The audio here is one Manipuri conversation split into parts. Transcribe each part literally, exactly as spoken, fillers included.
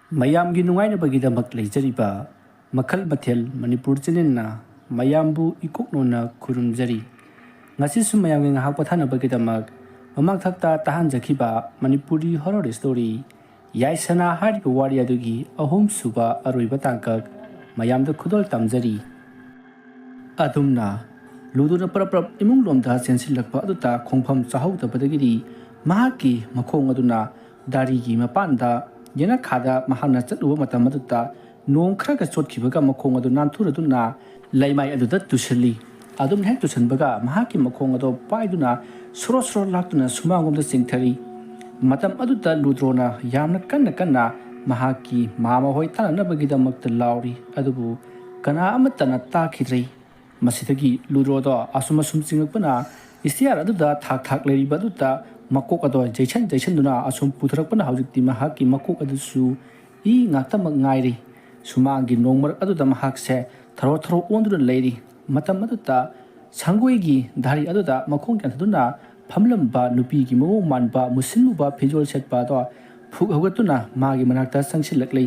ꯃꯌꯥꯝꯒꯤ ꯅꯨꯡꯉꯥꯏꯅꯕꯒꯤꯗꯃꯛ ꯂꯩꯖꯔꯤꯕ ꯃꯈꯜ ꯃꯊꯦꯜ ꯃꯅꯤꯄꯨꯔ ꯆꯦꯅꯦꯜꯅ ꯃꯌꯥꯝꯕꯨ ꯏꯀꯣꯛꯅꯣꯅ ꯈꯨꯔꯨꯝꯖꯔꯤ꯫ ꯉꯁꯤꯁꯨ ꯃꯌꯥꯝꯒꯤ ꯉꯥꯏꯍꯥꯛ ꯄꯣꯊꯥꯅꯕꯒꯤꯗꯃꯛ ꯃꯃꯥꯡꯊꯛꯇ ꯇꯥꯍꯟꯖꯈꯤꯕ ꯃꯅꯤꯄꯨꯔꯤ ꯍꯣꯔꯔ ꯁ꯭ꯇꯣꯔꯤ ꯌꯥꯏꯁꯅꯥ ꯍꯥꯏꯔꯤꯕ ꯋꯥꯔꯤ ꯑꯗꯨꯒꯤ ꯑꯍꯨꯝꯁꯨꯕ ꯑꯔꯣꯏꯕ ꯇꯥꯡꯀꯛ ꯃꯌꯥꯝꯗ ꯈꯨꯗꯣꯜ ꯇꯝꯖꯔꯤ꯫ ꯑꯗꯨꯝꯅ ꯂꯨꯗꯨꯅ ꯄꯔꯞ ꯄꯔꯞ ꯏꯃꯨꯡꯂꯣꯝꯗ ꯆꯦꯟꯁꯤꯜꯂꯛꯄ ꯑꯗꯨꯗ ꯈꯣꯡꯐꯝ ꯆꯥꯍꯧꯗꯕꯗꯒꯤꯗꯤ ꯃꯍꯥꯛꯀꯤ ꯃꯈꯣꯡ ꯑꯗꯨꯅ ꯗꯥꯔꯤꯒꯤ ꯃꯄꯥꯟꯗ ꯌꯦꯅꯈꯥꯗ ꯃꯍꯥꯛꯅ ꯆꯠꯂꯨꯕ ꯃꯇꯝ ꯑꯗꯨꯗ ꯅꯣꯡ ꯈꯔꯒ ꯆꯣꯠꯈꯤꯕꯒ ꯃꯈꯣꯡ ꯑꯗꯨ ꯅꯥꯟꯊꯨꯔꯗꯨꯅ ꯂꯩꯃꯥꯏ ꯑꯗꯨꯗ ꯇꯨꯁꯤꯜꯂꯤ꯫ ꯑꯗꯨꯝ ꯍꯦꯛ ꯇꯨꯁꯤꯟꯕꯒ ꯃꯍꯥꯛꯀꯤ ꯃꯈꯣꯡ ꯑꯗꯨ ꯄꯥꯏꯗꯨꯅ ꯁꯣꯔꯣ ꯁꯣꯔꯣ ꯂꯥꯛꯇꯨꯅ ꯁꯨꯃꯥꯡꯂꯣꯝꯗ ꯆꯤꯡꯊꯔꯤ꯫ ꯃꯇꯝ ꯑꯗꯨꯗ ꯂꯨꯗ꯭ꯔꯣꯅ ꯌꯥꯝꯅ ꯀꯟꯅ ꯀꯟꯅ ꯃꯍꯥꯛꯀꯤ ꯃꯃꯥ ꯍꯣꯏ ꯇꯥꯅꯅꯕꯒꯤꯗꯃꯛꯇ ꯂꯥꯎꯔꯤ꯫ ꯑꯗꯨꯕꯨ ꯀꯅꯥ ꯑꯃꯠꯇꯅ ꯇꯥꯈꯤꯗ꯭ꯔꯦ꯫ ꯃꯁꯤꯗꯒꯤ ꯂꯨꯗ꯭ꯔꯣꯗꯣ ꯑꯁꯨꯝ ꯑꯁꯨꯝ ꯆꯤꯡꯉꯛꯄꯅ ꯏꯁꯇꯤꯌꯥꯔ ꯑꯗꯨꯗ ꯊꯥꯛ ꯊꯥꯛ ꯂꯩꯔꯤꯕ ꯑꯗꯨꯗ ꯃꯀꯣꯛ ꯑꯗꯣ ꯌꯩꯁꯟ ꯌꯩꯁꯟꯗꯨꯅ ꯑꯁꯨꯝ ꯄꯨꯊꯔꯛꯄꯅ ꯍꯧꯖꯤꯛꯇꯤ ꯃꯍꯥꯛꯀꯤ ꯃꯀꯣꯛ ꯑꯗꯨꯁꯨ ꯏ ꯉꯥꯛꯇꯃꯛ ꯉꯥꯏꯔꯤ꯫ ꯁꯨꯃꯥꯡꯒꯤ ꯅꯣꯡ ꯃꯔꯛ ꯑꯗꯨꯗ ꯃꯍꯥꯛꯁꯦ ꯊꯔꯣ ꯊꯔꯣ ꯑꯣꯟꯗꯨꯅ ꯂꯩꯔꯤ꯫ ꯃꯇꯝ ꯑꯗꯨꯗ ꯁꯪꯒꯣꯏꯒꯤ ꯗꯥꯔꯤ ꯑꯗꯨꯗ ꯃꯈꯣꯡ ꯌꯥꯟꯊꯗꯨꯅ ꯐꯝꯂꯝꯕ ꯅꯨꯄꯤꯒꯤ ꯃꯑꯣꯡ ꯃꯥꯟꯕ ꯃꯨꯁꯤꯟ ꯃꯨꯕ ꯐꯤꯖꯣꯜ ꯁꯦꯠꯄ ꯑꯗꯣ ꯐꯨꯛ ꯍꯧꯒꯠꯇꯨꯅ ꯃꯥꯒꯤ ꯃꯅꯥꯛꯇ ꯆꯪꯁꯤꯜꯂꯛꯂꯤ꯫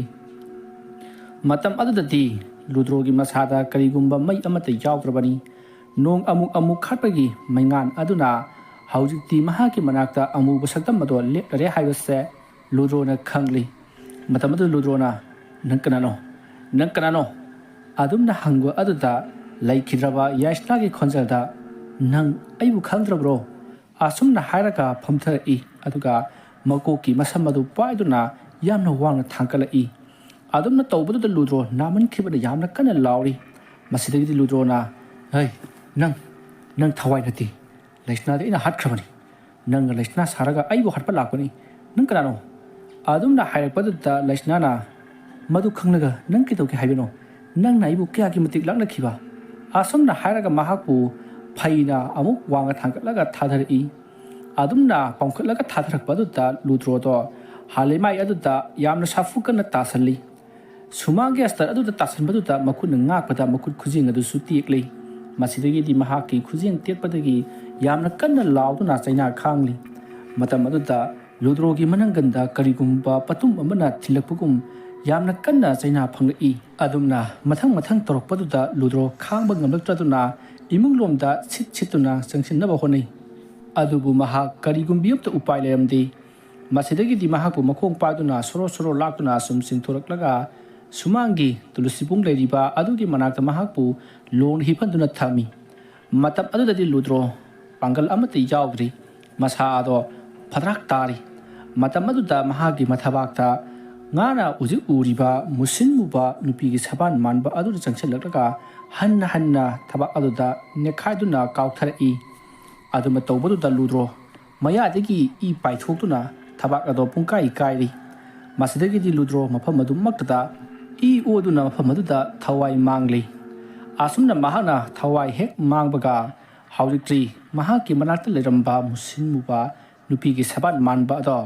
ꯃꯇꯝ ꯑꯗꯨꯗꯗꯤ ꯂꯨꯗ꯭ꯔꯣꯒꯤ ꯃꯁꯥꯗ ꯀꯔꯤꯒꯨꯝꯕ ꯃꯩ ꯑꯃꯠꯇ ꯌꯥꯎꯗ꯭ꯔꯕꯅꯤ꯫ ꯅꯣꯡ ꯑꯃꯨꯛ ꯑꯃꯨꯛ ꯈꯥꯠꯄꯒꯤ ꯃꯩꯉꯥꯟ ꯑꯗꯨꯅ ꯍꯧꯖꯤꯛꯇꯤ ꯃꯍꯥꯛꯀꯤ ꯃꯅꯥꯛꯇ ꯑꯃꯨꯕ ꯁꯛꯇꯝ ꯑꯗꯣ ꯂꯦꯞꯂꯔꯦ ꯍꯥꯏꯕꯁꯦ ꯂꯨꯗ꯭ꯔꯣꯅ ꯈꯪꯂꯤ꯫ ꯃꯇꯝ ꯑꯗꯨꯗ ꯂꯨꯗ꯭ꯔꯣꯅ, "ꯅꯪ ꯀꯅꯥꯅꯣ? ꯅꯪ ꯀꯅꯥꯅꯣ?" ꯑꯗꯨꯝꯅ ꯍꯪꯕ ꯑꯗꯨꯗ ꯂꯩꯈꯤꯗ꯭ꯔꯕ ꯌꯥꯏꯁꯅꯥꯒꯤ ꯈꯣꯟꯖꯦꯜꯗ, "ꯅꯪ ꯑꯩꯕꯨ ꯈꯪꯗ꯭ꯔꯕ꯭ꯔꯣ?" ꯑꯁꯨꯝꯅ ꯍꯥꯏꯔꯒ ꯐꯝꯊꯔꯛꯏ꯫ ꯑꯗꯨꯒ ꯃꯀꯣꯛꯀꯤ ꯃꯁꯝ ꯑꯗꯨ ꯄꯥꯏꯗꯨꯅ ꯌꯥꯝꯅ ꯋꯥꯡꯅ ꯊꯥꯡꯒꯠꯂꯛꯏ꯫ ꯑꯗꯨꯝꯅ ꯇꯧꯕꯗꯨꯗ ꯂꯨꯗ꯭ꯔꯣ ꯅꯥꯃꯟꯈꯤꯕꯅ ꯌꯥꯝꯅ ꯀꯟꯅ ꯂꯥꯎꯔꯤ꯫ ꯃꯁꯤꯗꯒꯤꯗꯤ ꯂꯨꯗ꯭ꯔꯣꯅ, "ꯍꯩ, ꯅꯪ, ꯅꯪ ꯊꯋꯥꯏ ꯅꯠꯇꯦ꯫ ꯂꯩꯁꯅꯥꯗꯤ ꯑꯩꯅ ꯍꯥꯠꯈ꯭ꯔꯕꯅꯤ꯫ ꯅꯪꯅ ꯂꯩꯁꯅꯥ ꯁꯥꯔꯒ ꯑꯩꯕꯨ ꯍꯥꯠꯄ ꯂꯥꯛꯄꯅꯤ꯫ ꯅꯪ ꯀꯅꯥꯅꯣ?" ꯑꯗꯨꯝꯅ ꯍꯥꯏꯔꯛꯄꯗꯨꯗ ꯂꯩꯁꯅꯥꯅ, "ꯃꯗꯨ ꯈꯪꯂꯒ ꯅꯪ ꯀꯩꯗꯧꯒꯦ ꯍꯥꯏꯕꯅꯣ? ꯅꯪꯅ ꯑꯩꯕꯨ ꯀꯌꯥꯒꯤ ꯃꯇꯤꯛ ꯂꯥꯛꯅꯈꯤꯕ?" ꯑꯁꯨꯝꯅ ꯍꯥꯏꯔꯒ ꯃꯍꯥꯛꯄꯨ ꯐꯩꯅ ꯑꯃꯨꯛ ꯋꯥꯡꯅ ꯊꯥꯡꯒꯠꯂꯒ ꯊꯥꯗꯔꯛꯏ꯫ ꯑꯗꯨꯝꯅ ꯄꯥꯡꯈꯠꯂꯒ ꯊꯥꯗꯔꯛꯄ ꯑꯗꯨꯗ ꯂꯨꯗ꯭ꯔꯣꯗꯣ ꯍꯥꯂꯩꯃꯥꯏ ꯑꯗꯨꯗ ꯌꯥꯝꯅ ꯁꯥꯐꯨ ꯀꯟꯅ ꯇꯥꯁꯜꯂꯤ꯫ ꯁꯨꯃꯥꯡꯒꯤ ꯑꯁꯇꯔ ꯑꯗꯨꯗ ꯇꯥꯁꯟꯕꯗꯨꯗ ꯃꯈꯨꯠꯅ ꯉꯥꯛꯄꯗ ꯃꯈꯨꯠ ꯈꯨꯖꯦꯡ ꯑꯗꯨꯁꯨ ꯇꯦꯛꯂꯤ꯫ ꯃꯁꯤꯗꯒꯤꯗꯤ ꯃꯍꯥꯛꯀꯤ ꯈꯨꯖꯦꯡ ꯇꯦꯛꯄꯗꯒꯤ ꯌꯥꯝꯅ ꯀꯟꯅ ꯂꯥꯎꯗꯨꯅ ꯆꯩꯅꯥ ꯈꯥꯡꯂꯤ꯫ ꯃꯇꯝ ꯑꯗꯨꯗ ꯂꯨꯗ꯭ꯔꯣꯒꯤ ꯃꯅꯪꯒꯟꯗ ꯀꯔꯤꯒꯨꯝꯕ ꯄꯣꯠꯇꯨꯝ ꯑꯃꯅ ꯊꯤꯜꯂꯛꯄꯒꯨꯝ ꯌꯥꯝꯅ ꯀꯟꯅ ꯆꯩꯅꯥ ꯐꯪꯂꯛꯏ꯫ ꯑꯗꯨꯝꯅ ꯃꯊꯪ ꯃꯊꯪ ꯇꯧꯔꯛꯄꯗꯨꯗ ꯂꯨꯗ꯭ꯔꯣ ꯈꯥꯡꯕ ꯉꯝꯂꯛꯇ꯭ꯔꯗꯨꯅ ꯏꯃꯨꯡꯂꯣꯝꯗ ꯁꯤꯠ ꯁꯤꯠꯇꯨꯅ ꯆꯪꯁꯤꯟꯅꯕ ꯍꯣꯠꯅꯩ꯫ ꯑꯗꯨꯕꯨ ꯃꯍꯥꯛ ꯀꯔꯤꯒꯨꯝꯕꯤ ꯑꯃꯠꯇ ꯎꯄꯥꯏ ꯂꯩꯔꯝꯗꯦ꯫ ꯃꯁꯤꯗꯒꯤꯗꯤ ꯃꯍꯥꯛꯄꯨ ꯃꯈꯣꯡ ꯄꯥꯏꯗꯨꯅ ꯁꯣꯔꯣ ꯁꯣꯔꯣ ꯂꯥꯛꯇꯨꯅ ꯁꯨꯝ ꯆꯤꯡꯊꯣꯔꯛꯂꯒ ꯁꯨꯃꯥꯡꯒꯤ ꯇꯨꯂꯁꯤꯕꯨꯡ ꯂꯩꯔꯤꯕ ꯑꯗꯨꯒꯤ ꯃꯅꯥꯛꯇ ꯃꯍꯥꯛꯄꯨ ꯂꯣꯡꯅ ꯍꯤꯞꯍꯟꯗꯨꯅ ꯊꯝꯃꯤ꯫ ꯃꯇꯝ ꯑꯗꯨꯗꯗꯤ ꯂꯨꯗ꯭ꯔꯣ ꯄꯥꯡꯒꯜ ꯑꯃꯠꯇ ꯌꯥꯎꯗ꯭ꯔꯤ꯫ ꯃꯁꯥ ꯑꯗꯣ ꯐꯗ꯭ꯔꯥꯛ ꯇꯥꯔꯤ꯫ ꯃꯇꯝ ꯑꯗꯨꯗ ꯃꯍꯥꯛꯀꯤ ꯃꯊꯕꯥꯛꯇ ꯉꯥꯅ ꯍꯧꯖꯤꯛ ꯎꯔꯤꯕ ꯃꯨꯁꯤꯟ ꯃꯨꯕ ꯅꯨꯄꯤꯒꯤ ꯁꯕꯥꯟ ꯃꯥꯟꯕ ꯑꯗꯨꯗ ꯆꯪꯁꯤꯜꯂꯛꯂꯒ ꯍꯟꯅ ꯍꯟꯅ ꯊꯕꯥꯛ ꯑꯗꯨꯗ ꯅꯦꯠꯈꯥꯏꯗꯨꯅ ꯀꯥꯎꯊꯔꯛꯏ꯫ ꯑꯗꯨꯃ ꯇꯧꯕꯗꯨꯗ ꯂꯨꯗ꯭ꯔꯣ ꯃꯌꯥꯗꯒꯤ ꯏ ꯄꯥꯏꯊꯣꯛꯇꯨꯅ ꯊꯕꯥꯛ ꯑꯗꯣ ꯄꯨꯡꯀꯥꯏ ꯀꯥꯏꯔꯤ꯫ ꯃꯁꯤꯗꯒꯤꯗꯤ ꯂꯨꯗ꯭ꯔꯣ ꯃꯐꯝ ꯑꯗꯨꯃꯛꯇꯗ ꯏ ꯑꯣꯗꯨꯅ ꯃꯐꯝ ꯑꯗꯨꯗ ꯊꯋꯥꯏ ꯃꯥꯡꯂꯤ꯫ ꯑꯁꯨꯝꯅ ꯃꯍꯥꯛꯅ ꯊꯋꯥꯏ ꯍꯦꯛ ꯃꯥꯡꯕꯒ ꯍꯧꯖꯤꯛꯇꯤ ꯃꯍꯥꯛꯀꯤ ꯃꯅꯥꯛꯇ ꯂꯩꯔꯝꯕ ꯃꯨꯁꯤꯟ ꯃꯨꯕ ꯅꯨꯄꯤꯒꯤ ꯁꯕꯥꯟ ꯃꯥꯟꯕ ꯑꯗꯣ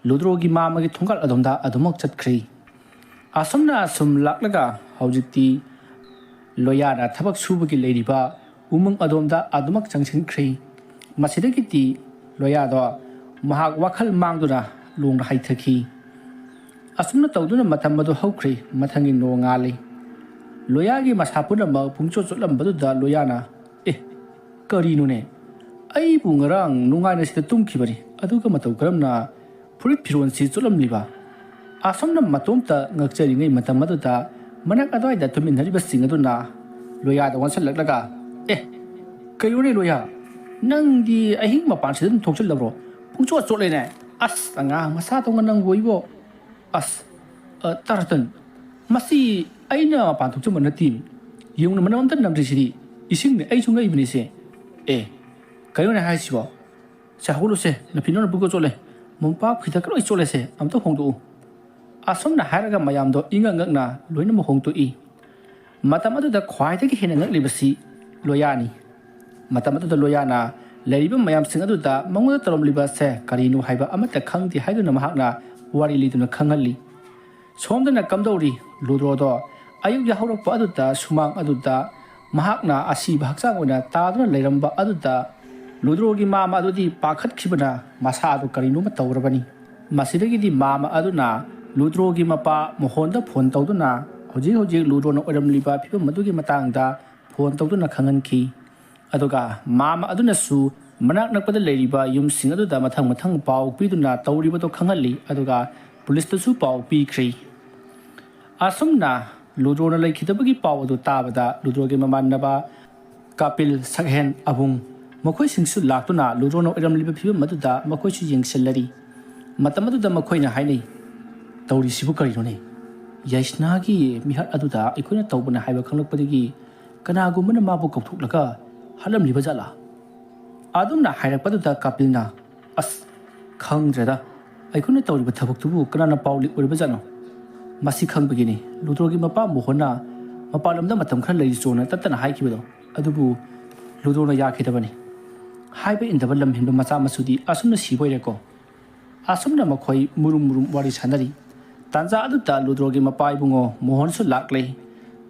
ꯂꯨꯗ꯭ꯔꯣꯒꯤ ꯃꯥꯃꯒꯤ ꯊꯣꯡꯒꯥꯜ ꯑꯗꯣꯝꯗ ꯑꯗꯨꯃꯛ ꯆꯠꯈ꯭ꯔꯤ꯫ ꯑꯁꯨꯝꯅ ꯑꯁꯨꯝ ꯂꯥꯛꯂꯒ ꯍꯧꯖꯤꯛꯇꯤ ꯂꯣꯌꯥꯅ ꯊꯕꯛ ꯁꯨꯕꯒꯤ ꯂꯩꯔꯤꯕ ꯎꯃꯪ ꯑꯗꯣꯝꯗ ꯑꯗꯨꯃꯛ ꯆꯪꯁꯤꯟꯈ꯭ꯔꯤ꯫ ꯃꯁꯤꯗꯒꯤꯗꯤ ꯂꯣꯌꯥꯗꯣ ꯃꯍꯥꯛ ꯋꯥꯈꯜ ꯃꯥꯡꯗꯨꯅ ꯂꯣꯡꯅ ꯍꯥꯏꯊꯈꯤ꯫ ꯑꯁꯨꯝꯅ ꯇꯧꯗꯨꯅ ꯃꯇꯝ ꯑꯗꯨ ꯍꯧꯈ꯭ꯔꯤ꯫ ꯃꯊꯪꯒꯤ ꯅꯣꯡꯉꯥꯜꯂꯤ꯫ ꯂꯣꯌꯥꯒꯤ ꯃꯁꯥ ꯄꯨꯝꯅꯃꯛ ꯄꯨꯡꯆꯣꯠ ꯆꯣꯠꯂꯝꯕꯗꯨꯗ ꯂꯣꯌꯥꯅ, "ꯑꯦ, ꯀꯔꯤꯅꯣꯅꯦ? ꯑꯩꯕꯨ ꯉꯔꯥꯡ ꯅꯨꯡꯉꯥꯏꯅ ꯁꯤꯗ ꯇꯨꯝꯈꯤꯕꯅꯤ, ꯑꯗꯨꯒ ꯃꯇꯧ ꯀꯔꯝꯅ ꯐꯨꯔꯤꯠ ꯐꯤꯔꯣꯟꯁꯤ ꯆꯣꯠꯂꯝꯂꯤꯕ?" ꯑꯁꯨꯝꯅ ꯃꯇꯣꯝꯇ ꯉꯛꯆꯔꯤꯉꯩ ꯃꯇꯝ ꯑꯗꯨꯗ ꯃꯅꯥꯛ ꯑꯗꯨꯋꯥꯏꯗ ꯇꯨꯝꯃꯤꯟꯅꯔꯤꯕꯁꯤꯡ ꯑꯗꯨꯅ ꯂꯣꯌꯥꯗ ꯑꯣꯟꯁꯤꯜꯂꯛꯂꯒ, "ꯑꯦ, ꯀꯩꯅꯣꯅꯦ ꯂꯣꯌꯥ? ꯅꯪꯗꯤ ꯑꯍꯤꯡ ꯃꯄꯥꯟꯁꯤꯗ ꯑꯗꯨꯝ ꯊꯣꯛꯆꯜꯂꯕ꯭ꯔꯣ? ꯄꯨꯡꯆꯣꯠ ꯆꯣꯠꯂꯦꯅꯦ꯫ ꯑꯁ, ꯑꯉꯥꯡ ꯃꯆꯥꯗꯧꯅ ꯅꯪꯕꯨ ꯑꯩꯕꯣ꯫ ꯑꯁ, ꯑ, ꯇꯥꯔꯇꯟ, ꯃꯁꯤ ꯑꯩꯅ ꯃꯄꯥꯟ ꯊꯣꯛꯆꯕ ꯅꯠꯇꯦ꯫ ꯌꯦꯡꯉꯨꯅꯦ, ꯃꯅꯝ ꯑꯝꯇ ꯅꯝꯗ꯭ꯔꯤꯁꯤꯗꯤ꯫ ꯏꯁꯤꯡꯅꯦ, ꯑꯩꯁꯨ ꯉꯛꯏꯕꯅꯤꯁꯦ꯫ ꯑꯦ, ꯀꯩꯅꯣꯅꯦ ꯍꯥꯏꯁꯤꯕꯣ? ꯁꯦ, ꯍꯧꯒꯠꯂꯨꯁꯦ, ꯅꯐꯤ ꯅꯔꯣꯟ ꯄꯨꯡꯆꯣꯠ ꯆꯣꯠꯂꯦ꯫ ꯃꯣꯝꯄꯥꯛ ꯐꯤꯗꯛꯀ ꯂꯣꯏ ꯆꯣꯠꯂꯦꯁꯦ, ꯑꯝꯇ ꯍꯣꯡꯗꯣꯛꯎ꯫" ꯑꯁꯨꯝꯅ ꯍꯥꯏꯔꯒ ꯃꯌꯥꯝꯗꯣ ꯏꯉꯛ ꯉꯛꯅ ꯂꯣꯏꯅꯃꯛ ꯍꯣꯡꯗꯣꯛꯏ꯫ ꯃꯇꯝ ꯑꯗꯨꯗ ꯈ꯭ꯋꯥꯏꯗꯒꯤ ꯍꯦꯟꯅ ꯉꯛꯂꯤꯕꯁꯤ ꯂꯣꯌꯥꯅꯤ꯫ ꯃꯇꯝ ꯑꯗꯨꯗ ꯂꯣꯌꯥꯅ ꯂꯩꯔꯤꯕ ꯃꯌꯥꯝꯁꯤꯡ ꯑꯗꯨꯗ ꯃꯉꯣꯟꯗ ꯇꯧꯔꯝꯂꯤꯕ ꯑꯁꯦ ꯀꯔꯤꯅꯣ ꯍꯥꯏꯕ ꯑꯃꯠꯇ ꯈꯪꯗꯦ ꯍꯥꯏꯗꯨꯅ ꯃꯍꯥꯛꯅ ꯋꯥꯔꯤ ꯂꯤꯗꯨꯅ ꯈꯪꯍꯜꯂꯤ꯫ ꯁꯣꯝꯗꯅ ꯀꯝꯗꯧꯔꯤ? ꯂꯨꯗ꯭ꯔꯣꯗꯣ ꯑꯌꯨꯛ ꯌꯥꯍꯧꯔꯛꯄ ꯑꯗꯨꯗ ꯁꯨꯃꯥꯡ ꯑꯗꯨꯗ ꯃꯍꯥꯛꯅ ꯑꯁꯤꯕ ꯍꯛꯆꯥꯡ ꯑꯣꯏꯅ ꯇꯥꯗꯨꯅ ꯂꯩꯔꯝꯕ ꯑꯗꯨꯗ ꯂꯨꯗ꯭ꯔꯣꯒꯤ ꯃꯥꯃ ꯑꯗꯨꯗꯤ ꯄꯥꯈꯠꯈꯤꯕꯅ ꯃꯁꯥꯗꯨ ꯀꯔꯤꯅꯣꯃ ꯇꯧꯔꯕꯅꯤ꯫ ꯃꯁꯤꯗꯒꯤꯗꯤ ꯃꯥꯃ ꯑꯗꯨꯅ ꯂꯨꯗ꯭ꯔꯣꯒꯤ ꯃꯄꯥ ꯃꯣꯍꯣꯟꯗ ꯐꯣꯟ ꯇꯧꯗꯨꯅ ꯍꯧꯖꯤꯛ ꯍꯧꯖꯤꯛ ꯂꯨꯗ꯭ꯔꯣꯅ ꯑꯣꯏꯔꯝꯂꯤꯕ ꯐꯤꯕꯝ ꯑꯗꯨꯒꯤ ꯃꯇꯥꯡꯗ ꯐꯣꯟ ꯇꯧꯗꯨꯅ ꯈꯪꯍꯟꯈꯤ꯫ ꯑꯗꯨꯒ ꯃꯥꯃ ꯑꯗꯨꯅꯁꯨ ꯃꯅꯥꯛ ꯅꯛꯄꯗ ꯂꯩꯔꯤꯕ ꯌꯨꯝꯁꯤꯡ ꯑꯗꯨꯗ ꯃꯊꯪ ꯃꯊꯪ ꯄꯥꯎ ꯄꯤꯗꯨꯅ ꯇꯧꯔꯤꯕꯗꯨ ꯈꯪꯍꯜꯂꯤ꯫ ꯑꯗꯨꯒ ꯄꯨꯂꯤꯁꯇꯁꯨ ꯄꯥꯎ ꯄꯤꯈ꯭ꯔꯤ꯫ ꯑꯁꯨꯝꯅ ꯂꯨꯗ꯭ꯔꯣꯅ ꯂꯩꯈꯤꯗꯕꯒꯤ ꯄꯥꯎ ꯑꯗꯨ ꯇꯥꯕꯗ ꯂꯨꯗ꯭ꯔꯣꯒꯤ ꯃꯃꯥꯟꯅꯕ ꯀꯥꯄꯤꯜ, ꯁꯛꯍꯦꯟ, ꯑꯕꯨꯡ ꯃꯈꯣꯏꯁꯤꯡꯁꯨ ꯂꯥꯛꯇꯨꯅ ꯂꯨꯗ꯭ꯔꯣꯅ ꯑꯣꯏꯔꯝꯂꯤꯕ ꯐꯤꯕꯝ ꯑꯗꯨꯗ ꯃꯈꯣꯏꯁꯨ ꯌꯦꯡꯁꯤꯜꯂꯔꯤ꯫ ꯃꯇꯝ ꯑꯗꯨꯗ ꯃꯈꯣꯏꯅ ꯍꯥꯏꯅꯩ, "ꯇꯧꯔꯤꯁꯤꯕꯨ ꯀꯔꯤꯅꯣꯅꯦ? ꯌꯥꯏꯁꯅꯥꯒꯤ ꯃꯤꯍꯥꯠ ꯑꯗꯨꯗ ꯑꯩꯈꯣꯏꯅ ꯇꯧꯕꯅꯦ ꯍꯥꯏꯕ ꯈꯪꯂꯛꯄꯗꯒꯤ ꯀꯅꯥꯒꯨꯝꯕꯅ ꯃꯥꯕꯨ ꯀꯧꯊꯣꯛꯂꯒ ꯍꯥꯠꯂꯝꯂꯤꯕ ꯖꯥꯠꯂꯥ?" ꯑꯗꯨꯝꯅ ꯍꯥꯏꯔꯛꯄꯗꯨꯗ ꯀꯥꯄꯤꯜꯅ, "ꯑꯁ, ꯈꯪꯗ꯭ꯔꯦꯗ, ꯑꯩꯈꯣꯏꯅ ꯇꯧꯔꯤꯕ ꯊꯕꯛꯇꯨꯕꯨ ꯀꯅꯥꯅ ꯄꯥꯎ ꯂꯤꯛ ꯑꯣꯏꯔꯤꯕ ꯖꯥꯠꯅꯣ?" ꯃꯁꯤ ꯈꯪꯕꯒꯤꯅꯤ ꯂꯨꯗ꯭ꯔꯣꯒꯤ ꯃꯄꯥ ꯃꯣꯍꯟꯅ ꯃꯄꯥꯟꯂꯣꯝꯗ ꯃꯇꯝ ꯈꯔ ꯂꯩꯔꯨꯆꯣꯅ ꯇꯠꯇꯅ ꯍꯥꯏꯈꯤꯕꯗꯣ꯫ ꯑꯗꯨꯕꯨ ꯂꯨꯗ꯭ꯔꯣꯅ ꯌꯥꯈꯤꯗꯕꯅꯤ꯫ ꯍꯥꯏꯕ ꯏꯟꯗꯕ ꯂꯝ ꯍꯦꯟꯕ ꯃꯆꯥ ꯃꯁꯨꯗꯤ ꯑꯁꯨꯝꯅ ꯁꯤꯕ ꯑꯣꯏꯔꯦꯀꯣ꯫ ꯑꯁꯨꯝꯅ ꯃꯈꯣꯏ ꯃꯨꯔꯨꯝ ꯃꯨꯔꯨꯝ ꯋꯥꯔꯤ ꯁꯥꯟꯅꯔꯤ꯫ ꯇꯥꯟꯖꯥ ꯑꯗꯨꯗ ꯂꯨꯗ꯭ꯔꯣꯒꯤ ꯃꯄꯥ ꯏꯕꯨꯡꯉꯣ ꯃꯣꯍꯟꯁꯨ ꯂꯥꯛꯂꯦ꯫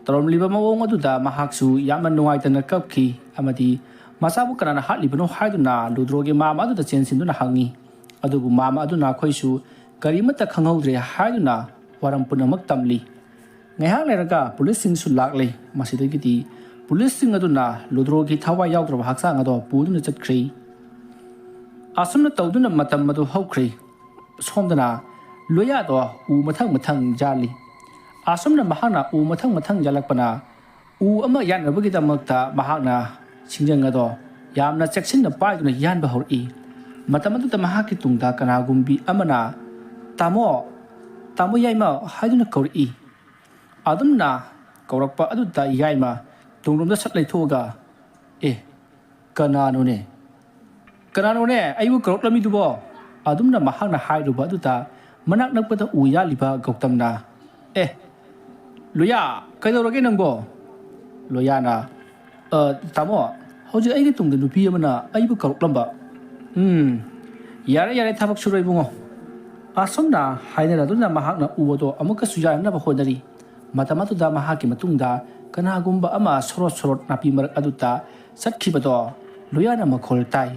ꯇꯧꯔꯝꯂꯤꯕ ꯃꯑꯣꯡ ꯑꯗꯨꯗ ꯃꯍꯥꯛꯁꯨ ꯌꯥꯝꯅ ꯅꯨꯡꯉꯥꯏꯇꯅ ꯀꯞꯈꯤ ꯑꯃꯗꯤ ꯃꯆꯥꯕꯨ ꯀꯅꯥꯅ ꯍꯥꯠꯂꯤꯕꯅꯣ ꯍꯥꯏꯗꯨꯅ ꯂꯨꯗ꯭ꯔꯣꯒꯤ ꯃꯥꯃ ꯑꯗꯨꯗ ꯆꯦꯟꯁꯤꯟꯗꯨꯅ ꯍꯪꯉꯤ꯫ ꯑꯗꯨꯕꯨ ꯃꯥꯃ ꯑꯗꯨꯅ ꯑꯩꯈꯣꯏꯁꯨ ꯀꯔꯤꯃꯠꯇ ꯈꯪꯍꯧꯗ꯭ꯔꯦ ꯍꯥꯏꯗꯨꯅ ꯋꯥꯔꯝ ꯄꯨꯝꯅꯃꯛ ꯇꯝꯂꯤ꯫ ꯉꯥꯏꯍꯥꯛ ꯂꯩꯔꯒ ꯄꯨꯂꯤꯁꯁꯤꯡꯁꯨ ꯂꯥꯛꯂꯦ꯫ ꯃꯁꯤꯗꯒꯤꯗꯤ ꯄꯨꯂꯤꯁꯁꯤꯡ ꯑꯗꯨꯅ ꯂꯨꯗ꯭ꯔꯣꯒꯤ ꯊꯋꯥꯏ ꯌꯥꯎꯗ꯭ꯔꯕ ꯍꯛꯆꯥꯡ ꯑꯗꯣ ꯄꯨꯗꯨꯅ ꯆꯠꯈ꯭ꯔꯦ꯫ ꯑꯁꯨꯝꯅ ꯇꯧꯗꯨꯅ ꯃꯇꯝ ꯑꯗꯨ ꯍꯧꯈ꯭ꯔꯦ꯫ ꯁꯣꯝꯗꯅ ꯂꯣꯌꯥꯗꯣ ꯎ ꯃꯊꯪ ꯃꯊꯪ ꯌꯥꯜꯂꯤ꯫ ꯑꯁꯨꯝꯅ ꯃꯍꯥꯛꯅ ꯎ ꯃꯊꯪ ꯃꯊꯪ ꯌꯥꯜꯂꯛꯄꯅ ꯎ ꯑꯃ ꯌꯥꯟꯅꯕꯒꯤꯗꯃꯛꯇ ꯃꯍꯥꯛꯅ ꯁꯤꯡꯖꯪ ꯑꯗꯣ ꯌꯥꯝꯅ ꯆꯦꯛꯁꯤꯟꯅ ꯄꯥꯏꯗꯨꯅ ꯌꯥꯟꯕ ꯍꯧꯔꯛꯏ꯫ ꯃꯇꯝ ꯑꯗꯨꯗ ꯃꯍꯥꯛꯀꯤ ꯇꯨꯡꯗ ꯀꯅꯥꯒꯨꯝꯕꯤ ꯑꯃꯅ, "ꯇꯥꯃꯣ, ꯇꯥꯃꯣ ꯌꯥꯏꯃ" ꯍꯥꯏꯗꯨꯅ ꯀꯧꯔꯛꯏ꯫ ꯑꯗꯨꯝꯅ ꯀꯧꯔꯛꯄ ꯑꯗꯨꯗ ꯌꯥꯏꯃ ꯇꯨꯡꯂꯣꯝꯗ ꯁꯠ ꯂꯩꯊꯣꯛꯑꯒ, "ꯑꯦ, ꯀꯅꯥꯅꯣꯅꯦ? ꯀꯅꯥꯅꯣꯅꯦ ꯑꯩꯕꯨ ꯀꯧꯔꯛꯂꯝꯃꯤꯗꯨꯕꯣ?" ꯑꯗꯨꯝꯅ ꯃꯍꯥꯛꯅ ꯍꯥꯏꯔꯨꯕ ꯑꯗꯨꯗ ꯃꯅꯥꯛ ꯅꯛꯄꯗ ꯎ ꯌꯥꯜꯂꯤꯕ ꯒꯧꯇꯝꯅ, "ꯑꯦ, ꯂꯨꯌꯥ, ꯀꯩꯗꯧꯔꯒꯦ ꯅꯪꯕꯣ?" ꯂꯣꯌꯥꯅ, "ꯑ, ꯇꯥꯃꯣ, ꯍꯧꯖꯤꯛ ꯑꯩꯒꯤ ꯇꯨꯡꯗ ꯅꯨꯄꯤ ꯑꯃꯅ ꯑꯩꯕꯨ ꯀꯧꯔꯛꯂꯝꯕ꯫" "ꯎꯝ, ꯌꯥꯔꯦ, ꯌꯥꯔꯦ, ꯊꯕꯛ ꯁꯨꯔꯣ ꯏꯕꯨꯡꯉꯣ꯫" ꯑꯁꯨꯝꯅ ꯍꯥꯏꯅꯔꯗꯨꯅ ꯃꯍꯥꯛꯅ ꯎ ꯑꯗꯣ ꯑꯃꯨꯛꯀꯁꯨ ꯌꯥꯟꯅꯅꯕ ꯍꯣꯠꯅꯔꯤ꯫ ꯃꯇꯝ ꯑꯗꯨꯗ ꯃꯍꯥꯛꯀꯤ ꯃꯇꯨꯡꯗ ꯀꯅꯥꯒꯨꯝꯕ ꯑꯃ ꯁꯣꯔꯣꯠ ꯁꯣꯔꯣꯠ ꯅꯥꯄꯤ ꯃꯔꯛ ꯑꯗꯨꯗ ꯆꯠꯈꯤꯕꯗꯣ ꯂꯣꯌꯥꯅ ꯃꯈꯣꯜ ꯇꯥꯏ꯫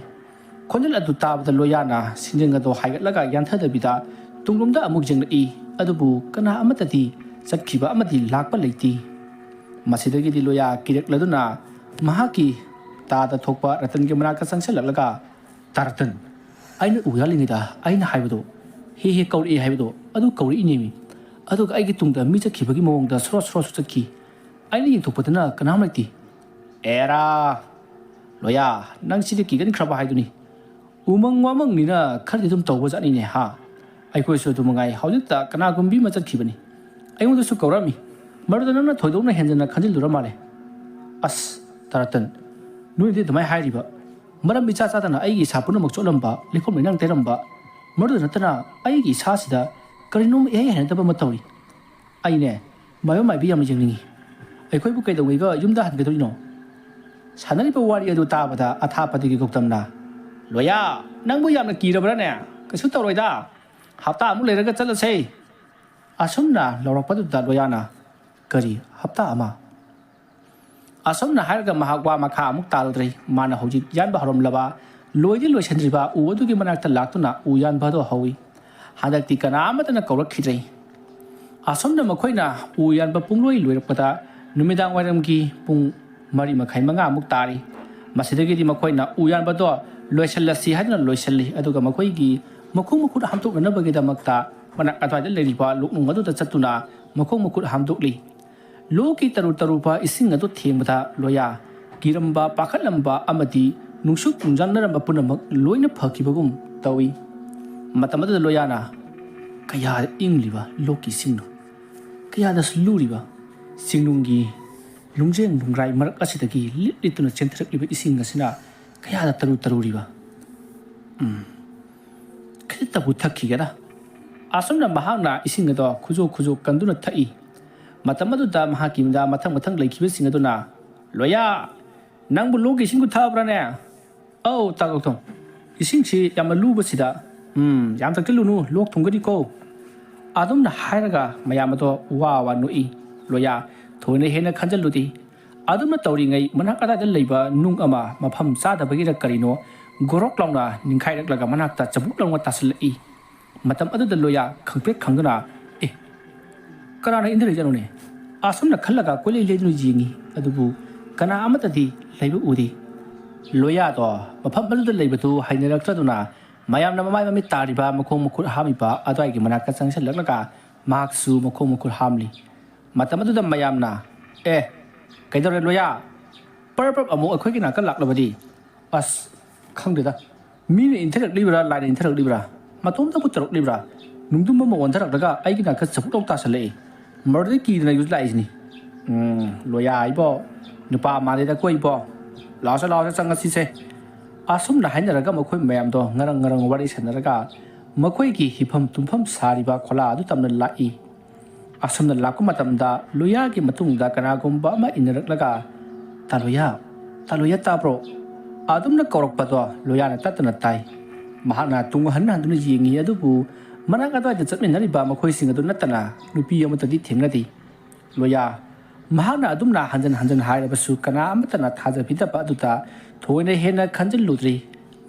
ꯈꯣꯟꯖꯦꯜ ꯑꯗꯨ ꯇꯥꯕꯗ ꯂꯣꯌꯥꯅ ꯁꯤꯡꯖꯪ ꯑꯗꯨ ꯍꯥꯏꯒꯠꯂꯒ ꯌꯥꯟꯊꯗꯕꯤꯗ ꯇꯨꯡꯂꯣꯝꯗ ꯑꯃꯨꯛ ꯌꯦꯡꯂꯛꯏ꯫ ꯑꯗꯨꯕꯨ ꯀꯅꯥ ꯑꯃꯠꯇꯗꯤ ꯆꯠꯈꯤꯕ ꯑꯃꯗꯤ ꯂꯥꯛꯄ ꯂꯩꯇꯦ꯫ ꯃꯁꯤꯗꯒꯤꯗꯤ ꯂꯣꯌꯥ ꯀꯤꯔꯛꯂꯗꯨꯅ ꯃꯍꯥꯛꯀꯤ ꯇꯥꯗ ꯊꯣꯛꯄ ꯔꯇꯟꯒꯤ ꯃꯅꯥꯛꯇ ꯆꯪꯁꯤꯜꯂꯛꯂꯒ, "ꯇꯥ ꯔꯇꯟ, ꯑꯩꯅ ꯎ ꯌꯥꯜꯂꯤꯉꯩꯗ ꯑꯩꯅ ꯍꯥꯏꯕꯗꯣ ꯍꯦ ꯍꯦ ꯀꯧꯔꯛꯑꯦ ꯍꯥꯏꯕꯗꯣ ꯑꯗꯨ ꯀꯧꯔꯛꯏꯅꯦꯃꯤ꯫ ꯑꯗꯨꯒ ꯑꯩꯒꯤ ꯇꯨꯡꯗ ꯃꯤ ꯆꯠꯈꯤꯕꯒꯤ ꯃꯑꯣꯡꯗ ꯁꯣꯔꯣ ꯁꯣꯔꯣꯁꯨ ꯆꯠꯈꯤ꯫ ꯑꯩꯅ ꯌꯦꯡꯊꯣꯛꯄꯗꯅ ꯀꯅꯥꯝ ꯂꯩꯇꯦ꯫" "ꯑꯦꯔꯥ, ꯂꯣꯌꯥ, ꯅꯪ ꯁꯤꯗꯤ ꯀꯤꯒꯟꯈ꯭ꯔꯕ ꯍꯥꯏꯗꯨꯅꯤ꯫ ꯎꯃꯪ ꯋꯥꯃꯪꯅꯤꯅ ꯈꯔꯗꯤ ꯑꯗꯨꯝ ꯇꯧꯕꯖꯥꯠꯅꯤꯅꯦ ꯍꯥ꯫ ꯑꯩꯈꯣꯏꯁꯨ ꯑꯗꯨ ꯃꯉꯥꯏ, ꯍꯧꯖꯤꯛꯇ ꯀꯅꯥꯒꯨꯝꯕꯤ ꯑꯃ ꯆꯠꯈꯤꯕꯅꯤ꯫ ꯑꯩꯉꯣꯟꯗꯁꯨ ꯀꯧꯔꯛꯑꯝꯃꯤ꯫ ꯃꯗꯨꯗ ꯅꯪꯅ ꯊꯣꯏꯗꯣꯛꯅ ꯍꯦꯟꯖꯟꯅ ꯈꯟꯖꯤꯜꯂꯨꯔ ꯃꯥꯜꯂꯦ꯫" "ꯑꯁ, ꯇꯥ ꯔꯇꯟ, ꯅꯣꯏꯅꯗꯤ ꯑꯗꯨꯃꯥꯏꯅ ꯍꯥꯏꯔꯤꯕ? ꯃꯔꯝ ꯏꯆꯥ ꯆꯥꯗꯅ ꯑꯩꯒꯤ ꯏꯁꯥ ꯄꯨꯝꯅꯃꯛ ꯆꯣꯠꯂꯝꯕ, ꯂꯩꯈꯣꯝ ꯂꯩꯅꯥꯡ ꯇꯩꯔꯝꯕ, ꯃꯗꯨꯗ ꯅꯠꯇꯅ ꯑꯩꯒꯤ ꯏꯁꯥꯁꯤꯗ ꯀꯔꯤꯅꯣꯝ ꯏꯍꯩ ꯍꯩꯅꯗꯕ ꯑꯃ ꯇꯧꯔꯤ꯫ ꯑꯩꯅꯦ, ꯃꯥꯏꯕ ꯃꯥꯏꯕꯤ ꯌꯥꯝꯅ ꯌꯦꯡꯅꯤꯡꯉꯤ꯫ ꯑꯩꯈꯣꯏꯕꯨ ꯀꯩꯗꯧꯉꯩꯒ ꯌꯨꯝꯗ ꯍꯟꯒꯗꯧꯔꯤꯅꯣ?" ꯁꯥꯟꯅꯔꯤꯕ ꯋꯥꯔꯤ ꯑꯗꯨ ꯇꯥꯕꯗ ꯑꯊꯥꯞꯄꯗꯒꯤ ꯒꯧꯇꯝꯅ, "ꯂꯣꯌꯥ, ꯅꯪꯕꯨ ꯌꯥꯝꯅ ꯀꯤꯔꯕ꯭ꯔꯥꯅꯦ? ꯀꯩꯁꯨ ꯇꯧꯔꯣꯏꯗ꯫ ꯍꯞꯇꯥ ꯑꯃꯨꯛ ꯂꯩꯔꯒ ꯆꯠꯂꯁꯦ꯫" ꯑꯁꯨꯝꯅ ꯂꯥꯎꯔꯛꯄꯗꯨꯗ ꯂꯣꯌꯥꯅ, "ꯀꯔꯤ ꯍꯞꯇꯥ ꯑꯃ?" ꯑꯁꯨꯝꯅ ꯍꯥꯏꯔꯒ ꯃꯍꯥꯛ ꯋꯥ ꯃꯈꯥ ꯑꯃꯨꯛ ꯇꯥꯔꯨꯗ꯭ꯔꯦ꯫ ꯃꯥꯅ ꯍꯧꯖꯤꯛ ꯌꯥꯟꯕ ꯍꯧꯔꯝꯂꯕ, ꯂꯣꯏꯗꯤ ꯂꯣꯏꯁꯤꯟꯗ꯭ꯔꯤꯕ ꯎ ꯑꯗꯨꯒꯤ ꯃꯅꯥꯛꯇ ꯂꯥꯛꯇꯨꯅ ꯎ ꯌꯥꯟꯕ ꯑꯗꯨ ꯍꯧꯏ꯫ ꯍꯟꯗꯛꯇꯤ ꯀꯅꯥ ꯑꯃꯠꯇꯅ ꯀꯧꯔꯛꯈꯤꯗ꯭ꯔꯦ꯫ ꯑꯁꯨꯝꯅ ꯃꯈꯣꯏꯅ ꯎ ꯌꯥꯟꯕ ꯄꯨꯡꯂꯣꯏ ꯂꯣꯏꯔꯛꯄꯗ ꯅꯨꯃꯤꯗꯥꯡ ꯋꯥꯏꯔꯝꯒꯤ ꯄꯨꯡ ꯃꯔꯤ ꯃꯈꯥꯏ, ꯃꯉꯥꯃꯨꯛ ꯇꯥꯔꯤ꯫ ꯃꯁꯤꯗꯒꯤꯗꯤ ꯃꯈꯣꯏꯅ ꯎ ꯌꯥꯟꯕꯗꯣ ꯂꯣꯏꯁꯤꯜꯂꯁꯤ ꯍꯥꯏꯗꯨꯅ ꯂꯣꯏꯁꯤꯜꯂꯤ, ꯑꯗꯨꯒ ꯃꯈꯣꯏꯒꯤ ꯃꯈꯣꯡ ꯃꯈꯨꯠ ꯍꯥꯝꯗꯣꯛꯅꯅꯕꯒꯤꯗꯃꯛꯇ ꯃꯅꯥꯛ ꯑꯗ꯭ꯋꯥꯏꯗ ꯂꯩꯔꯤꯕ ꯂꯣꯛꯅꯨꯡ ꯑꯗꯨꯗ ꯆꯠꯇꯨꯅ ꯃꯈꯣꯡ ꯃꯈꯨꯠ ꯍꯥꯝꯗꯣꯛꯂꯤ꯫ ꯂꯣꯛꯀꯤ ꯇꯔꯨ ꯇꯔꯨꯕ ꯏꯁꯤꯡ ꯑꯗꯨ ꯊꯦꯡꯕꯗ ꯂꯣꯌꯥ ꯀꯤꯔꯝꯕ, ꯄꯥꯈꯠꯂꯝꯕ ꯑꯃꯗꯤ ꯅꯨꯡꯁꯨꯛ ꯅꯨꯡꯖꯥꯟꯅꯔꯝꯕ ꯄꯨꯝꯅꯃꯛ ꯂꯣꯏꯅ ꯐꯈꯤꯕꯒꯨꯝ ꯇꯧꯏ꯫ ꯃꯇꯝ ꯑꯗꯨꯗ ꯂꯣꯌꯥꯅ, "ꯀꯌꯥ ꯏꯪꯂꯤꯕ ꯂꯣꯛꯀꯤ ꯏꯁꯤꯡꯅꯣ! ꯀꯌꯥꯗꯁꯨ ꯂꯨꯔꯤꯕ! ꯆꯤꯡꯅꯨꯡꯒꯤ ꯂꯨꯡꯖꯦꯡ ꯂꯨꯡꯒ꯭ꯔꯥꯏ ꯃꯔꯛ ꯑꯁꯤꯗꯒꯤ ꯂꯤꯠ ꯂꯤꯠꯇꯨꯅ ꯆꯦꯟꯊꯔꯛꯂꯤꯕ ꯏꯁꯤꯡ ꯑꯁꯤꯅ ꯀꯌꯥꯗ ꯇꯔꯨ ꯇꯔꯨꯔꯤꯕ! ꯎꯝ, ꯈꯖꯤꯛꯇꯕꯨ ꯊꯛꯈꯤꯒꯦꯗ꯫" ꯑꯁꯨꯝꯅ ꯃꯍꯥꯛꯅ ꯏꯁꯤꯡ ꯑꯗꯣ ꯈꯨꯖꯣꯛ ꯈꯨꯖꯣꯛ ꯀꯟꯗꯨꯅ ꯊꯛꯏ꯫ ꯃꯇꯝ ꯑꯗꯨꯗ ꯃꯍꯥꯛꯀꯤ ꯃꯤꯗ ꯃꯊꯪ ꯃꯊꯪ ꯂꯩꯈꯤꯕꯁꯤꯡ ꯑꯗꯨꯅ, "ꯂꯣꯌꯥ, ꯅꯪꯕꯨ ꯂꯣꯛꯀꯤ ꯏꯁꯤꯡꯕꯨ ꯊꯛꯑꯕ꯭ꯔꯥꯅꯦ?" "ꯑꯧ, ꯇꯥ ꯒꯧꯇꯝ, ꯏꯁꯤꯡꯁꯤ ꯌꯥꯝꯅ ꯂꯨꯕꯁꯤꯗ꯫" "ꯎꯝ, ꯌꯥꯝ ꯊꯛꯆꯤꯜꯂꯨꯅꯨ, ꯂꯣꯛ ꯊꯨꯡꯒꯅꯤꯀꯣ꯫" ꯑꯗꯨꯝꯅ ꯍꯥꯏꯔꯒ ꯃꯌꯥꯝ ꯑꯗꯣ ꯋꯥ ꯋꯥ ꯅꯣꯛꯏ꯫ ꯂꯣꯌꯥ ꯊꯣꯏꯅ ꯍꯦꯟꯅ ꯈꯟꯖꯤꯜꯂꯨꯗꯦ꯫ ꯑꯗꯨꯝꯅ ꯇꯧꯔꯤꯉꯩ ꯃꯅꯥꯛ ꯑꯗꯥꯏꯗ ꯂꯩꯕ ꯅꯨꯡ ꯑꯃ ꯃꯐꯝ ꯆꯥꯗꯕꯒꯤꯔ ꯀꯔꯤꯅꯣ ꯒꯣꯔꯣꯛ ꯂꯥꯎꯅ ꯅꯤꯡꯈꯥꯏꯔꯛꯂꯒ ꯃꯅꯥꯛꯇ ꯆꯕꯨꯛ ꯂꯥꯎꯅ ꯇꯥꯁꯤꯜꯂꯛꯏ꯫ ꯃꯇꯝ ꯑꯗꯨꯗ ꯂꯣꯌꯥ ꯈꯪꯄ꯭ꯔꯦꯛ ꯈꯪꯗꯨꯅ, "ꯑꯦ, ꯀꯅꯥꯅ ꯏꯟꯊꯔꯛꯏꯖꯥꯠꯅꯣꯅꯦ?" ꯑꯁꯨꯝꯅ ꯈꯜꯂꯒ ꯀꯣꯏꯂꯩ ꯂꯩꯗꯨꯅ ꯌꯦꯡꯉꯤ꯫ ꯑꯗꯨꯕꯨ ꯀꯅꯥ ꯑꯃꯠꯇꯗꯤ ꯂꯩꯕ ꯎꯗꯦ꯫ ꯂꯣꯌꯥꯗꯣ ꯃꯐꯝ ꯑꯗꯨꯗ ꯂꯩꯕꯗꯨ ꯍꯩꯅꯔꯛꯇ꯭ꯔꯗꯨꯅ ꯃꯌꯥꯝꯅ ꯃꯃꯥꯏ ꯃꯃꯤꯠ ꯇꯥꯔꯤꯕ ꯃꯈꯣꯡ ꯃꯈꯨꯠ ꯍꯥꯝꯃꯤꯕ ꯑꯗꯨꯋꯥꯏꯒꯤ ꯃꯅꯥꯛꯇ ꯆꯪꯁꯤꯜꯂꯛꯂꯒ ꯃꯍꯥꯛꯁꯨ ꯃꯈꯣꯡ ꯃꯈꯨꯠ ꯍꯥꯝꯂꯤ꯫ ꯃꯇꯝ ꯑꯗꯨꯗ ꯃꯌꯥꯝꯅ, "ꯑꯦ, ꯀꯩꯗꯧꯔꯦ ꯂꯣꯌꯥ? ꯄꯔꯞ ꯄꯔꯞ ꯑꯃꯨꯛ ꯑꯩꯈꯣꯏꯒꯤ ꯅꯥꯀꯜ ꯂꯥꯛꯂꯕꯗꯤ?" "ꯑꯁ, ꯈꯪꯗꯦꯗ꯫ ꯃꯤꯅ ꯏꯟꯊꯔꯛꯂꯤꯕ꯭ꯔꯥ, ꯂꯥꯏꯅ ꯏꯟꯊꯔꯛꯂꯤꯕ꯭ꯔꯥ? ꯃꯇꯣꯝꯇꯕꯨ ꯇꯧꯔꯛꯂꯤꯕ꯭ꯔꯥ? ꯅꯨꯡꯗꯨꯝ ꯑꯃ ꯑꯣꯟꯊꯔꯛꯂꯒ ꯑꯩꯒꯤ ꯅꯥꯀꯜ ꯆꯕꯨꯛ ꯂꯥꯎ ꯇꯥꯁꯤꯜꯂꯛꯏ꯫ ꯃꯗꯨꯗꯩ ꯀꯤꯗꯅ ꯑꯩꯁꯨ ꯂꯥꯛꯏꯁꯤꯅꯤ꯫ ꯎꯝ, ꯂꯣꯌꯥ ꯏꯕꯣ, ꯅꯨꯄꯥ ꯃꯥꯜꯂꯦꯗꯀꯣ ꯏꯕꯣ꯫ ꯂꯥꯛꯑꯣꯁꯦ, ꯂꯥꯛꯑꯣꯁꯦ, ꯆꯪꯉꯁꯤꯁꯦ꯫" ꯑꯁꯨꯝꯅ ꯍꯥꯏꯅꯔꯒ ꯃꯈꯣꯏ ꯃꯌꯥꯝꯗꯣ ꯉꯔꯪ ꯉꯔꯪ ꯋꯥꯔꯤ ꯁꯥꯟꯅꯔꯒ ꯃꯈꯣꯏꯒꯤ ꯍꯤꯐꯝ ꯇꯨꯝꯐꯝ ꯁꯥꯔꯤꯕ ꯈꯣꯂꯥ ꯑꯗꯨ ꯇꯝꯅ ꯂꯥꯛꯏ꯫ ꯑꯁꯨꯝꯅ ꯂꯥꯛꯄ ꯃꯇꯝꯗ ꯂꯣꯌꯥꯒꯤ ꯃꯇꯨꯡꯗ ꯀꯅꯥꯒꯨꯝꯕ ꯑꯃ ꯏꯟꯅꯔꯛꯂꯒ, "ꯇꯥ ꯂꯣꯌꯥ, ꯇꯥ ꯂꯣꯌꯥ, ꯇꯥꯕ꯭ꯔꯣ?" ꯑꯗꯨꯝꯅ ꯀꯧꯔꯛꯄꯗꯣ ꯂꯣꯌꯥꯅ ꯇꯠꯇꯅ ꯇꯥꯏ꯫ ꯃꯍꯥꯛꯅ ꯇꯨꯡ ꯍꯟ ꯍꯟꯗꯨꯅ ꯌꯦꯡꯉꯤ, ꯑꯗꯨꯕꯨ ꯃꯅꯥꯛ ꯑꯗꯨꯋꯥꯏꯗ ꯆꯠꯃꯤꯟꯅꯔꯤꯕ ꯃꯈꯣꯏꯁꯤꯡ ꯑꯗꯨ ꯅꯠꯇꯅ ꯅꯨꯄꯤ ꯑꯃꯠꯇꯗꯤ ꯊꯦꯡꯅꯗꯦ꯫ ꯂꯣꯌꯥ, ꯃꯍꯥꯛꯅ ꯑꯗꯨꯝꯅ ꯍꯟꯖꯤꯟ ꯍꯟꯖꯤꯟ ꯍꯥꯏꯔꯕꯁꯨ ꯀꯅꯥ ꯑꯃꯠꯇꯅ ꯊꯥꯖꯕꯤꯗꯕ ꯑꯗꯨꯗ ꯊꯣꯏꯅ ꯍꯦꯟꯅ ꯈꯟꯖꯤꯜꯂꯨꯗ꯭ꯔꯤ꯫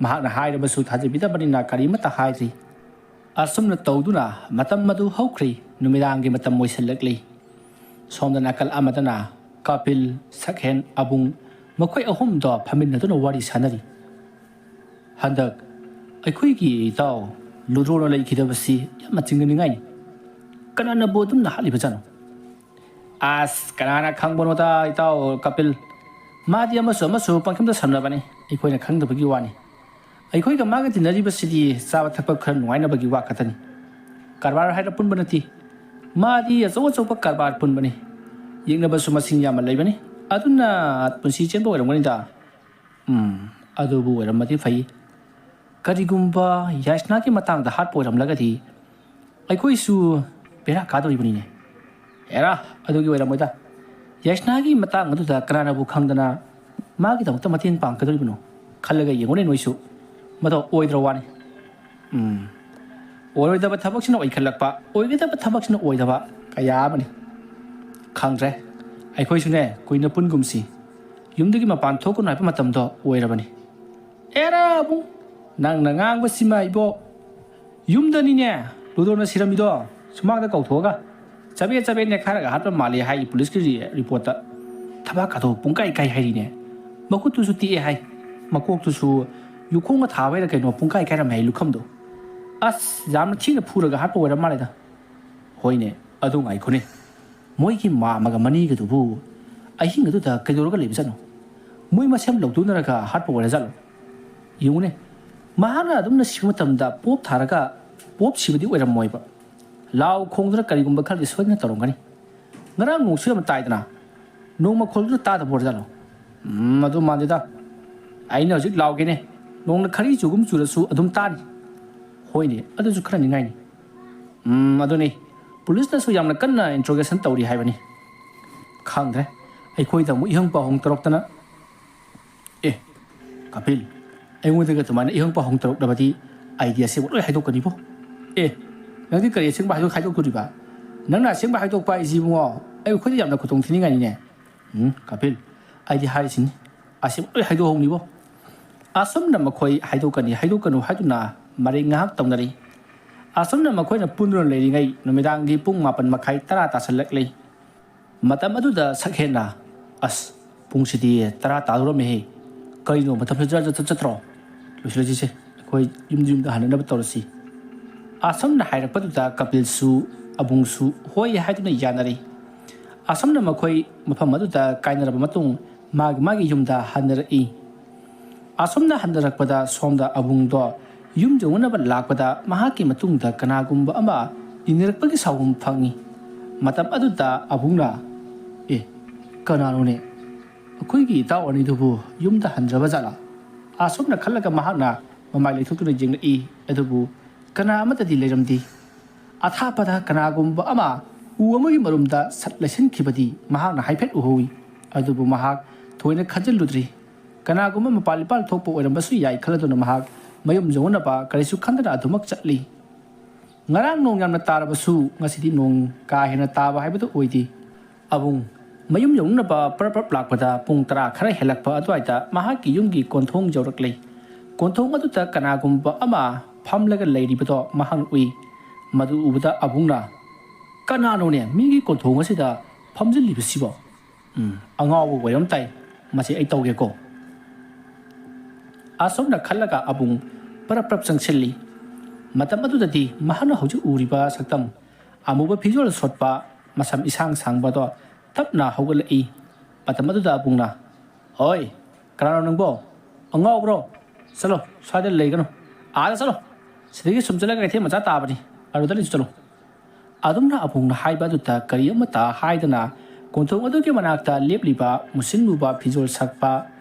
ꯃꯍꯥꯛꯅ ꯍꯥꯏꯔꯕꯁꯨ ꯊꯥꯖꯕꯤꯗꯕꯅꯤꯅ ꯀꯔꯤꯃꯠꯇ ꯍꯥꯏꯗ꯭ꯔꯤ꯫ ꯑꯁꯨꯝꯅ ꯇꯧꯗꯨꯅ ꯃꯇꯝ ꯑꯗꯨ ꯍꯧꯈ꯭ꯔꯤ꯫ ꯅꯨꯃꯤꯗꯥꯡꯒꯤ ꯃꯇꯝ ꯑꯣꯏꯁꯤꯜꯂꯛꯂꯤ꯫ ꯁꯣꯝꯗ ꯅꯥꯀꯜ ꯑꯃꯗꯅ ꯀꯥꯄꯤꯜ, ꯁꯛꯍꯦꯟ, ꯑꯕꯨꯡ, ꯃꯈꯣꯏ ꯑꯍꯨꯝꯗꯣ ꯐꯝꯃꯤꯟꯅꯗꯨꯅ ꯋꯥꯔꯤ ꯁꯥꯟꯅꯔꯤ꯫ "ꯍꯟꯗꯛ ꯑꯩꯈꯣꯏꯒꯤ ꯏꯇꯥꯎ ꯂꯨꯗ꯭ꯔꯣꯅ ꯂꯩꯈꯤꯗꯕꯁꯤ ꯌꯥꯝꯅ ꯆꯤꯡꯅꯅꯤꯡꯉꯥꯏꯅꯤ꯫ ꯀꯅꯥꯅꯕꯨ ꯑꯗꯨꯝꯅ ꯍꯥꯠꯂꯤꯕꯖꯥꯠꯅꯣ?" "ꯑꯁ, ꯀꯅꯥꯅ ꯈꯪꯕꯅꯣꯗ, ꯏꯇꯥꯎ ꯀꯄꯤꯜ꯫ ꯃꯥꯗꯤ ꯑꯃꯁꯨ ꯑꯃꯁꯨ ꯄꯪꯁꯝꯗ ꯁꯝꯅꯕꯅꯤ, ꯑꯩꯈꯣꯏꯅ ꯈꯪꯗꯕꯒꯤ ꯋꯥꯅꯤ꯫ ꯑꯩꯈꯣꯏꯒ ꯃꯥꯒ ꯇꯤꯟꯅꯔꯤꯕꯁꯤꯗꯤ ꯆꯥꯕ ꯊꯛꯄ ꯈꯔ ꯅꯨꯡꯉꯥꯏꯅꯕꯒꯤ ꯋꯥ ꯈꯛꯇꯅꯤ꯫ ꯀꯔꯕꯥꯔ ꯍꯥꯏꯔ ꯄꯨꯟꯕ ꯅꯠꯇꯦ꯫ ꯃꯥꯗꯤ ꯑꯆꯧ ꯑꯆꯧꯕ ꯀꯔꯕꯥꯔ ꯄꯨꯟꯕꯅꯤ꯫ ꯌꯦꯛꯅꯕꯁꯨ ꯃꯁꯤꯡ ꯌꯥꯝꯅ ꯂꯩꯕꯅꯤ꯫ ꯑꯗꯨꯅ ꯄꯨꯟꯁꯤ ꯆꯦꯟꯕ ꯑꯣꯏꯔꯝꯒꯅꯤꯗ꯫" "ꯎꯝ, ꯑꯗꯨꯕꯨ ꯑꯣꯏꯔꯝꯃꯗꯤ ꯐꯩ꯫ ꯀꯔꯤꯒꯨꯝꯕ ꯌꯥꯏꯁꯅꯥꯒꯤ ꯃꯇꯥꯡꯗ ꯍꯥꯠꯄ ꯑꯣꯏꯔꯝꯂꯒꯗꯤ ꯑꯩꯈꯣꯏꯁꯨ ꯕꯦꯔꯥ ꯀꯥꯗꯧꯔꯤꯕꯅꯤꯅꯦ꯫" "ꯑꯦꯔꯥ, ꯑꯗꯨꯒꯤ ꯑꯣꯏꯔꯝꯃꯣꯏꯗ꯫ ꯌꯥꯏꯁꯅꯥꯒꯤ ꯃꯇꯥꯡ ꯑꯗꯨꯗ ꯀꯅꯥꯅꯕꯨ ꯈꯪꯗꯅ ꯃꯥꯒꯤꯗꯃꯛꯇ ꯃꯇꯦꯡ ꯄꯥꯡꯒꯗꯧꯔꯤꯕꯅꯣ? ꯈꯜꯂꯒ ꯌꯦꯡꯉꯨꯅꯦ ꯅꯣꯏꯁꯨ꯫ ꯃꯗꯣ ꯑꯣꯏꯗ꯭ꯔ ꯋꯥꯅꯤ꯫" "ꯎꯝ, ꯑꯣꯏꯔꯣꯏꯗꯕ ꯊꯕꯛꯁꯤꯅ ꯑꯣꯏꯈꯠꯂꯛꯄ, ꯑꯣꯏꯒꯗꯕ ꯊꯕꯛꯁꯤꯅ ꯑꯣꯏꯗꯕ ꯀꯌꯥ ꯑꯃꯅꯤ꯫ ꯈꯪꯗ꯭ꯔꯦ, ꯑꯩꯈꯣꯏꯁꯨꯅꯦ ꯀꯨꯏꯅ ꯄꯨꯟꯒꯨꯝꯁꯤ꯫ ꯌꯨꯝꯗꯒꯤ ꯃꯄꯥꯟ ꯊꯣꯛꯀꯅꯨ ꯍꯥꯏꯕ ꯃꯇꯝꯗꯣ ꯑꯣꯏꯔꯕꯅꯤ꯫ ꯑꯦꯔꯥ ꯑꯕꯨꯡ, ꯅꯪꯅ ꯉꯥꯡꯕꯁꯤꯃ ꯏꯕꯣ꯫ ꯌꯨꯝꯗꯅꯤꯅꯦ ꯂꯨꯗꯣꯅ ꯁꯤꯔꯝꯃꯤꯗꯣ, ꯁꯨꯃꯥꯡꯗ ꯀꯧꯊꯣꯛꯑꯒ꯫ ꯆꯕꯦꯠ ꯆꯕꯦꯠ ꯅꯦꯠꯈꯥꯏꯔꯒ ꯍꯥꯠꯄ ꯃꯥꯜꯂꯤ ꯍꯥꯏ ꯄꯨꯂꯤꯁꯀꯤ ꯔꯤ-, ꯔꯤꯄꯣꯔꯠꯇ꯫ ꯊꯕꯥꯛꯀꯗꯣ ꯄꯨꯡꯀꯥꯏ ꯀꯥꯏ ꯍꯥꯏꯔꯤꯅꯦ꯫ ꯃꯈꯨꯠꯇꯨꯁꯨ ꯇꯦꯛꯑꯦ ꯍꯥꯏ꯫ ꯃꯀꯣꯛꯇꯨꯁꯨ ꯌꯨꯈꯣꯡꯒ ꯊꯥꯕꯩꯔ ꯀꯩꯅꯣ ꯄꯨꯡꯀꯥꯏ ꯀꯥꯏꯔꯝꯃꯦ ꯍꯥꯏ ꯂꯨꯈꯝꯗꯣ꯫ ꯑꯁ, ꯌꯥꯝꯅ ꯊꯤꯅ ꯐꯨꯔꯒ ꯍꯥꯠꯄ ꯑꯣꯏꯔ ꯃꯥꯜꯂꯦꯗ꯫ ꯍꯣꯏꯅꯦ, ꯑꯗꯨ ꯉꯥꯏꯈꯣꯅꯦ꯫ ꯃꯣꯏꯒꯤ ꯃꯥꯝꯃꯒ ꯃꯅꯤꯒꯗꯨꯕꯨ ꯑꯍꯤꯡ ꯑꯗꯨꯗ ꯀꯩꯗꯧꯔꯒ ꯂꯩꯕꯖꯥꯠꯅꯣ? ꯃꯣꯏ ꯃꯁꯦꯝ ꯂꯧꯗꯨꯅꯔꯒ ꯍꯥꯠꯄ ꯑꯣꯏꯔꯖꯥꯠꯂꯣ? ꯌꯦꯡꯉꯨꯅꯦ, ꯃꯍꯥꯛꯅ ꯑꯗꯨꯝꯅ ꯁꯤꯕ ꯃꯇꯝꯗ ꯄꯣꯞ ꯊꯥꯔꯒ ꯄꯣꯞ ꯁꯤꯕꯗꯤ ꯑꯣꯏꯔꯝꯃꯣꯏꯕ꯫ ꯂꯥꯎ ꯈꯣꯡꯗꯨꯅ ꯀꯔꯤꯒꯨꯝꯕ ꯈꯔꯗꯤ ꯁꯣꯏꯗꯅ ꯇꯧꯔꯝꯒꯅꯤ꯫ ꯉꯔꯥꯡ ꯅꯣꯡꯁꯨ ꯌꯥꯝ ꯇꯥꯏꯗꯅ, ꯅꯣꯡ ꯃꯈꯣꯜꯗꯨꯅ ꯇꯥꯗꯕ ꯑꯣꯏꯔꯖꯥꯠꯂꯣ? ꯎꯝ, ꯑꯗꯨ ꯃꯥꯟꯗꯦꯗ꯫ ꯑꯩꯅ ꯍꯧꯖꯤꯛ ꯂꯥꯎꯒꯦꯅꯦ, ꯅꯣꯡꯅ ꯈꯔꯤ ꯆꯨꯒꯨꯝ ꯆꯨꯔꯁꯨ ꯑꯗꯨꯝ ꯇꯥꯅꯤ꯫ ꯍꯣꯏꯅꯦ, ꯑꯗꯨꯁꯨ ꯈꯔ ꯅꯤꯡꯉꯥꯏꯅꯤ꯫ ꯎꯝ, ꯑꯗꯨꯅꯤ꯫ ꯄꯨꯂꯤꯁꯅꯁꯨ ꯌꯥꯝꯅ ꯀꯟꯅ interrogation ꯇꯧꯔꯤ ꯍꯥꯏꯕꯅꯤ꯫ ꯈꯪꯗ꯭ꯔꯦ꯫ ꯑꯩꯈꯣꯏꯗ ꯑꯃꯨꯛ ꯏꯍꯪ ꯄꯥꯎꯍꯪ ꯇꯧꯔꯛꯇꯅ꯫ ꯑꯦ, ꯀꯄꯤꯜ, ꯑꯩꯉꯣꯟꯗꯒ ꯑꯗꯨꯃꯥꯏꯅ ꯏꯍꯪ ꯄꯥꯎꯍꯪ ꯇꯧꯔꯛꯂꯕꯗꯤ ꯑꯩꯗꯤ ꯑꯁꯦꯡꯕ ꯂꯣꯏ ꯍꯥꯏꯗꯣꯛꯀꯅꯤꯕꯣ꯫ ꯑꯦ, ꯅꯪꯗꯤ ꯀꯔꯤ ꯑꯁꯦꯡꯕ ꯍꯥꯏꯗꯣꯛ-, ꯍꯥꯏꯗꯣꯛꯇꯣꯔꯤꯕ? ꯅꯪꯅ ꯑꯁꯦꯡꯕ ꯍꯥꯏꯗꯣꯛꯄ ꯍꯥꯏꯁꯤ ꯏꯕꯨꯡꯉꯣ, ꯑꯩ ꯑꯩꯈꯣꯏꯗ ꯌꯥꯝꯅ ꯈꯨꯗꯣꯡ ꯊꯤꯅꯤꯡꯉꯥꯏꯅꯤꯅꯦ꯫ ꯎꯝ, ꯀꯄꯤꯜ, ꯑꯩꯗꯤ ꯍꯥꯏꯔꯤꯁꯤꯅꯤ꯫ ꯑꯁꯦꯡꯕ ꯂꯣꯏ ꯍꯥꯏꯗꯣꯛꯍꯧꯅꯤꯕꯣ꯫ ꯑꯁꯨꯝꯅ ꯃꯈꯣꯏ ꯍꯥꯏꯗꯣꯛꯀꯅꯤ, ꯍꯥꯏꯗꯣꯛꯀꯅꯨ ꯍꯥꯏꯗꯨꯅ ꯃꯔꯩ ꯉꯥꯏꯍꯥꯛ ꯇꯧꯅꯔꯤ꯫ ꯑꯁꯨꯝꯅ ꯃꯈꯣꯏꯅ ꯄꯨꯟꯗꯨꯅ ꯂꯩꯔꯤꯉꯩ ꯅꯨꯃꯤꯗꯥꯡꯒꯤ ꯄꯨꯡ ꯃꯥꯄꯟ ꯃꯈꯥꯏ ꯇꯔꯥ ꯇꯥꯁꯜꯂꯛꯂꯤ꯫ ꯃꯇꯝ ꯑꯗꯨꯗ ꯁꯛꯍꯦꯟꯅ, "ꯑꯁ, ꯄꯨꯡꯁꯤꯗꯤ ꯇꯔꯥ ꯇꯥꯗꯧꯔꯝꯃꯦꯍꯦ꯫ ꯀꯔꯤꯅꯣ ꯃꯇꯝꯁꯤ ꯖꯔ ꯖꯔ ꯆꯠ-, ꯆꯠꯇ꯭ꯔꯣ? ꯂꯣꯏꯁꯤꯜꯂꯁꯤꯁꯦ꯫ ꯑꯩꯈꯣꯏ ꯌꯨꯝꯗ, ꯌꯨꯝꯗ ꯍꯟꯅꯅꯕ ꯇꯧꯔꯁꯤ"꯫ ꯑꯁꯨꯝꯅ ꯍꯥꯏꯔꯛꯄꯗꯨꯗ ꯀꯄꯤꯜꯁꯨ ꯑꯕꯨꯡꯁꯨ ꯍꯣꯏ ꯍꯥꯏꯗꯨꯅ ꯌꯥꯅꯔꯤ꯫ ꯑꯁꯨꯝꯅ ꯃꯈꯣꯏ ꯃꯐꯝ ꯑꯗꯨꯗ ꯀꯥꯏꯅꯔꯕ ꯃꯇꯨꯡ ꯃꯥꯒꯤ ꯃꯥꯒꯤ ꯌꯨꯝꯗ ꯍꯟꯅꯔꯛꯏ꯫ ꯑꯁꯨꯝꯅ ꯍꯟꯅꯔꯛꯄꯗ ꯁꯣꯝꯗ ꯑꯕꯨꯡꯗꯣ ꯌꯨꯝ ꯌꯧꯅꯅꯕ ꯂꯥꯛꯄꯗ ꯃꯍꯥꯛꯀꯤ ꯃꯇꯨꯡꯗ ꯀꯅꯥꯒꯨꯝꯕ ꯑꯃ ꯏꯟꯅꯔꯛꯄꯒꯤ ꯁꯥꯎꯍꯨꯝ ꯐꯪꯏ꯫ ꯃꯇꯝ ꯑꯗꯨꯗ ꯑꯕꯨꯡꯅ, "ꯑꯦ, ꯀꯅꯥꯅꯣꯅꯦ? ꯑꯩꯈꯣꯏꯒꯤ ꯏꯇꯥꯎ ꯑꯅꯤꯗꯨꯕꯨ ꯌꯨꯝꯗ ꯍꯟꯗ꯭ꯔꯕ ꯖꯥꯠꯂꯥ?" ꯑꯁꯨꯝꯅ ꯈꯜꯂꯒ ꯃꯍꯥꯛꯅ ꯃꯃꯥꯏ ꯂꯩꯊꯣꯛꯇꯨꯅ ꯌꯦꯡꯂꯛꯏ꯫ ꯑꯗꯨꯕꯨ ꯀꯅꯥ ꯑꯃꯠꯇꯗꯤ ꯂꯩꯔꯝꯗꯦ꯫ ꯑꯊꯥꯞꯄꯗ ꯀꯅꯥꯒꯨꯝꯕ ꯑꯃ ꯎ ꯑꯃꯒꯤ ꯃꯔꯨꯝꯗ ꯁꯠ ꯂꯩꯁꯤꯟꯈꯤꯕꯗꯤ ꯃꯍꯥꯛꯅ ꯍꯥꯏꯐꯦꯠ ꯎꯍꯧꯏ꯫ ꯑꯗꯨꯕꯨ ꯃꯍꯥꯛ ꯊꯣꯏꯅ ꯈꯟꯖꯤꯜꯂꯨꯗ꯭ꯔꯤ꯫ ꯀꯅꯥꯒꯨꯝꯕ ꯃꯄꯥꯜ ꯏꯄꯥꯜ ꯊꯣꯛꯄ ꯑꯣꯏꯔꯝꯕꯁꯨ ꯌꯥꯏ ꯈꯜꯂꯗꯨꯅ ꯃꯍꯥꯛ ꯃꯌꯨꯝ ꯌꯧꯅꯅꯕ ꯀꯔꯤꯁꯨ ꯈꯟꯗꯅ ꯑꯗꯨꯃꯛ ꯆꯠꯂꯤ꯫ ꯉꯔꯥꯡ ꯅꯣꯡ ꯌꯥꯝꯅ ꯇꯥꯔꯕꯁꯨ ꯉꯁꯤꯗꯤ ꯅꯣꯡ ꯀꯥ ꯍꯦꯟꯅ ꯇꯥꯕ ꯍꯥꯏꯕꯗꯨ ꯑꯣꯏꯗꯦ꯫ ꯑꯕꯨꯡ, ꯃꯌꯨꯝ ꯌꯧꯅꯕ ꯄꯔꯞ ꯄꯔꯞ ꯂꯥꯛꯄꯗ ꯄꯨꯡ ꯇꯔꯥ ꯈꯔ ꯍꯦꯜꯂꯛꯄ ꯑꯗꯨꯋꯥꯏꯗ ꯃꯍꯥꯛꯀꯤ ꯌꯨꯝꯒꯤ ꯀꯣꯟꯊꯣꯡ ꯌꯧꯔꯛꯂꯦ꯫ ꯀꯣꯟꯊꯣꯡ ꯑꯗꯨꯗ ꯀꯅꯥꯒꯨꯝꯕ ꯑꯃ ꯐꯝꯂꯒ ꯂꯩꯔꯤꯕꯗꯣ ꯃꯍꯥꯛꯅ ꯎꯏ꯫ ꯃꯗꯨ ꯎꯕꯗ ꯑꯕꯨꯡꯅ, "ꯀꯅꯥꯅꯣꯅꯦ ꯃꯤꯒꯤ ꯀꯣꯟꯊꯣꯡ ꯑꯁꯤꯗ ꯐꯝꯖꯤꯜꯂꯤꯕꯁꯤꯕꯣ? ꯎꯝ, ꯑꯉꯥꯎꯕ ꯑꯣꯏꯔꯝ ꯇꯥꯏ꯫ ꯃꯁꯤ ꯑꯩ ꯇꯧꯒꯦꯀꯣ"꯫ ꯑꯁꯨꯝꯅ ꯈꯜꯂꯒ ꯑꯕꯨꯡ ꯄꯔꯞ ꯄꯔꯞ ꯆꯪꯁꯤꯜꯂꯤ꯫ ꯃꯇꯝ ꯑꯗꯨꯗꯗꯤ ꯃꯍꯥꯛꯅ ꯍꯧꯖꯤꯛ ꯎꯔꯤꯕ ꯁꯛꯇꯝ ꯑꯃꯨꯕ ꯐꯤꯖꯣꯜ ꯁꯣꯠꯄ, ꯃꯁꯝ ꯏꯁꯥꯡ ꯁꯥꯡꯕꯗꯣ ꯇꯞꯅ ꯍꯧꯒꯠꯂꯛꯏ꯫ ꯃꯇꯝ ꯑꯗꯨꯗ ꯑꯕꯨꯡꯅ, "ꯍꯣꯏ, ꯀꯅꯥꯅꯣ ꯅꯪꯕꯣ? ꯑꯉꯥꯎꯕ꯭ꯔꯣ? ꯆꯠꯂꯣ, ꯁ꯭ꯋꯥꯏꯗ ꯂꯩꯒꯅꯨ꯫ ꯑꯥꯗ ꯆꯠꯂꯣ꯫ ꯁꯤꯗꯒꯤ ꯁꯨꯝ ꯆꯠꯂꯒ ꯀꯩꯊꯦꯜ ꯃꯆꯥ ꯇꯥꯕꯅꯤ, ꯑꯗꯨꯗ ꯂꯩꯁꯨ ꯆꯠꯂꯣ"꯫ ꯑꯗꯨꯝꯅ ꯑꯕꯨꯡꯅ ꯍꯥꯏꯕ ꯑꯗꯨꯗ ꯀꯔꯤ ꯑꯃꯠꯇ ꯍꯥꯏꯗꯅ ꯀꯣꯟꯊꯣꯡ ꯑꯗꯨꯒꯤ ꯃꯅꯥꯛꯇ ꯂꯦꯞꯂꯤꯕ ꯃꯨꯁꯤꯟ ꯃꯨꯕ ꯐꯤꯖꯣꯜ ꯁꯛꯄ,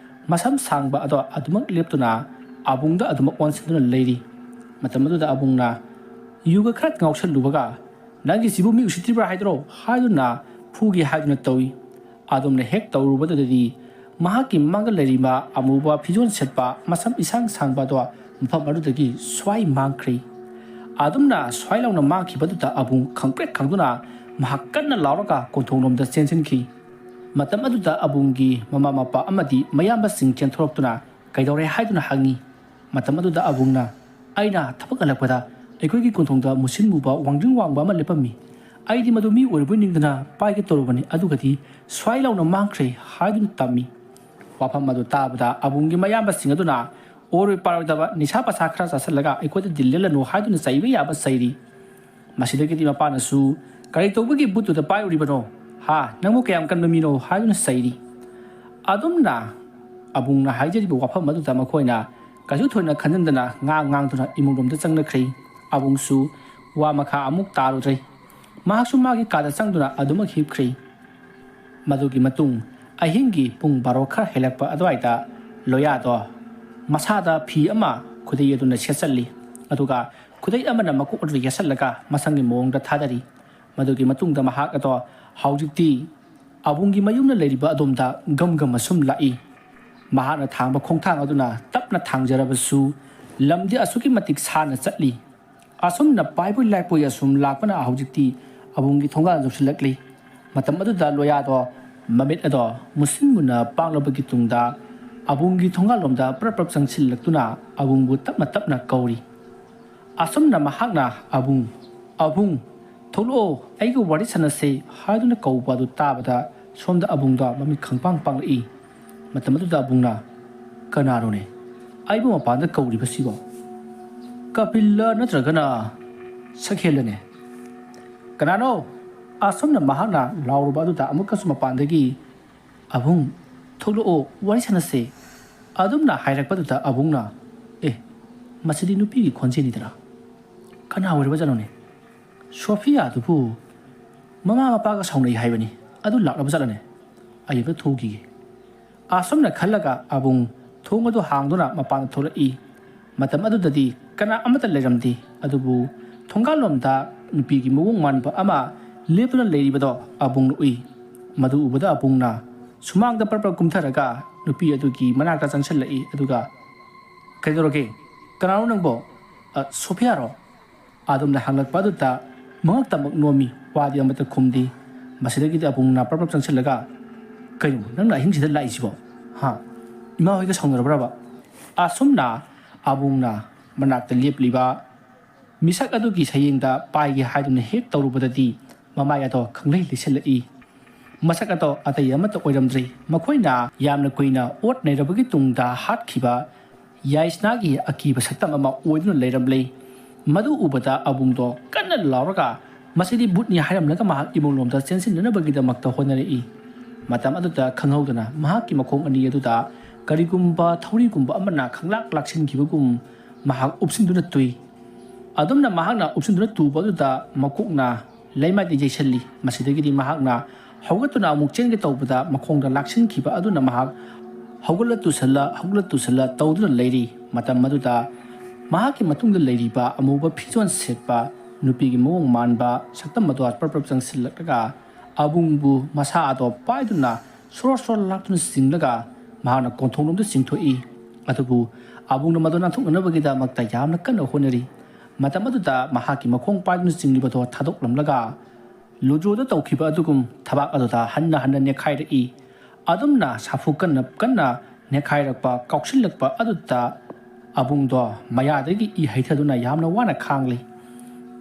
ꯃꯁꯝ ꯁꯥꯡꯕ ꯑꯗꯣ ꯑꯗꯨꯃꯛ ꯂꯦꯞꯇꯨꯅ ꯑꯕꯨꯡꯗ ꯑꯗꯨꯃꯛ ꯑꯣꯟꯁꯤꯟꯗꯨꯅ ꯂꯩꯔꯤ꯫ ꯃꯇꯝ ꯑꯗꯨꯗ ꯑꯕꯨꯡꯅ ꯌꯨꯒ ꯈꯔ ꯉꯥꯎꯁꯜꯂꯨꯕꯒ, "ꯅꯪꯒꯤꯁꯤꯕꯨ ꯃꯤ ꯎꯁꯤꯠꯇ꯭ꯔꯤꯕ꯭ꯔꯥ ꯍꯥꯏꯗ꯭ꯔꯣ?" ꯍꯥꯏꯗꯨꯅ ꯐꯨꯒꯦ ꯍꯥꯏꯗꯨꯅ ꯇꯧꯏ꯫ ꯑꯗꯨꯝꯅ ꯍꯦꯛ ꯇꯧꯔꯨꯕꯗꯨꯗꯗꯤ ꯃꯍꯥꯛꯀꯤ ꯃꯥꯡꯗ ꯂꯩꯔꯤꯕ ꯑꯃꯨꯕ ꯐꯤꯖꯣꯜ ꯁꯦꯠꯄ ꯃꯁꯝ ꯏꯁꯥꯡ ꯁꯥꯡꯕ ꯑꯗꯣ ꯃꯐꯝ ꯑꯗꯨꯗꯒꯤ ꯁ꯭ꯋꯥꯏ ꯃꯥꯡꯈ꯭ꯔꯦ꯫ ꯑꯗꯨꯝꯅ ꯁ꯭ꯋꯥꯏ ꯂꯥꯎꯅ ꯃꯥꯡꯈꯤꯕꯗꯨꯗ ꯑꯕꯨꯡ ꯈꯪꯄ꯭ꯔꯦꯛ ꯈꯪꯗꯨꯅ ꯃꯍꯥꯛ ꯀꯟꯅ ꯂꯥꯎꯔꯒ ꯀꯣꯟꯊꯣꯡꯂꯣꯝꯗ ꯆꯦꯟꯁꯤꯟꯈꯤ꯫ ꯃꯇꯝ ꯑꯗꯨꯗ ꯑꯕꯨꯡꯒꯤ ꯃꯃꯥ ꯃꯄꯥ ꯑꯃꯗꯤ ꯃꯌꯥꯝꯕꯁꯤꯡ ꯆꯦꯟꯊꯣꯔꯛꯇꯨꯅ ꯀꯩꯗꯧꯔꯦ ꯍꯥꯏꯗꯨꯅ ꯍꯪꯉꯤ꯫ ꯃꯇꯝ ꯑꯗꯨꯗ ꯑꯕꯨꯡꯅ, "ꯑꯩꯅ ꯊꯕꯛ ꯍꯜꯂꯛꯄꯗ ꯑꯩꯈꯣꯏꯒꯤ ꯀꯣꯟꯊꯣꯡꯗ ꯃꯨꯁꯤꯟ ꯃꯨꯕ ꯋꯥꯡꯖꯤꯡ ꯋꯥꯡꯕ ꯑꯃ ꯂꯦꯞꯄꯝꯃꯤ꯫ ꯑꯩꯗꯤ ꯃꯗꯨ ꯃꯤ ꯑꯣꯏꯔꯕꯣꯏ ꯅꯤꯡꯗꯅ ꯄꯥꯏꯒꯦ ꯇꯧꯔꯨꯕꯅꯤ, ꯑꯗꯨꯒꯗꯤ ꯁ꯭ꯋꯥꯏ ꯂꯥꯎꯅ ꯃꯥꯡꯈ꯭ꯔꯦ" ꯍꯥꯏꯗꯨꯅ ꯇꯝꯃꯤ꯫ ꯋꯥꯐꯝ ꯑꯗꯨ ꯇꯥꯕꯗ ꯑꯕꯨꯡꯒꯤ ꯃꯌꯥꯝꯕꯁꯤꯡ ꯑꯗꯨꯅ ꯑꯣꯏꯔꯣꯏ ꯄꯥꯔꯣꯏꯗꯕ ꯅꯤꯁꯥ ꯄꯁꯥ ꯈꯔ ꯆꯥꯁꯤꯜꯂꯒ ꯑꯩꯈꯣꯏꯗ ꯗꯤꯜ ꯂꯦꯜꯂꯅꯨ ꯍꯥꯏꯗꯨꯅ ꯆꯩꯕ ꯌꯥꯕ ꯆꯩꯔꯤ꯫ ꯃꯁꯤꯗꯒꯤꯗꯤ ꯃꯄꯥꯅꯁꯨ, "ꯀꯔꯤ ꯇꯧꯕꯒꯤ ꯕꯨꯠꯇꯨꯗ ꯄꯥꯏꯔꯨꯔꯤꯕꯅꯣ? ꯍꯥ, ꯅꯪꯕꯨ ꯀꯌꯥꯝ ꯀꯟꯕ ꯃꯤꯅꯣ?" ꯍꯥꯏꯗꯨꯅ ꯆꯩꯔꯤ꯫ ꯑꯗꯨꯝꯅ ꯑꯕꯨꯡꯅ ꯍꯥꯏꯖꯔꯤꯕ ꯋꯥꯐꯝ ꯑꯗꯨꯗ ꯃꯈꯣꯏꯅ ꯀꯩꯁꯨ ꯊꯣꯏꯅ ꯈꯟꯖꯤꯟꯗꯅ ꯉꯥꯡ ꯉꯥꯡꯗꯨꯅ ꯏꯃꯨꯡꯂꯣꯝꯗ ꯆꯪꯅꯈ꯭ꯔꯦ꯫ ꯑꯕꯨꯡꯁꯨ ꯋꯥ ꯃꯈꯥ ꯑꯃꯨꯛ ꯇꯥꯔꯨꯗ꯭ꯔꯦ꯫ ꯃꯍꯥꯛꯁꯨ ꯃꯥꯒꯤ ꯀꯥꯗ ꯆꯪꯗꯨꯅ ꯑꯗꯨꯃꯛ ꯍꯤꯞꯈ꯭ꯔꯦ꯫ ꯃꯗꯨꯒꯤ ꯃꯇꯨꯡ ꯑꯍꯤꯡꯒꯤ ꯄꯨꯡ ꯕꯥꯔꯣ ꯈꯔ ꯍꯦꯜꯂꯛꯄ ꯑꯗꯨꯋꯥꯏꯗ ꯂꯣꯌꯥꯗꯣ ꯃꯁꯥꯗ ꯐꯤ ꯑꯃ ꯈꯨꯗꯩ ꯑꯗꯨꯅ ꯁꯦꯠꯆꯜꯂꯤ, ꯑꯗꯨꯒ ꯈꯨꯗꯩ ꯑꯃꯅ ꯃꯀꯣꯛ ꯑꯗꯨꯗ ꯌꯦꯠꯁꯜꯂꯒ ꯃꯁꯪꯒꯤ ꯃꯑꯣꯡꯗ ꯊꯥꯗꯔꯤ꯫ ꯃꯗꯨꯒꯤ ꯃꯇꯨꯡꯗ ꯃꯍꯥꯛ ꯑꯗꯣ ꯍꯧꯖꯤꯛꯇꯤ ꯑꯕꯨꯡꯒꯤ ꯃꯌꯨꯝꯅ ꯂꯩꯔꯤꯕ ꯑꯗꯣꯝꯗ ꯒꯝ ꯒꯝ ꯑꯁꯨꯝ ꯂꯥꯛꯏ꯫ ꯃꯍꯥꯛꯅ ꯊꯥꯡꯕ ꯈꯣꯡꯊꯥꯡ ꯑꯗꯨꯅ ꯇꯞꯅ ꯊꯥꯡꯖꯔꯕꯁꯨ ꯂꯝꯗꯤ ꯑꯁꯨꯛꯀꯤ ꯃꯇꯤꯛ ꯁꯥꯡꯅ ꯆꯠꯂꯤ꯫ ꯑꯁꯨꯝꯅ ꯄꯥꯏꯕꯣꯏ ꯂꯥꯏꯄꯣꯏ ꯑꯁꯨꯝ ꯂꯥꯛꯄꯅ ꯍꯧꯖꯤꯛꯇꯤ ꯑꯕꯨꯡꯒꯤ ꯊꯣꯡꯒꯥꯜ ꯌꯧꯁꯤꯜꯂꯛꯂꯤ꯫ ꯃꯇꯝ ꯑꯗꯨꯗ ꯂꯣꯌꯥꯗꯣ ꯃꯃꯤꯠ ꯑꯗꯣ ꯃꯨꯁꯤꯟ ꯃꯨꯟꯅ ꯄꯥꯡꯂꯕꯒꯤ ꯇꯨꯡꯗ ꯑꯕꯨꯡꯒꯤ ꯊꯣꯡꯒꯥꯜꯂꯣꯝꯗ ꯄ꯭ꯔꯞ ꯄ꯭ꯔꯞ ꯆꯪꯁꯤꯜꯂꯛꯇꯨꯅ ꯑꯕꯨꯡꯕꯨ ꯇꯞꯅ ꯇꯞꯅ ꯀꯧꯔꯤ꯫ ꯑꯁꯨꯝꯅ ꯃꯍꯥꯛꯅ "ꯑꯕꯨꯡ, ꯑꯕꯨꯡ, ꯊꯣꯛꯂꯛꯑꯣ, ꯑꯩꯒ ꯋꯥꯔꯤ ꯁꯥꯟꯅꯁꯦ" ꯍꯥꯏꯗꯨꯅ ꯀꯧꯕ ꯑꯗꯨ ꯇꯥꯕꯗ ꯁꯣꯝꯗ ꯑꯕꯨꯡꯗꯣ ꯃꯃꯤꯠ ꯈꯪꯄꯥꯡ ꯄꯥꯡꯂꯛꯏ꯫ ꯃꯇꯝ ꯑꯗꯨꯗ ꯑꯕꯨꯡꯅ, "ꯀꯅꯥꯅꯣꯅꯦ? ꯑꯩꯕꯨ ꯃꯄꯥꯟꯗ ꯀꯧꯔꯤꯕꯁꯤꯕꯣ? ꯀꯄꯤꯜꯂ ꯅꯠꯇ꯭ꯔꯒꯅ ꯁꯈꯦꯜꯂꯅꯦ? ꯀꯅꯥꯅꯣ?" ꯑꯁꯨꯝꯅ ꯃꯍꯥꯛꯅ ꯂꯥꯎꯔꯨꯕ ꯑꯗꯨꯗ ꯑꯃꯨꯛꯀꯁꯨ ꯃꯄꯥꯟꯗꯒꯤ, "ꯑꯕꯨꯡ, ꯊꯣꯛꯂꯛꯑꯣ, ꯋꯥꯔꯤ ꯁꯥꯟꯅꯁꯦ" ꯑꯗꯨꯝꯅ ꯍꯥꯏꯔꯛꯄꯗꯨꯗ ꯑꯕꯨꯡꯅ, "ꯑꯦ, ꯃꯁꯤꯗꯤ ꯅꯨꯄꯤꯒꯤ ꯈꯣꯟꯖꯦꯜꯅꯤꯗꯅ꯫ ꯀꯅꯥ ꯑꯣꯏꯔꯕꯖꯥꯠꯅꯣꯅꯦ? ꯁꯣꯐꯤꯌꯥꯗꯨꯕꯨ ꯃꯃꯥ ꯃꯄꯥꯒ ꯁꯥꯎꯅꯩ ꯍꯥꯏꯕꯅꯤ꯫ ꯑꯗꯨ ꯂꯥꯛꯂꯕ ꯖꯥꯠꯂꯅꯦ? ꯑꯩ ꯑꯝꯇ ꯊꯣꯛꯈꯤꯒꯦ" ꯑꯁꯨꯝꯅ ꯈꯜꯂꯒ ꯑꯕꯨꯡ ꯊꯣꯡ ꯑꯗꯨ ꯍꯥꯡꯗꯨꯅ ꯃꯄꯥꯟꯗ ꯊꯣꯛꯂꯛꯏ꯫ ꯃꯇꯝ ꯑꯗꯨꯗꯗꯤ ꯀꯅꯥ ꯑꯃꯠꯇ ꯂꯩꯔꯝꯗꯦ, ꯑꯗꯨꯕꯨ ꯊꯣꯡꯒꯥꯜꯂꯣꯝꯗ ꯅꯨꯄꯤꯒꯤ ꯃꯑꯣꯡ ꯃꯥꯟꯕ ꯑꯃ ꯂꯦꯞꯇꯨꯅ ꯂꯩꯔꯤꯕꯗꯣ ꯑꯕꯨꯡꯅ ꯎꯏ꯫ ꯃꯗꯨ ꯎꯕꯗ ꯑꯕꯨꯡꯅ ꯁꯨꯃꯥꯡꯗ ꯄꯔꯞ ꯄꯔꯞ ꯀꯨꯝꯊꯔꯒ ꯅꯨꯄꯤ ꯑꯗꯨꯒꯤ ꯃꯅꯥꯛꯇ ꯆꯪꯁꯤꯜꯂꯛꯏ, ꯑꯗꯨꯒ, "ꯀꯩꯗꯧꯔꯒꯦ? ꯀꯅꯥꯅꯣ ꯅꯪꯕꯣ? ꯑ, ꯁꯣꯐꯤꯌꯥꯔꯣ?" ꯑꯗꯨꯝꯅ ꯍꯪꯂꯛꯄ ꯑꯗꯨꯗ ꯃꯉꯛꯇꯃꯛ ꯅꯣꯝꯃꯤ, ꯋꯥꯗꯤ ꯑꯃꯠꯇ ꯈꯨꯝꯗꯦ꯫ ꯃꯁꯤꯗꯒꯤꯗꯤ ꯑꯕꯨꯡꯅ ꯄꯔꯞ ꯄꯔꯞ ꯆꯪꯁꯤꯜꯂꯒ, "ꯀꯩꯅꯣ, ꯅꯪꯅ ꯑꯍꯤꯡꯁꯤꯗ ꯂꯥꯛꯏꯁꯤꯕꯣ? ꯍꯥ? ꯏꯃꯥ ꯍꯣꯏꯒ ꯁꯥꯎꯅꯔꯕ꯭ꯔꯕ?" ꯑꯁꯨꯝꯅ ꯑꯕꯨꯡꯅ ꯃꯅꯥꯛꯇ ꯂꯦꯞꯂꯤꯕ ꯃꯤꯁꯛ ꯑꯗꯨꯒꯤ ꯁꯌꯦꯡꯗ ꯄꯥꯏꯒꯦ ꯍꯥꯏꯗꯨꯅ ꯍꯦꯛ ꯇꯧꯔꯨꯕꯗꯗꯤ ꯃꯃꯥꯏ ꯑꯗꯣ ꯈꯪꯂꯩ ꯂꯩꯁꯤꯜꯂꯛꯏ꯫ ꯃꯁꯛ ꯑꯗꯣ ꯑꯇꯩ ꯑꯃꯠꯇ ꯑꯣꯏꯔꯝꯗ꯭ꯔꯤ꯫ ꯃꯈꯣꯏꯅ ꯌꯥꯝꯅ ꯀꯨꯏꯅ ꯑꯣꯠ ꯅꯩꯔꯕꯒꯤ ꯇꯨꯡꯗ ꯍꯥꯠꯈꯤꯕ ꯌꯥꯏꯁꯅꯥꯒꯤ ꯑꯀꯤꯕ ꯁꯛꯇꯝ ꯑꯃ ꯑꯣꯏꯗꯨꯅ ꯂꯩꯔꯝꯂꯦ꯫ ꯃꯗꯨ ꯎꯕꯗ ꯑꯕꯨꯡꯗꯣ ꯀꯟꯅ ꯂꯥꯎꯔꯒ, "ꯃꯁꯤꯗꯤ ꯚꯨꯠꯅꯤ" ꯍꯥꯏꯔꯝꯂꯒ ꯃꯍꯥꯛ ꯏꯃꯨꯡꯂꯣꯝꯗ ꯆꯦꯟꯁꯤꯟꯅꯅꯕꯒꯤꯗꯃꯛꯇ ꯍꯣꯠꯅꯔꯛꯏ꯫ ꯃꯇꯝ ꯑꯗꯨꯗ ꯈꯪꯍꯧꯗꯅ ꯃꯍꯥꯛꯀꯤ ꯃꯈꯣꯡ ꯑꯅꯤ ꯑꯗꯨꯗ ꯀꯔꯤꯒꯨꯝꯕ ꯊꯧꯔꯤꯒꯨꯝꯕ ꯑꯃꯅ ꯈꯪꯂꯥꯛ ꯂꯥꯛꯁꯤꯟꯈꯤꯕꯒꯨꯝ ꯃꯍꯥꯛ ꯎꯞꯁꯤꯟꯗꯨꯅ ꯇꯨꯏ꯫ ꯑꯗꯨꯝꯅ ꯃꯍꯥꯛꯅ ꯎꯞꯁꯤꯟꯗꯨꯅ ꯇꯨꯕ ꯑꯗꯨꯗ ꯃꯀꯣꯛꯅ ꯂꯩꯃꯥꯏꯗ ꯌꯩꯁꯜꯂꯤ꯫ ꯃꯁꯤꯗꯒꯤꯗꯤ ꯃꯍꯥꯛꯅ ꯍꯧꯒꯠꯇꯨꯅ ꯑꯃꯨꯛ ꯆꯦꯟꯒꯦ ꯇꯧꯕꯗ ꯃꯈꯣꯡꯗ ꯂꯥꯛꯁꯤꯟꯈꯤꯕ ꯑꯗꯨꯅ ꯃꯍꯥꯛ ꯍꯧꯒꯠꯂ ꯇꯨꯁꯜꯂ, ꯍꯧꯒꯠꯂ ꯇꯨꯁꯜꯂ ꯇꯧꯗꯨꯅ ꯂꯩꯔꯤ꯫ ꯃꯇꯝ ꯑꯗꯨꯗ ꯃꯍꯥꯛꯀꯤ ꯃꯇꯨꯡꯗ ꯂꯩꯔꯤꯕ ꯑꯃꯨꯕ ꯐꯤꯖꯣꯜ ꯁꯦꯠꯄ ꯅꯨꯄꯤꯒꯤ ꯃꯑꯣꯡ ꯃꯥꯟꯕ ꯁꯛꯇꯝ ꯑꯗꯣ ꯄ꯭ꯔꯞ ꯄ꯭ꯔꯞ ꯆꯪꯁꯤꯜꯂꯛꯂꯒ ꯑꯕꯨꯡꯕꯨ ꯃꯁꯥ ꯑꯗꯣ ꯄꯥꯏꯗꯨꯅ ꯁꯣꯔ ꯁꯣꯔ ꯂꯥꯛꯇꯨꯅ ꯆꯤꯡꯂꯒ ꯃꯍꯥꯛꯅ ꯀꯣꯟꯊꯣꯡꯂꯣꯝꯗ ꯆꯤꯡꯊꯣꯛꯏ꯫ ꯑꯗꯨꯕꯨ ꯑꯕꯨꯡꯅ ꯃꯗꯨ ꯅꯥꯟꯊꯣꯛꯅꯅꯕꯒꯤꯗꯃꯛꯇ ꯌꯥꯝꯅ ꯀꯟꯅ ꯍꯣꯠꯅꯔꯤ꯫ ꯃꯇꯝ ꯑꯗꯨꯗ ꯃꯍꯥꯛꯀꯤ ꯃꯈꯣꯡ ꯄꯥꯏꯗꯨꯅ ꯆꯤꯡꯂꯤꯕꯗꯣ ꯊꯥꯗꯣꯛꯂꯝꯂꯒ ꯂꯨꯗ꯭ꯔꯣꯗ ꯇꯧꯈꯤꯕ ꯑꯗꯨꯒꯨꯝ ꯊꯕꯥꯛ ꯑꯗꯨꯗ ꯍꯟꯅ ꯍꯟꯅ ꯅꯦꯠꯈꯥꯏꯔꯛꯏ꯫ ꯑꯗꯨꯝꯅ ꯁꯥꯐꯨ ꯀꯟꯅ ꯀꯟꯅ ꯅꯦꯠꯈꯥꯏꯔꯛꯄ ꯀꯥꯎꯁꯤꯜꯂꯛꯄ ꯑꯗꯨꯗ ꯑꯕꯨꯡꯗꯣ ꯃꯌꯥꯗꯒꯤ ꯏ ꯍꯩꯊꯗꯨꯅ ꯌꯥꯝꯅ ꯋꯥꯅ ꯈꯥꯡꯂꯤ꯫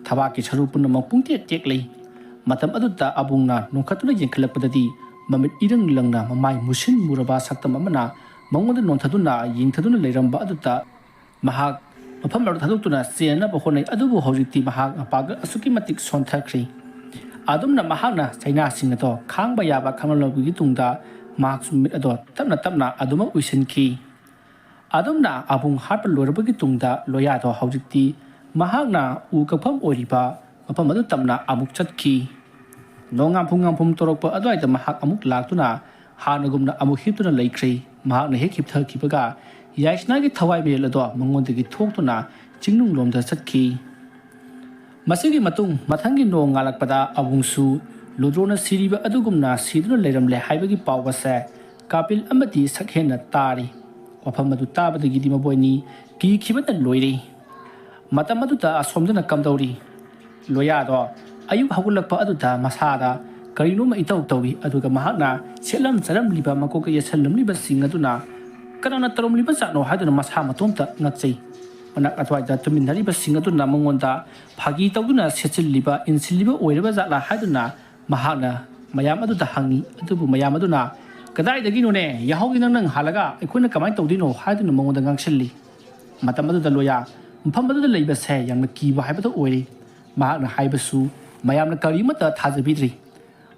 ꯊꯕꯥꯛꯀꯤ ꯁꯔꯨ ꯄꯨꯝꯅꯃꯛ ꯄꯨꯡꯇꯦꯛ ꯇꯦꯛꯂꯤ꯫ ꯃꯇꯝ ꯑꯗꯨꯗ ꯑꯕꯨꯡꯅ ꯅꯣꯡꯈꯠꯇꯨꯅ ꯌꯦꯡꯈꯠꯂꯛꯄꯗꯗꯤ ꯃꯃꯤꯠ ꯏꯔꯪ ꯂꯪꯅ ꯃꯃꯥꯏ ꯃꯨꯁꯤꯟ ꯃꯨꯔꯕ ꯁꯛꯇꯝ ꯑꯃꯅ ꯃꯉꯣꯟꯗ ꯅꯣꯟꯊꯗꯨꯅ ꯌꯦꯡꯊꯗꯨꯅ ꯂꯩꯔꯝꯕ ꯑꯗꯨꯗ ꯃꯍꯥꯛ ꯃꯐꯝ ꯑꯗꯨ ꯊꯥꯗꯣꯛꯇꯨꯅ ꯆꯦꯟꯅꯕ ꯍꯣꯠꯅꯩ, ꯑꯗꯨꯕꯨ ꯍꯧꯖꯤꯛꯇꯤ ꯃꯍꯥꯛ ꯃꯄꯥꯡꯒꯜ ꯑꯁꯨꯛꯀꯤ ꯃꯇꯤꯛ ꯁꯣꯟꯊꯈ꯭ꯔꯦ꯫ ꯑꯗꯨꯝꯅ ꯃꯍꯥꯛꯅ ꯆꯩꯅꯥꯁꯤꯡ ꯑꯗꯣ ꯈꯥꯡꯕ ꯌꯥꯕ ꯈꯪꯍꯜꯂꯕꯒꯤ ꯇꯨꯡꯗ ꯃꯍꯥꯛꯁꯨ ꯃꯤꯠ ꯑꯗꯣ ꯇꯞꯅ ꯇꯞꯅ ꯑꯗꯨꯃꯛ ꯎꯏꯁꯤꯟꯈꯤ꯫ ꯑꯗꯨꯝꯅ ꯑꯕꯨꯡ ꯍꯥꯠꯄ ꯂꯣꯏꯔꯕꯒꯤ ꯇꯨꯡꯗ ꯂꯣꯌꯥꯗꯣ ꯍꯧꯖꯤꯛꯇꯤ ꯃꯍꯥꯛꯅ ꯎ ꯀꯛꯐꯝ ꯑꯣꯏꯔꯤꯕ ꯃꯐꯝ ꯑꯗꯨ ꯇꯝꯅ ꯑꯃꯨꯛ ꯆꯠꯈꯤ꯫ ꯅꯣꯡꯉꯥꯟꯐꯨꯡ ꯉꯥꯟꯐꯨꯡ ꯇꯧꯔꯛꯄ ꯑꯗꯨꯋꯥꯏꯗ ꯃꯍꯥꯛ ꯑꯃꯨꯛ ꯂꯥꯛꯇꯨꯅ ꯍꯥꯟꯅꯒꯨꯝꯅ ꯑꯃꯨꯛ ꯍꯤꯞꯇꯨꯅ ꯂꯩꯈ꯭ꯔꯦ꯫ ꯃꯍꯥꯛꯅ ꯍꯦꯛ ꯍꯤꯞꯊꯈꯤꯕꯒ ꯌꯥꯏꯁꯅꯥꯒꯤ ꯊꯋꯥꯏ ꯃꯌꯦꯜ ꯑꯗꯣ ꯃꯉꯣꯟꯗꯒꯤ ꯊꯣꯛꯇꯨꯅ ꯆꯤꯡꯅꯨꯡꯂꯣꯝꯗ ꯆꯠꯈꯤ꯫ ꯃꯁꯤꯒꯤ ꯃꯇꯨꯡ ꯃꯊꯪꯒꯤ ꯅꯣꯡ ꯉꯥꯜꯂꯛꯄꯗ ꯑꯕꯨꯡꯁꯨ ꯂꯨꯗ꯭ꯔꯣꯅ ꯁꯤꯔꯤꯕ ꯑꯗꯨꯒꯨꯝꯅ ꯁꯤꯗꯨꯅ ꯂꯩꯔꯝꯂꯦ ꯍꯥꯏꯕꯒꯤ ꯄꯥꯎ ꯑꯁꯦ ꯀꯥꯄꯤꯜ ꯑꯃꯗꯤ ꯁꯛꯍꯦꯟꯅ ꯇꯥꯔꯤ꯫ ꯋꯥꯐꯝ ꯑꯗꯨ ꯇꯥꯕꯗꯒꯤꯗꯤ ꯃꯕꯣꯏꯅꯤ ꯀꯤꯈꯤꯕꯅ ꯂꯣꯏꯔꯦ꯫ ꯃꯇꯝ ꯑꯗꯨꯗ ꯑꯁꯣꯝꯗꯅ ꯀꯝꯗꯧꯔꯤ? ꯂꯣꯌꯥꯗꯣ ꯑꯌꯨꯛ ꯍꯧꯒꯠꯂꯛꯄ ꯑꯗꯨꯗ ꯃꯁꯥꯗ ꯀꯔꯤꯅꯣꯃ ꯏꯇꯧ ꯇꯧꯏ, ꯑꯗꯨꯒ ꯃꯍꯥꯛꯅ ꯁꯦꯠꯂꯝ ꯆꯥꯔꯝꯂꯤꯕ, ꯃꯀꯣꯛꯇ ꯌꯦꯠꯁꯜꯂꯝꯂꯤꯕꯁꯤꯡ ꯑꯗꯨꯅ ꯀꯅꯥꯅ ꯇꯧꯔꯝꯂꯤꯕ ꯖꯥꯠꯅꯣ ꯍꯥꯏꯗꯨꯅ ꯃꯁꯥ ꯃꯇꯣꯝꯇ ꯉꯛꯆꯩ꯫ ꯃꯅꯥꯛ ꯑꯗꯨꯋꯥꯏꯗ ꯇꯨꯃꯤꯟꯅꯔꯤꯕꯁꯤꯡ ꯑꯗꯨꯅ ꯃꯉꯣꯟꯗ ꯐꯥꯒꯤ ꯇꯧꯗꯨꯅ ꯁꯦꯠꯆꯤꯜꯂꯤꯕ, ꯏꯟꯁꯤꯜꯂꯤꯕ ꯑꯣꯏꯔꯕ ꯖꯥꯠꯂꯥ ꯍꯥꯏꯗꯨꯅ ꯃꯍꯥꯛꯅ ꯃꯌꯥꯝ ꯑꯗꯨꯗ ꯍꯪꯉꯤ꯫ ꯑꯗꯨꯕꯨ ꯃꯌꯥꯝ ꯑꯗꯨꯅ, "ꯀꯗꯥꯏꯗꯒꯤꯅꯣꯅꯦ, ꯌꯥꯍꯧꯒꯤ ꯅꯪ ꯅꯪ ꯍꯥꯜꯂꯒ ꯑꯩꯈꯣꯏꯅ ꯀꯃꯥꯏꯅ ꯇꯧꯗꯣꯏꯅꯣ?" ꯍꯥꯏꯗꯨꯅ ꯃꯉꯣꯟꯗ ꯉꯥꯡꯁꯤꯜꯂꯤ꯫ ꯃꯇꯝ ꯑꯗꯨꯗ ꯂꯣꯌꯥ ꯃꯐꯝ ꯑꯗꯨꯗ ꯂꯩꯕꯁꯦ ꯌꯥꯝꯅ ꯀꯤꯕ ꯍꯥꯏꯕꯗꯨ ꯑꯣꯏꯔꯦ꯫ ꯃꯍꯥꯛꯅ ꯍꯥꯏꯕꯁꯨ ꯃꯌꯥꯝꯅ ꯀꯔꯤꯃꯠꯇ ꯊꯥꯖꯕꯤꯗ꯭ꯔꯤ꯫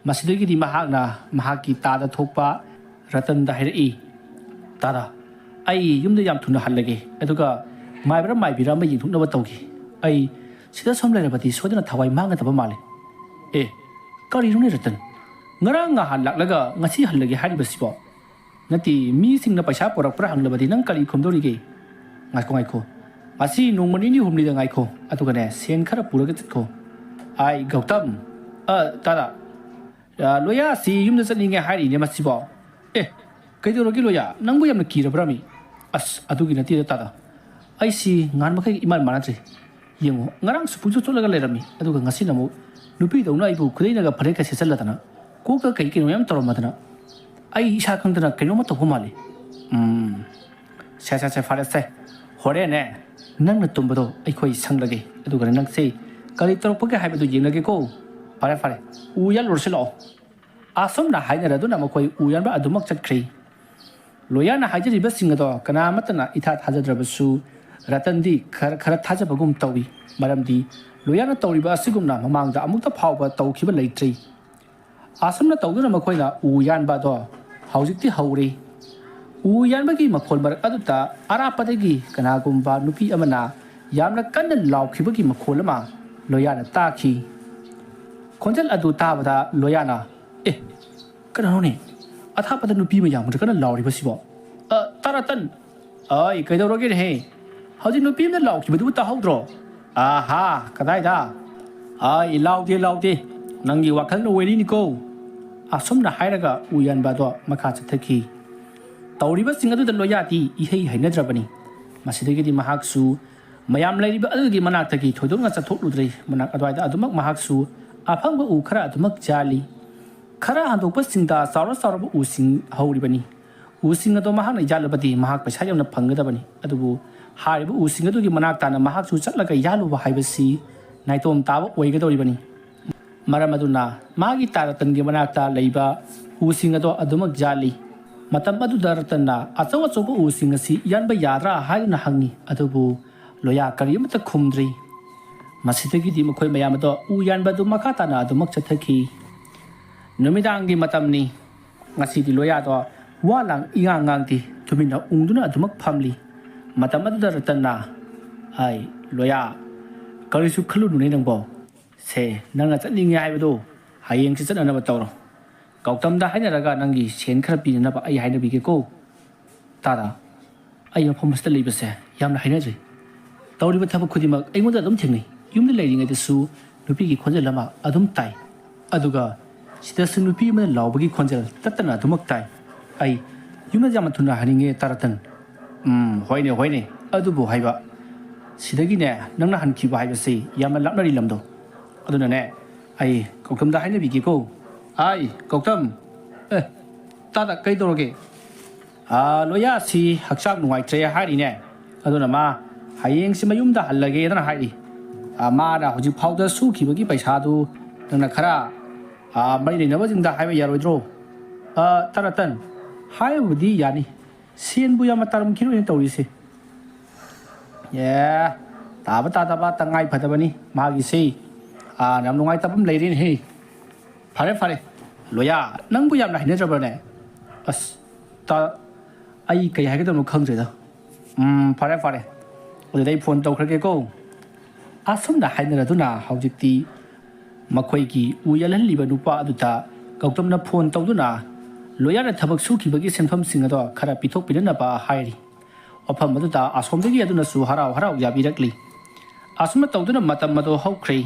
ꯃꯁꯤꯗꯒꯤꯗꯤ ꯃꯍꯥꯛꯅ ꯃꯍꯥꯛꯀꯤ ꯇꯥꯗ ꯊꯣꯛꯄ ꯔꯇꯟꯗ ꯍꯥꯏꯔꯛꯏ, "ꯇꯥꯗ, ꯑꯩ ꯌꯨꯝꯗ ꯌꯥꯝ ꯊꯨꯅ ꯍꯜꯂꯒꯦ, ꯑꯗꯨꯒ ꯃꯥꯏꯕ꯭ꯔꯥ ꯃꯥꯏꯕꯤꯔꯥ ꯑꯃ ꯌꯦꯡꯊꯣꯛꯅꯕ ꯇꯧꯒꯦ꯫ ꯑꯩ ꯁꯤꯗ ꯁꯨꯝ ꯂꯩꯔꯕꯗꯤ ꯁꯣꯏꯗꯅ ꯊꯋꯥꯏ ꯃꯥꯡꯒꯗꯕ ꯃꯥꯜꯂꯦ꯫" "ꯑꯦ, ꯀꯔꯤꯅꯣꯅꯦ ꯔꯇꯟ? ꯉꯔꯥꯡ ꯉꯍꯥꯟ ꯂꯥꯛꯂꯒ ꯉꯁꯤ ꯍꯜꯂꯒꯦ ꯍꯥꯏꯔꯤꯕꯁꯤꯕꯣ? ꯅꯠꯇꯦ, ꯃꯤꯁꯤꯡꯅ ꯄꯩꯁꯥ ꯄꯨꯔꯛꯄ꯭ꯔꯥ ꯍꯪꯂꯕꯗꯤ ꯅꯪ ꯀꯔꯤ ꯈꯨꯝꯗꯧꯔꯤꯒꯦ? ꯉꯥꯏꯈꯣ, ꯉꯥꯏꯈꯣ꯫ ꯉꯁꯤ ꯅꯣꯡꯃ ꯅꯤꯅꯤ ꯍꯨꯝꯅꯤꯗ ꯉꯥꯏꯈꯣ꯫ ꯑꯗꯨꯒꯅꯦ, ꯁꯦꯟ ꯈꯔ ꯄꯨꯔꯒ ꯆꯠꯈꯣ꯫" "ꯑꯥꯏ, ꯒꯧꯇꯝ꯫ ꯑ, ꯇꯥꯗ꯫ ꯑ, ꯂꯣꯌꯥꯁꯤ ꯌꯨꯝꯗ ꯆꯠꯅꯤꯡꯉꯦ ꯍꯥꯏꯔꯤꯅꯦ ꯃꯁꯤꯕꯣ꯫ ꯑꯦ, ꯀꯩꯗꯧꯔꯒꯦ ꯂꯣꯌꯥ? ꯅꯪꯕꯨ ꯌꯥꯝꯅ ꯀꯤꯔꯕ꯭ꯔꯥꯃꯤ?" "ꯑꯁ, ꯑꯗꯨꯒꯤ ꯅꯠꯇꯦꯗ ꯇꯥꯗ꯫ ꯑꯩꯁꯤ ꯉꯍꯥꯟ ꯃꯈꯩꯒ ꯏꯃꯥꯟ ꯃꯥꯟꯅꯗ꯭ꯔꯦ꯫ ꯌꯦꯡꯉꯣ, ꯉꯔꯥꯡꯁꯨ ꯄꯨꯡꯆꯣꯠ ꯆꯣꯠꯂꯒ ꯂꯩꯔꯝꯃꯤ, ꯑꯗꯨꯒ ꯉꯁꯤꯅ ꯑꯃꯨꯛ ꯅꯨꯄꯤꯗꯧꯅ ꯑꯩꯕꯨ ꯈꯨꯗꯩꯅꯒ ꯐꯅꯦꯛꯀ ꯁꯦꯠꯆꯜꯂꯗꯅ, ꯀꯣꯛꯇ ꯀꯩ ꯀꯩꯅꯣ ꯌꯥꯝ ꯇꯧꯔꯝꯃꯗꯅ, ꯑꯩ ꯏꯁꯥ ꯈꯪꯗꯅ ꯀꯩꯅꯣꯝꯃ ꯇꯧꯕ ꯃꯥꯜꯂꯤ꯫ ꯎꯝ, ꯁꯦ, ꯁꯦ, ꯁꯦ, ꯐꯔꯦꯁꯦ꯫ ꯍꯣꯔꯦꯟꯅꯦ, ꯅꯪꯅ ꯇꯨꯝꯕꯗꯣ ꯑꯩꯈꯣꯏ ꯁꯪꯂꯒꯦ, ꯑꯗꯨꯒ ꯅꯪꯁꯦ ꯀꯔꯤ ꯇꯧꯔꯛꯄꯒꯦ ꯍꯥꯏꯕꯗꯨ ꯌꯦꯡꯂꯒꯦꯀꯣ꯫ ꯐꯔꯦ, ꯐꯔꯦ, ꯎ ꯌꯥꯜꯂꯨꯔꯁꯤ ꯂꯥꯛꯑꯣ꯫ ꯑꯁꯨꯝꯅ ꯍꯥꯏꯅꯔꯗꯨꯅ ꯃꯈꯣꯏ ꯎ ꯌꯥꯟꯕ ꯑꯗꯨꯃꯛ ꯆꯠꯈ꯭ꯔꯦ꯫ ꯂꯣꯌꯥꯅ ꯍꯥꯏꯖꯔꯤꯕꯁꯤꯡ ꯑꯗꯣ ꯀꯅꯥ ꯑꯃꯠꯇꯅ ꯏꯊꯥ ꯊꯥꯖꯗ꯭ꯔꯕꯁꯨ, ꯔꯇꯟꯗꯤ ꯈꯔ ꯈꯔ ꯊꯥꯖꯕꯒꯨꯝ ꯇꯧꯏ꯫ ꯃꯔꯝꯗꯤ ꯂꯣꯌꯥꯅ ꯇꯧꯔꯤꯕ ꯑꯁꯤꯒꯨꯝꯅ ꯃꯃꯥꯡꯗ ꯑꯃꯨꯛꯇ ꯐꯥꯎꯕ ꯇꯧꯈꯤꯕ ꯂꯩꯇ꯭ꯔꯤ꯫ ꯑꯁꯨꯝꯅ ꯇꯧꯗꯨꯅ ꯃꯈꯣꯏꯅ ꯎ ꯌꯥꯟꯕ ꯑꯗꯣ ꯍꯧꯖꯤꯛꯇꯤ ꯍꯧꯔꯦ꯫ ꯎ ꯌꯥꯟꯕꯒꯤ ꯃꯈꯣꯜ ꯃꯔꯛ ꯑꯗꯨꯗ ꯑꯔꯥꯞꯄꯗꯒꯤ ꯀꯅꯥꯒꯨꯝꯕ ꯅꯨꯄꯤ ꯑꯃꯅ ꯌꯥꯝꯅ ꯀꯟꯅ ꯂꯥꯎꯈꯤꯕꯒꯤ ꯃꯈꯣꯜ ꯑꯃ ꯂꯣꯌꯥꯅ ꯇꯥꯈꯤ꯫ ꯈꯣꯟꯖꯦꯜ ꯑꯗꯨ ꯇꯥꯕꯗ ꯂꯣꯌꯥꯅ, "ꯑꯦ, ꯀꯅꯥꯅꯣꯅꯦ? ꯑꯊꯥꯞꯄꯗ ꯅꯨꯄꯤ ꯑꯃ ꯌꯥꯝꯅ ꯀꯟꯅ ꯂꯥꯎꯔꯤꯕꯁꯤꯕꯣ? ꯑ, ꯇꯥ ꯔꯇꯟ, ꯑꯩ, ꯀꯩꯗꯧꯔꯒꯦꯅꯦꯍꯦ? ꯍꯧꯖꯤꯛ ꯅꯨꯄꯤ ꯑꯃꯅ ꯂꯥꯎꯈꯤꯕꯗꯨꯕꯨ ꯇꯥꯍꯧꯗ꯭ꯔꯣ?" "ꯑꯥꯍꯥ, ꯀꯗꯥꯏꯗ? ꯑꯩ, ꯂꯥꯎꯗꯦ, ꯂꯥꯎꯗꯦ꯫ ꯅꯪꯒꯤ ꯋꯥꯈꯜꯅ ꯑꯣꯏꯔꯤꯅꯤꯀꯣ"꯫ ꯑꯁꯨꯝꯅ ꯍꯥꯏꯔꯒ ꯎ ꯌꯥꯟꯕ ꯑꯗꯣ ꯃꯈꯥ ꯆꯠꯊꯈꯤ꯫ ꯇꯧꯔꯤꯕꯁꯤꯡ ꯑꯗꯨꯗ ꯂꯣꯌꯥꯗꯤ ꯏꯍꯩ ꯍꯩꯅꯗ꯭ꯔꯕꯅꯤ꯫ ꯃꯁꯤꯗꯒꯤꯗꯤ ꯃꯍꯥꯛꯁꯨ ꯃꯌꯥꯝ ꯂꯩꯔꯤꯕ ꯑꯗꯨꯒꯤ ꯃꯅꯥꯛꯇꯒꯤ ꯊꯣꯏꯗꯣꯛꯅ ꯆꯠꯊꯣꯛꯂꯨꯗ꯭ꯔꯦ꯫ ꯃꯅꯥꯛ ꯑꯗꯨꯋꯥꯏꯗ ꯑꯗꯨꯃꯛ ꯃꯍꯥꯛꯁꯨ ꯑꯐꯪꯕ ꯎ ꯈꯔ ꯑꯗꯨꯃꯛ ꯌꯥꯜꯂꯤ꯫ ꯈꯔ ꯍꯟꯗꯣꯛꯄꯁꯤꯡꯗ ꯆꯥꯎꯔ ꯆꯥꯎꯔꯕ ꯎꯁꯤꯡ ꯍꯧꯔꯤꯕꯅꯤ꯫ ꯎꯁꯤꯡ ꯑꯗꯣ ꯃꯍꯥꯛꯅ ꯌꯥꯜꯂꯕꯗꯤ ꯃꯍꯥꯛ ꯄꯩꯁꯥ ꯌꯥꯝꯅ ꯐꯪꯒꯗꯕꯅꯤ꯫ ꯑꯗꯨꯕꯨ ꯍꯥꯏꯔꯤꯕ ꯎꯁꯤꯡ ꯑꯗꯨꯒꯤ ꯃꯅꯥꯛ ꯇꯥꯅ ꯃꯍꯥꯛꯁꯨ ꯆꯠꯂꯒ ꯌꯥꯜꯂꯨꯕ ꯍꯥꯏꯕꯁꯤ ꯅꯥꯏꯇꯣꯝ ꯇꯥꯕ ꯑꯣꯏꯒꯗꯧꯔꯤꯕꯅꯤ꯫ ꯃꯔꯝ ꯑꯗꯨꯅ ꯃꯥꯒꯤ ꯇꯥ ꯔꯇꯟꯒꯤ ꯃꯅꯥꯛꯇ ꯂꯩꯕ ꯎꯁꯤꯡ ꯑꯗꯣ ꯑꯗꯨꯃꯛ ꯌꯥꯜꯂꯤ꯫ ꯃꯇꯝ ꯑꯗꯨꯗ ꯔꯇꯟꯅ ꯑꯆꯧ ꯑꯆꯧꯕ ꯎꯁꯤꯡ ꯑꯁꯤ ꯌꯥꯟꯕ ꯌꯥꯗ꯭ꯔꯥ ꯍꯥꯏꯗꯨꯅ ꯍꯪꯉꯤ꯫ ꯑꯗꯨꯕꯨ ꯂꯣꯌꯥ ꯀꯔꯤꯃꯠꯇ ꯈꯨꯝꯗ꯭ꯔꯤ꯫ ꯃꯁꯤꯗꯒꯤꯗꯤ ꯃꯈꯣꯏ ꯃꯌꯥꯝ ꯑꯗꯣ ꯎ ꯌꯥꯟꯕ ꯑꯗꯨ ꯃꯈꯥ ꯇꯥꯅ ꯑꯗꯨꯃꯛ ꯆꯠꯊꯈꯤ꯫ ꯅꯨꯃꯤꯗꯥꯡꯒꯤ ꯃꯇꯝꯅꯤ꯫ ꯉꯁꯤꯗꯤ ꯂꯣꯌꯥꯗꯣ ꯋꯥ ꯂꯥꯡ ꯏꯉꯥꯡ ꯉꯥꯡꯗꯦ, ꯇꯨꯃꯤꯟꯅ ꯎꯪꯗꯨꯅ ꯑꯗꯨꯃꯛ ꯐꯝꯂꯤ꯫ ꯃꯇꯝ ꯑꯗꯨꯗ ꯔꯇꯟꯅ, "ꯑꯩ, ꯂꯣꯌꯥ, ꯀꯔꯤꯁꯨ ꯈꯜꯂꯨꯅꯨꯅꯦ ꯅꯪꯕꯣ꯫ ꯁꯦ, ꯅꯪꯅ ꯆꯠꯅꯤꯡꯉꯦ ꯍꯥꯏꯕꯗꯣ ꯍꯌꯦꯡꯁꯤ ꯆꯠꯅꯅꯕ ꯇꯧꯔꯣ꯫ ꯒꯧꯇꯝꯗ ꯍꯥꯏꯅꯔꯒ ꯅꯪꯒꯤ ꯁꯦꯟ ꯈꯔ ꯄꯤꯅꯅꯕ ꯑꯩ ꯍꯥꯏꯅꯕꯤꯒꯦꯀꯣ꯫ ꯇꯥꯗ, ꯑꯩ ꯃꯐꯝ ꯑꯁꯤꯗ ꯂꯩꯕꯁꯦ ꯌꯥꯝꯅ ꯍꯩꯅꯖꯩ꯫ ꯇꯧꯔꯤꯕ ꯊꯕꯛ ꯈꯨꯗꯤꯡꯃꯛ ꯑꯩꯉꯣꯟꯗ ꯑꯗꯨꯝ ꯊꯦꯡꯅꯩ꯫ ꯌꯨꯝꯗ ꯂꯩꯔꯤꯉꯩꯗꯁꯨ ꯅꯨꯄꯤꯒꯤ ꯈꯣꯟꯖꯦꯜ ꯑꯃ ꯑꯗꯨꯝ ꯇꯥꯏ꯫ ꯑꯗꯨꯒ ꯁꯤꯗꯁꯨ ꯅꯨꯄꯤ ꯑꯃꯅ ꯂꯥꯎꯕꯒꯤ ꯈꯣꯟꯖꯦꯜ ꯇꯠꯇꯅ ꯑꯗꯨꯃꯛ ꯇꯥꯏ꯫ ꯑꯩ ꯌꯨꯝꯗ ꯌꯥꯝꯅ ꯊꯨꯅ ꯍꯟꯅꯤꯡꯉꯦ, ꯇꯥ ꯔꯇꯟ꯫" "ꯎꯝ, ꯍꯣꯏꯅꯦ, ꯍꯣꯏꯅꯦ꯫ ꯑꯗꯨꯕꯨ ꯍꯥꯏꯕ, ꯁꯤꯗꯒꯤꯅꯦ ꯅꯪꯅ ꯍꯟꯈꯤꯕ ꯍꯥꯏꯕꯁꯤ ꯌꯥꯝꯅ ꯂꯥꯞꯅꯔꯤ ꯂꯝꯗꯣ꯫ ꯑꯗꯨꯅꯅꯦ, ꯑꯩ ꯀꯧꯇꯝꯗ ꯍꯥꯏꯅꯕꯤꯒꯦꯀꯣ꯫ ꯑꯩ ꯀꯧꯇꯝ꯫ ꯑꯦ, ꯇꯥꯗ, ꯀꯩꯗꯧꯔꯒꯦ? ꯑꯥ, ꯂꯣꯌꯥꯁꯤ ꯍꯛꯆꯥꯡ ꯅꯨꯡꯉꯥꯏꯇ꯭ꯔꯦ ꯍꯥꯏꯔꯤꯅꯦ꯫ ꯑꯗꯨꯅ ꯃꯥ ꯍꯌꯦꯡꯁꯤ ꯃꯌꯨꯝꯗ ꯍꯜꯂꯒꯦꯗꯅ ꯍꯥꯏꯔꯤ꯫ ꯑꯥ, ꯃꯥꯅ ꯍꯧꯖꯤꯛ ꯐꯥꯎꯗ ꯁꯨꯈꯤꯕꯒꯤ ꯄꯩꯁꯥꯗꯨ ꯅꯪꯅ ꯈꯔ, ꯑꯥ, ꯃꯔꯤ ꯂꯩꯅꯕꯁꯤꯡꯗ ꯍꯥꯏꯕ ꯌꯥꯔꯣꯏꯗ꯭ꯔꯣ? ꯑꯥ, ꯇꯔꯥꯇꯟ, ꯍꯥꯏꯕꯕꯨꯗꯤ ꯌꯥꯅꯤ꯫ ꯁꯦꯟꯕꯨ ꯌꯥꯝꯅ ꯇꯥꯔꯝꯈꯤꯔꯣꯏꯅ ꯇꯧꯔꯤꯁꯦ꯫ ꯑꯦ, ꯇꯥꯕ ꯇꯥꯗꯕ ꯇꯉꯥꯏ ꯐꯗꯕꯅꯤ ꯃꯥꯒꯤꯁꯤ꯫ ꯑꯥ, ꯌꯥꯝ ꯅꯨꯡꯉꯥꯏꯇꯕ ꯑꯃ ꯂꯩꯔꯦꯅꯦꯍꯦ꯫ ꯐꯔꯦ, ꯐꯔꯦ꯫ ꯂꯣꯌꯥ, ꯅꯪꯕꯨ ꯌꯥꯝꯅ ꯍꯩꯅꯖꯕ꯭ꯔꯅꯦ? ꯑꯁ, ꯇ-, ꯑꯩ ꯀꯩ ꯍꯥꯏꯒꯗꯕꯅꯣ ꯈꯪꯗ꯭ꯔꯦꯗ꯫ ꯎꯝ, ꯐꯔꯦ, ꯐꯔꯦ꯫ ꯑꯗꯨꯗꯤ ꯑꯩ ꯐꯣꯟ ꯇꯧꯈ꯭ꯔꯒꯦꯀꯣ꯫ ꯑꯁꯨꯝꯅ ꯍꯥꯏꯅꯔꯗꯨꯅ ꯍꯧꯖꯤꯛꯇꯤ ꯃꯈꯣꯏꯒꯤ ꯎ ꯌꯥꯜꯍꯜꯂꯤꯕ ꯅꯨꯄꯥ ꯑꯗꯨꯗ ꯒꯧꯇꯝꯅ ꯐꯣꯟ ꯇꯧꯗꯨꯅ ꯂꯣꯌꯥꯅ ꯊꯕꯛ ꯁꯨꯈꯤꯕꯒꯤ ꯁꯦꯟꯐꯝꯁꯤꯡ ꯑꯗꯣ ꯈꯔ ꯄꯤꯊꯣꯛꯄꯤꯅꯅꯕ ꯍꯥꯏꯔꯤ꯫ ꯋꯥꯐꯝ ꯑꯗꯨꯗ ꯑꯁꯣꯝꯗꯒꯤ ꯑꯗꯨꯅꯁꯨ ꯍꯔꯥꯎ ꯍꯔꯥꯎ ꯌꯥꯕꯤꯔꯛꯂꯤ꯫ ꯑꯁꯨꯝꯅ ꯇꯧꯗꯨꯅ ꯃꯇꯝ ꯑꯗꯣ ꯍꯧꯈ꯭ꯔꯦ꯫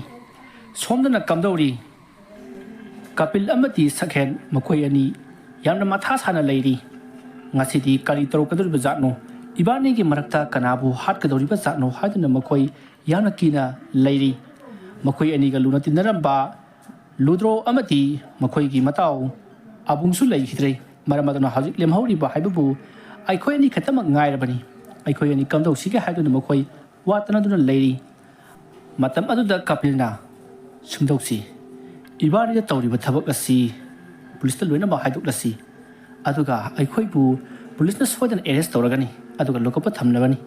ꯁꯣꯝꯗꯅ ꯀꯝꯗꯧꯔꯤ? ꯀꯄꯤꯜ ꯑꯃꯗꯤ ꯁꯛꯍꯦꯟ ꯃꯈꯣꯏ ꯑꯅꯤ ꯌꯥꯝꯅ ꯃꯊꯥ ꯁꯥꯅ ꯂꯩꯔꯤ꯫ ꯉꯁꯤꯗꯤ ꯀꯔꯤ ꯇꯧꯔꯛꯀꯗꯧꯔꯤꯕ ꯖꯥꯠꯅꯣ? ꯏꯕꯥꯅꯤꯒꯤ ꯃꯔꯛꯇ ꯀꯅꯥꯕꯨ ꯍꯥꯠꯀꯗꯧꯔꯤꯕ ꯖꯥꯠꯅꯣ ꯍꯥꯏꯗꯨꯅ ꯃꯈꯣꯏ ꯌꯥꯝꯅ ꯀꯤꯅ ꯂꯩꯔꯤ꯫ ꯃꯈꯣꯏ ꯑꯅꯤꯒ ꯂꯨꯅ ꯇꯤꯟꯅꯔꯝꯕ ꯂꯨꯗ꯭ꯔꯣ ꯑꯃꯗꯤ ꯃꯈꯣꯏꯒꯤ ꯃꯇꯥꯎ ꯑꯕꯨꯡꯁꯨ ꯂꯩꯈꯤꯗ꯭ꯔꯦ꯫ ꯃꯔꯝ ꯑꯗꯨꯅ ꯍꯧꯖꯤꯛ ꯂꯦꯝꯍꯧꯔꯤꯕ ꯍꯥꯏꯕꯕꯨ ꯑꯩꯈꯣꯏ ꯑꯅꯤ ꯈꯛꯇꯃꯛ ꯉꯥꯏꯔꯕꯅꯤ꯫ ꯑꯩꯈꯣꯏ ꯑꯅꯤ ꯀꯝꯗꯧꯁꯤꯒꯦ ꯍꯥꯏꯗꯨꯅ ꯃꯈꯣꯏ ꯋꯥ ꯇꯅꯗꯨꯅ ꯂꯩꯔꯤ꯫ ꯃꯇꯝ ꯑꯗꯨꯗ ꯀꯄꯤꯜꯅ, "ꯁꯨꯝꯗꯧꯁꯤ, ꯏꯕꯥꯅꯤꯗ ꯇꯧꯔꯤꯕ ꯊꯕꯛ ꯑꯁꯤ ꯄꯨꯂꯤꯁꯇ ꯂꯣꯏꯅꯃꯛ ꯍꯥꯏꯗꯣꯛꯂꯁꯤ꯫ ꯑꯗꯨꯒ ꯑꯩꯈꯣꯏꯕꯨ ꯄꯨꯂꯤꯁꯅ ꯁꯣꯏꯗꯅ ꯑꯦꯔꯦꯁ ꯇꯧꯔꯒꯅꯤ, ꯑꯗꯨꯒ ꯂꯣꯀꯞꯇ ꯊꯝꯂꯒꯅꯤ꯫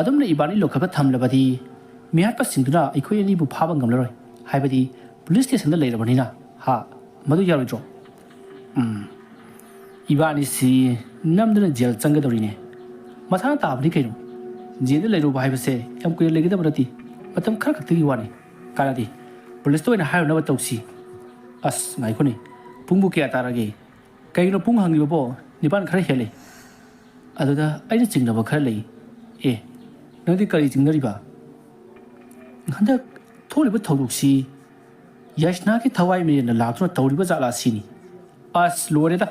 ꯑꯗꯨꯝꯅ ꯏꯕꯥꯅꯤ ꯂꯣꯀꯞꯇ ꯊꯝꯂꯕꯗꯤ ꯃꯤꯍꯥꯠꯄꯁꯤꯡꯗꯨꯅ ꯑꯩꯈꯣꯏ ꯑꯅꯤꯕꯨ ꯐꯥꯕ ꯉꯝꯂꯔꯣꯏ, ꯍꯥꯏꯕꯗꯤ ꯄꯨꯂꯤꯁ ꯁ꯭ꯇꯦꯁꯟꯗ ꯂꯩꯔꯕꯅꯤꯅ꯫ ꯍꯥ, ꯃꯗꯨ ꯌꯥꯔꯣꯏꯗ꯭ꯔꯣ?" ꯎꯝ, ꯏꯕꯥꯅꯤꯁꯤ ꯅꯝꯗꯨꯅ ꯖꯦꯜ ꯆꯪꯒꯗꯧꯔꯤꯅꯦ꯫ ꯃꯊꯥ ꯇꯥꯕꯅꯤ ꯀꯩꯅꯣ꯫ ꯖꯦꯜꯗ ꯂꯩꯔꯨꯕ ꯍꯥꯏꯕꯁꯦ ꯌꯥꯝ ꯀꯨꯏꯅ ꯂꯩꯒꯗꯕ ꯅꯠꯇꯦ꯫ ꯃꯇꯝ ꯈꯔ ꯈꯛꯇꯒꯤ ꯋꯥꯅꯤ꯫ ꯀꯥꯟꯅꯗꯦ꯫ ꯄꯨꯂꯤꯁꯇ ꯑꯣꯏꯅ ꯍꯥꯏꯔꯨꯅꯕ ꯇꯧꯁꯤ꯫ ꯑꯁ, ꯉꯥꯏꯈꯣꯅꯦ꯫ ꯄꯨꯡꯕꯨ ꯀꯌꯥ ꯇꯥꯔꯒꯦ? ꯀꯩꯒꯤꯅꯣ ꯄꯨꯡ ꯍꯪꯉꯤꯕꯕꯣ? ꯅꯤꯄꯥꯟ ꯈꯔ ꯍꯦꯜꯂꯦ꯫ ꯑꯗꯨꯗ ꯑꯩꯅ ꯆꯤꯡꯅꯕ ꯈꯔ ꯂꯩ꯫ ꯑꯦ, ꯅꯪꯗꯤ ꯀꯔꯤ ꯆꯤꯡꯅꯔꯤꯕ? ꯍꯟꯗꯛ ꯊꯣꯛꯂꯤꯕ ꯊꯧꯗꯣꯛꯁꯤ ꯌꯥꯏꯁꯅꯥꯒꯤ ꯊꯋꯥꯏ ꯃꯤꯔꯦꯟꯅ ꯂꯥꯛꯇꯨꯅ ꯇꯧꯔꯤꯕ ꯖꯥꯠꯂꯥ ꯁꯤꯅꯤ꯫ ꯑꯁ, ꯂꯣꯏꯔꯦꯗ꯫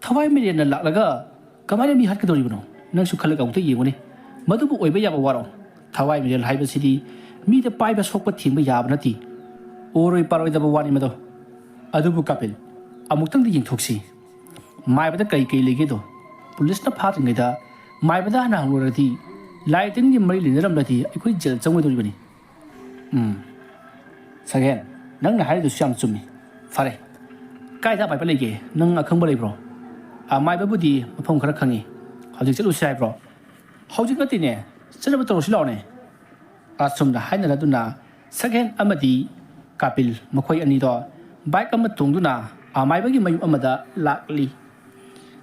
ꯊꯋꯥꯏ ꯃꯤꯔꯦꯟꯅ ꯂꯥꯛꯂꯒ ꯀꯃꯥꯏꯅ ꯃꯤ ꯍꯥꯠꯀꯗꯧꯔꯤꯕꯅꯣ? ꯅꯪꯁꯨ ꯈꯜꯂꯒ ꯑꯃꯨꯛꯇ ꯌꯦꯡꯉꯨꯅꯦ꯫ ꯃꯗꯨꯕꯨ ꯑꯣꯏꯕ ꯌꯥꯕ ꯋꯥꯔꯣ? ꯊꯋꯥꯏ ꯃꯤꯔꯦꯜ ꯍꯥꯏꯕꯁꯤꯗꯤ ꯃꯤꯗ ꯄꯥꯏꯕ ꯁꯣꯛꯄ ꯊꯦꯡꯕ ꯌꯥꯕ ꯅꯠꯇꯦ꯫ ꯑꯣꯏꯔꯣꯏ ꯄꯥꯔꯣꯏꯗꯕ ꯋꯥꯅꯤ ꯃꯗꯣ꯫ ꯑꯗꯨꯕꯨ ꯀꯥꯄꯤꯜ, ꯑꯃꯨꯛꯇꯪꯗꯤ ꯌꯦꯡꯊꯣꯛꯁꯤ꯫ ꯃꯥꯏꯕꯗ ꯀꯩ ꯀꯩ ꯂꯩꯒꯦꯗꯣ ꯄꯨꯂꯤꯁꯅ ꯐꯥꯗ꯭ꯔꯤꯉꯩꯗ ꯃꯥꯏꯕꯗ ꯍꯥꯟꯅ ꯍꯪꯂꯨꯔꯗꯤ ꯂꯥꯏ ꯇꯤꯟꯒꯤ ꯃꯔꯤ ꯂꯩꯅꯔꯝꯂꯗꯤ ꯑꯩꯈꯣꯏ ꯖꯦꯜ ꯆꯪꯉꯣꯏꯗꯣꯔꯤꯕꯅꯤ꯫ ꯎꯝ, ꯁꯒꯦꯟ, ꯅꯪꯅ ꯍꯥꯏꯔꯤꯗꯨꯁꯨ ꯌꯥꯝ ꯆꯨꯝꯃꯤ꯫ ꯐꯔꯦ, ꯀꯥꯏꯗ ꯑꯃꯥꯏꯕ ꯂꯩꯒꯦ? ꯅꯪ ꯑꯈꯪꯕ ꯂꯩꯕ꯭ꯔꯣ? ꯑꯃꯥꯏꯕꯕꯨꯗꯤ ꯃꯐꯝ ꯈꯔ ꯈꯪꯉꯤ꯫ ꯍꯧꯖꯤꯛ ꯆꯠꯂꯨꯁꯤ ꯍꯥꯏꯕ꯭ꯔꯣ? ꯍꯧꯖꯤꯛ ꯅꯠꯇꯦꯅꯦ, ꯆꯠꯅꯕ ꯇꯧꯔꯁꯤ ꯂꯥꯛꯑꯣꯅꯦ꯫ ꯑꯁꯨꯝꯅ ꯍꯥꯏꯅꯔꯗꯨꯅ ꯁꯒꯦꯟ ꯑꯃꯗꯤ ꯀꯥꯄꯤꯜ ꯃꯈꯣꯏ ꯑꯅꯤꯗꯣ ꯕꯥꯏꯛ ꯑꯃ ꯇꯣꯡꯗꯨꯅ ꯑꯃꯥꯏꯕꯒꯤ ꯃꯌꯨꯝ ꯑꯃꯗ ꯂꯥꯛꯂꯤ꯫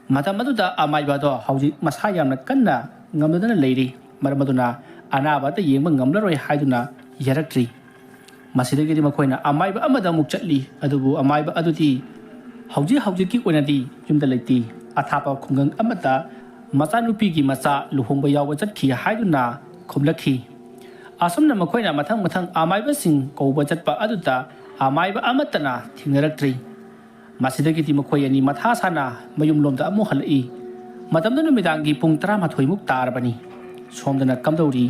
ꯃꯇꯝ ꯑꯗꯨꯗ ꯑꯃꯥꯏꯕ ꯑꯗꯣ ꯍꯧꯖꯤꯛ ꯃꯁꯥ ꯌꯥꯝꯅ ꯀꯟꯅ ꯉꯝꯗꯗꯅ ꯂꯩꯔꯤ꯫ ꯃꯔꯝ ꯑꯗꯨꯅ ꯑꯅꯥꯕ ꯑꯇ ꯌꯦꯡꯕ ꯉꯝꯂꯔꯣꯏ ꯍꯥꯏꯗꯨꯅ ꯌꯥꯔꯛꯇ꯭ꯔꯤ꯫ ꯃꯁꯤꯗꯒꯤꯗꯤ ꯃꯈꯣꯏꯅ ꯑꯃꯥꯏꯕ ꯑꯃꯗ ꯑꯃꯨꯛ ꯆꯠꯂꯤ꯫ ꯑꯗꯨꯕꯨ ꯑꯃꯥꯏꯕ ꯑꯗꯨꯗꯤ ꯍꯧꯖꯤꯛ ꯍꯧꯖꯤꯛꯀꯤ ꯑꯣꯏꯅꯗꯤ ꯌꯨꯝꯗ ꯂꯩꯇꯦ꯫ ꯑꯊꯥꯞꯄ ꯈꯨꯡꯒꯪ ꯑꯃꯗ ꯃꯆꯥꯅꯨꯄꯤꯒꯤ ꯃꯆꯥ ꯂꯨꯍꯣꯡꯕ ꯌꯥꯎꯕ ꯆꯠꯈꯤ ꯍꯥꯏꯗꯨꯅ ꯈꯨꯝꯂꯛꯈꯤ꯫ ꯑꯁꯨꯝꯅ ꯃꯈꯣꯏꯅ ꯃꯊꯪ ꯃꯊꯪ ꯑꯃꯥꯏꯕꯁꯤꯡ ꯀꯧꯕ ꯆꯠꯄ ꯑꯗꯨꯗ ꯑꯃꯥꯏꯕ ꯑꯃꯠꯇꯅ ꯊꯦꯡꯅꯔꯛꯇ꯭ꯔꯤ꯫ ꯃꯁꯤꯗꯒꯤꯗꯤ ꯃꯈꯣꯏ ꯑꯅꯤ ꯃꯊꯥ ꯁꯥꯅ ꯃꯌꯨꯝꯂꯣꯝꯗ ꯑꯃꯨꯛ ꯍꯜꯂꯛꯏ꯫ ꯃꯇꯝꯗꯨ ꯅꯨꯃꯤꯗꯥꯡꯒꯤ ꯄꯨꯡ ꯇꯔꯥꯃꯥꯊꯣꯏꯃꯨꯛ ꯇꯥꯔꯕꯅꯤ꯫ ꯁꯣꯝꯗꯅ ꯀꯝꯗꯧꯔꯤ?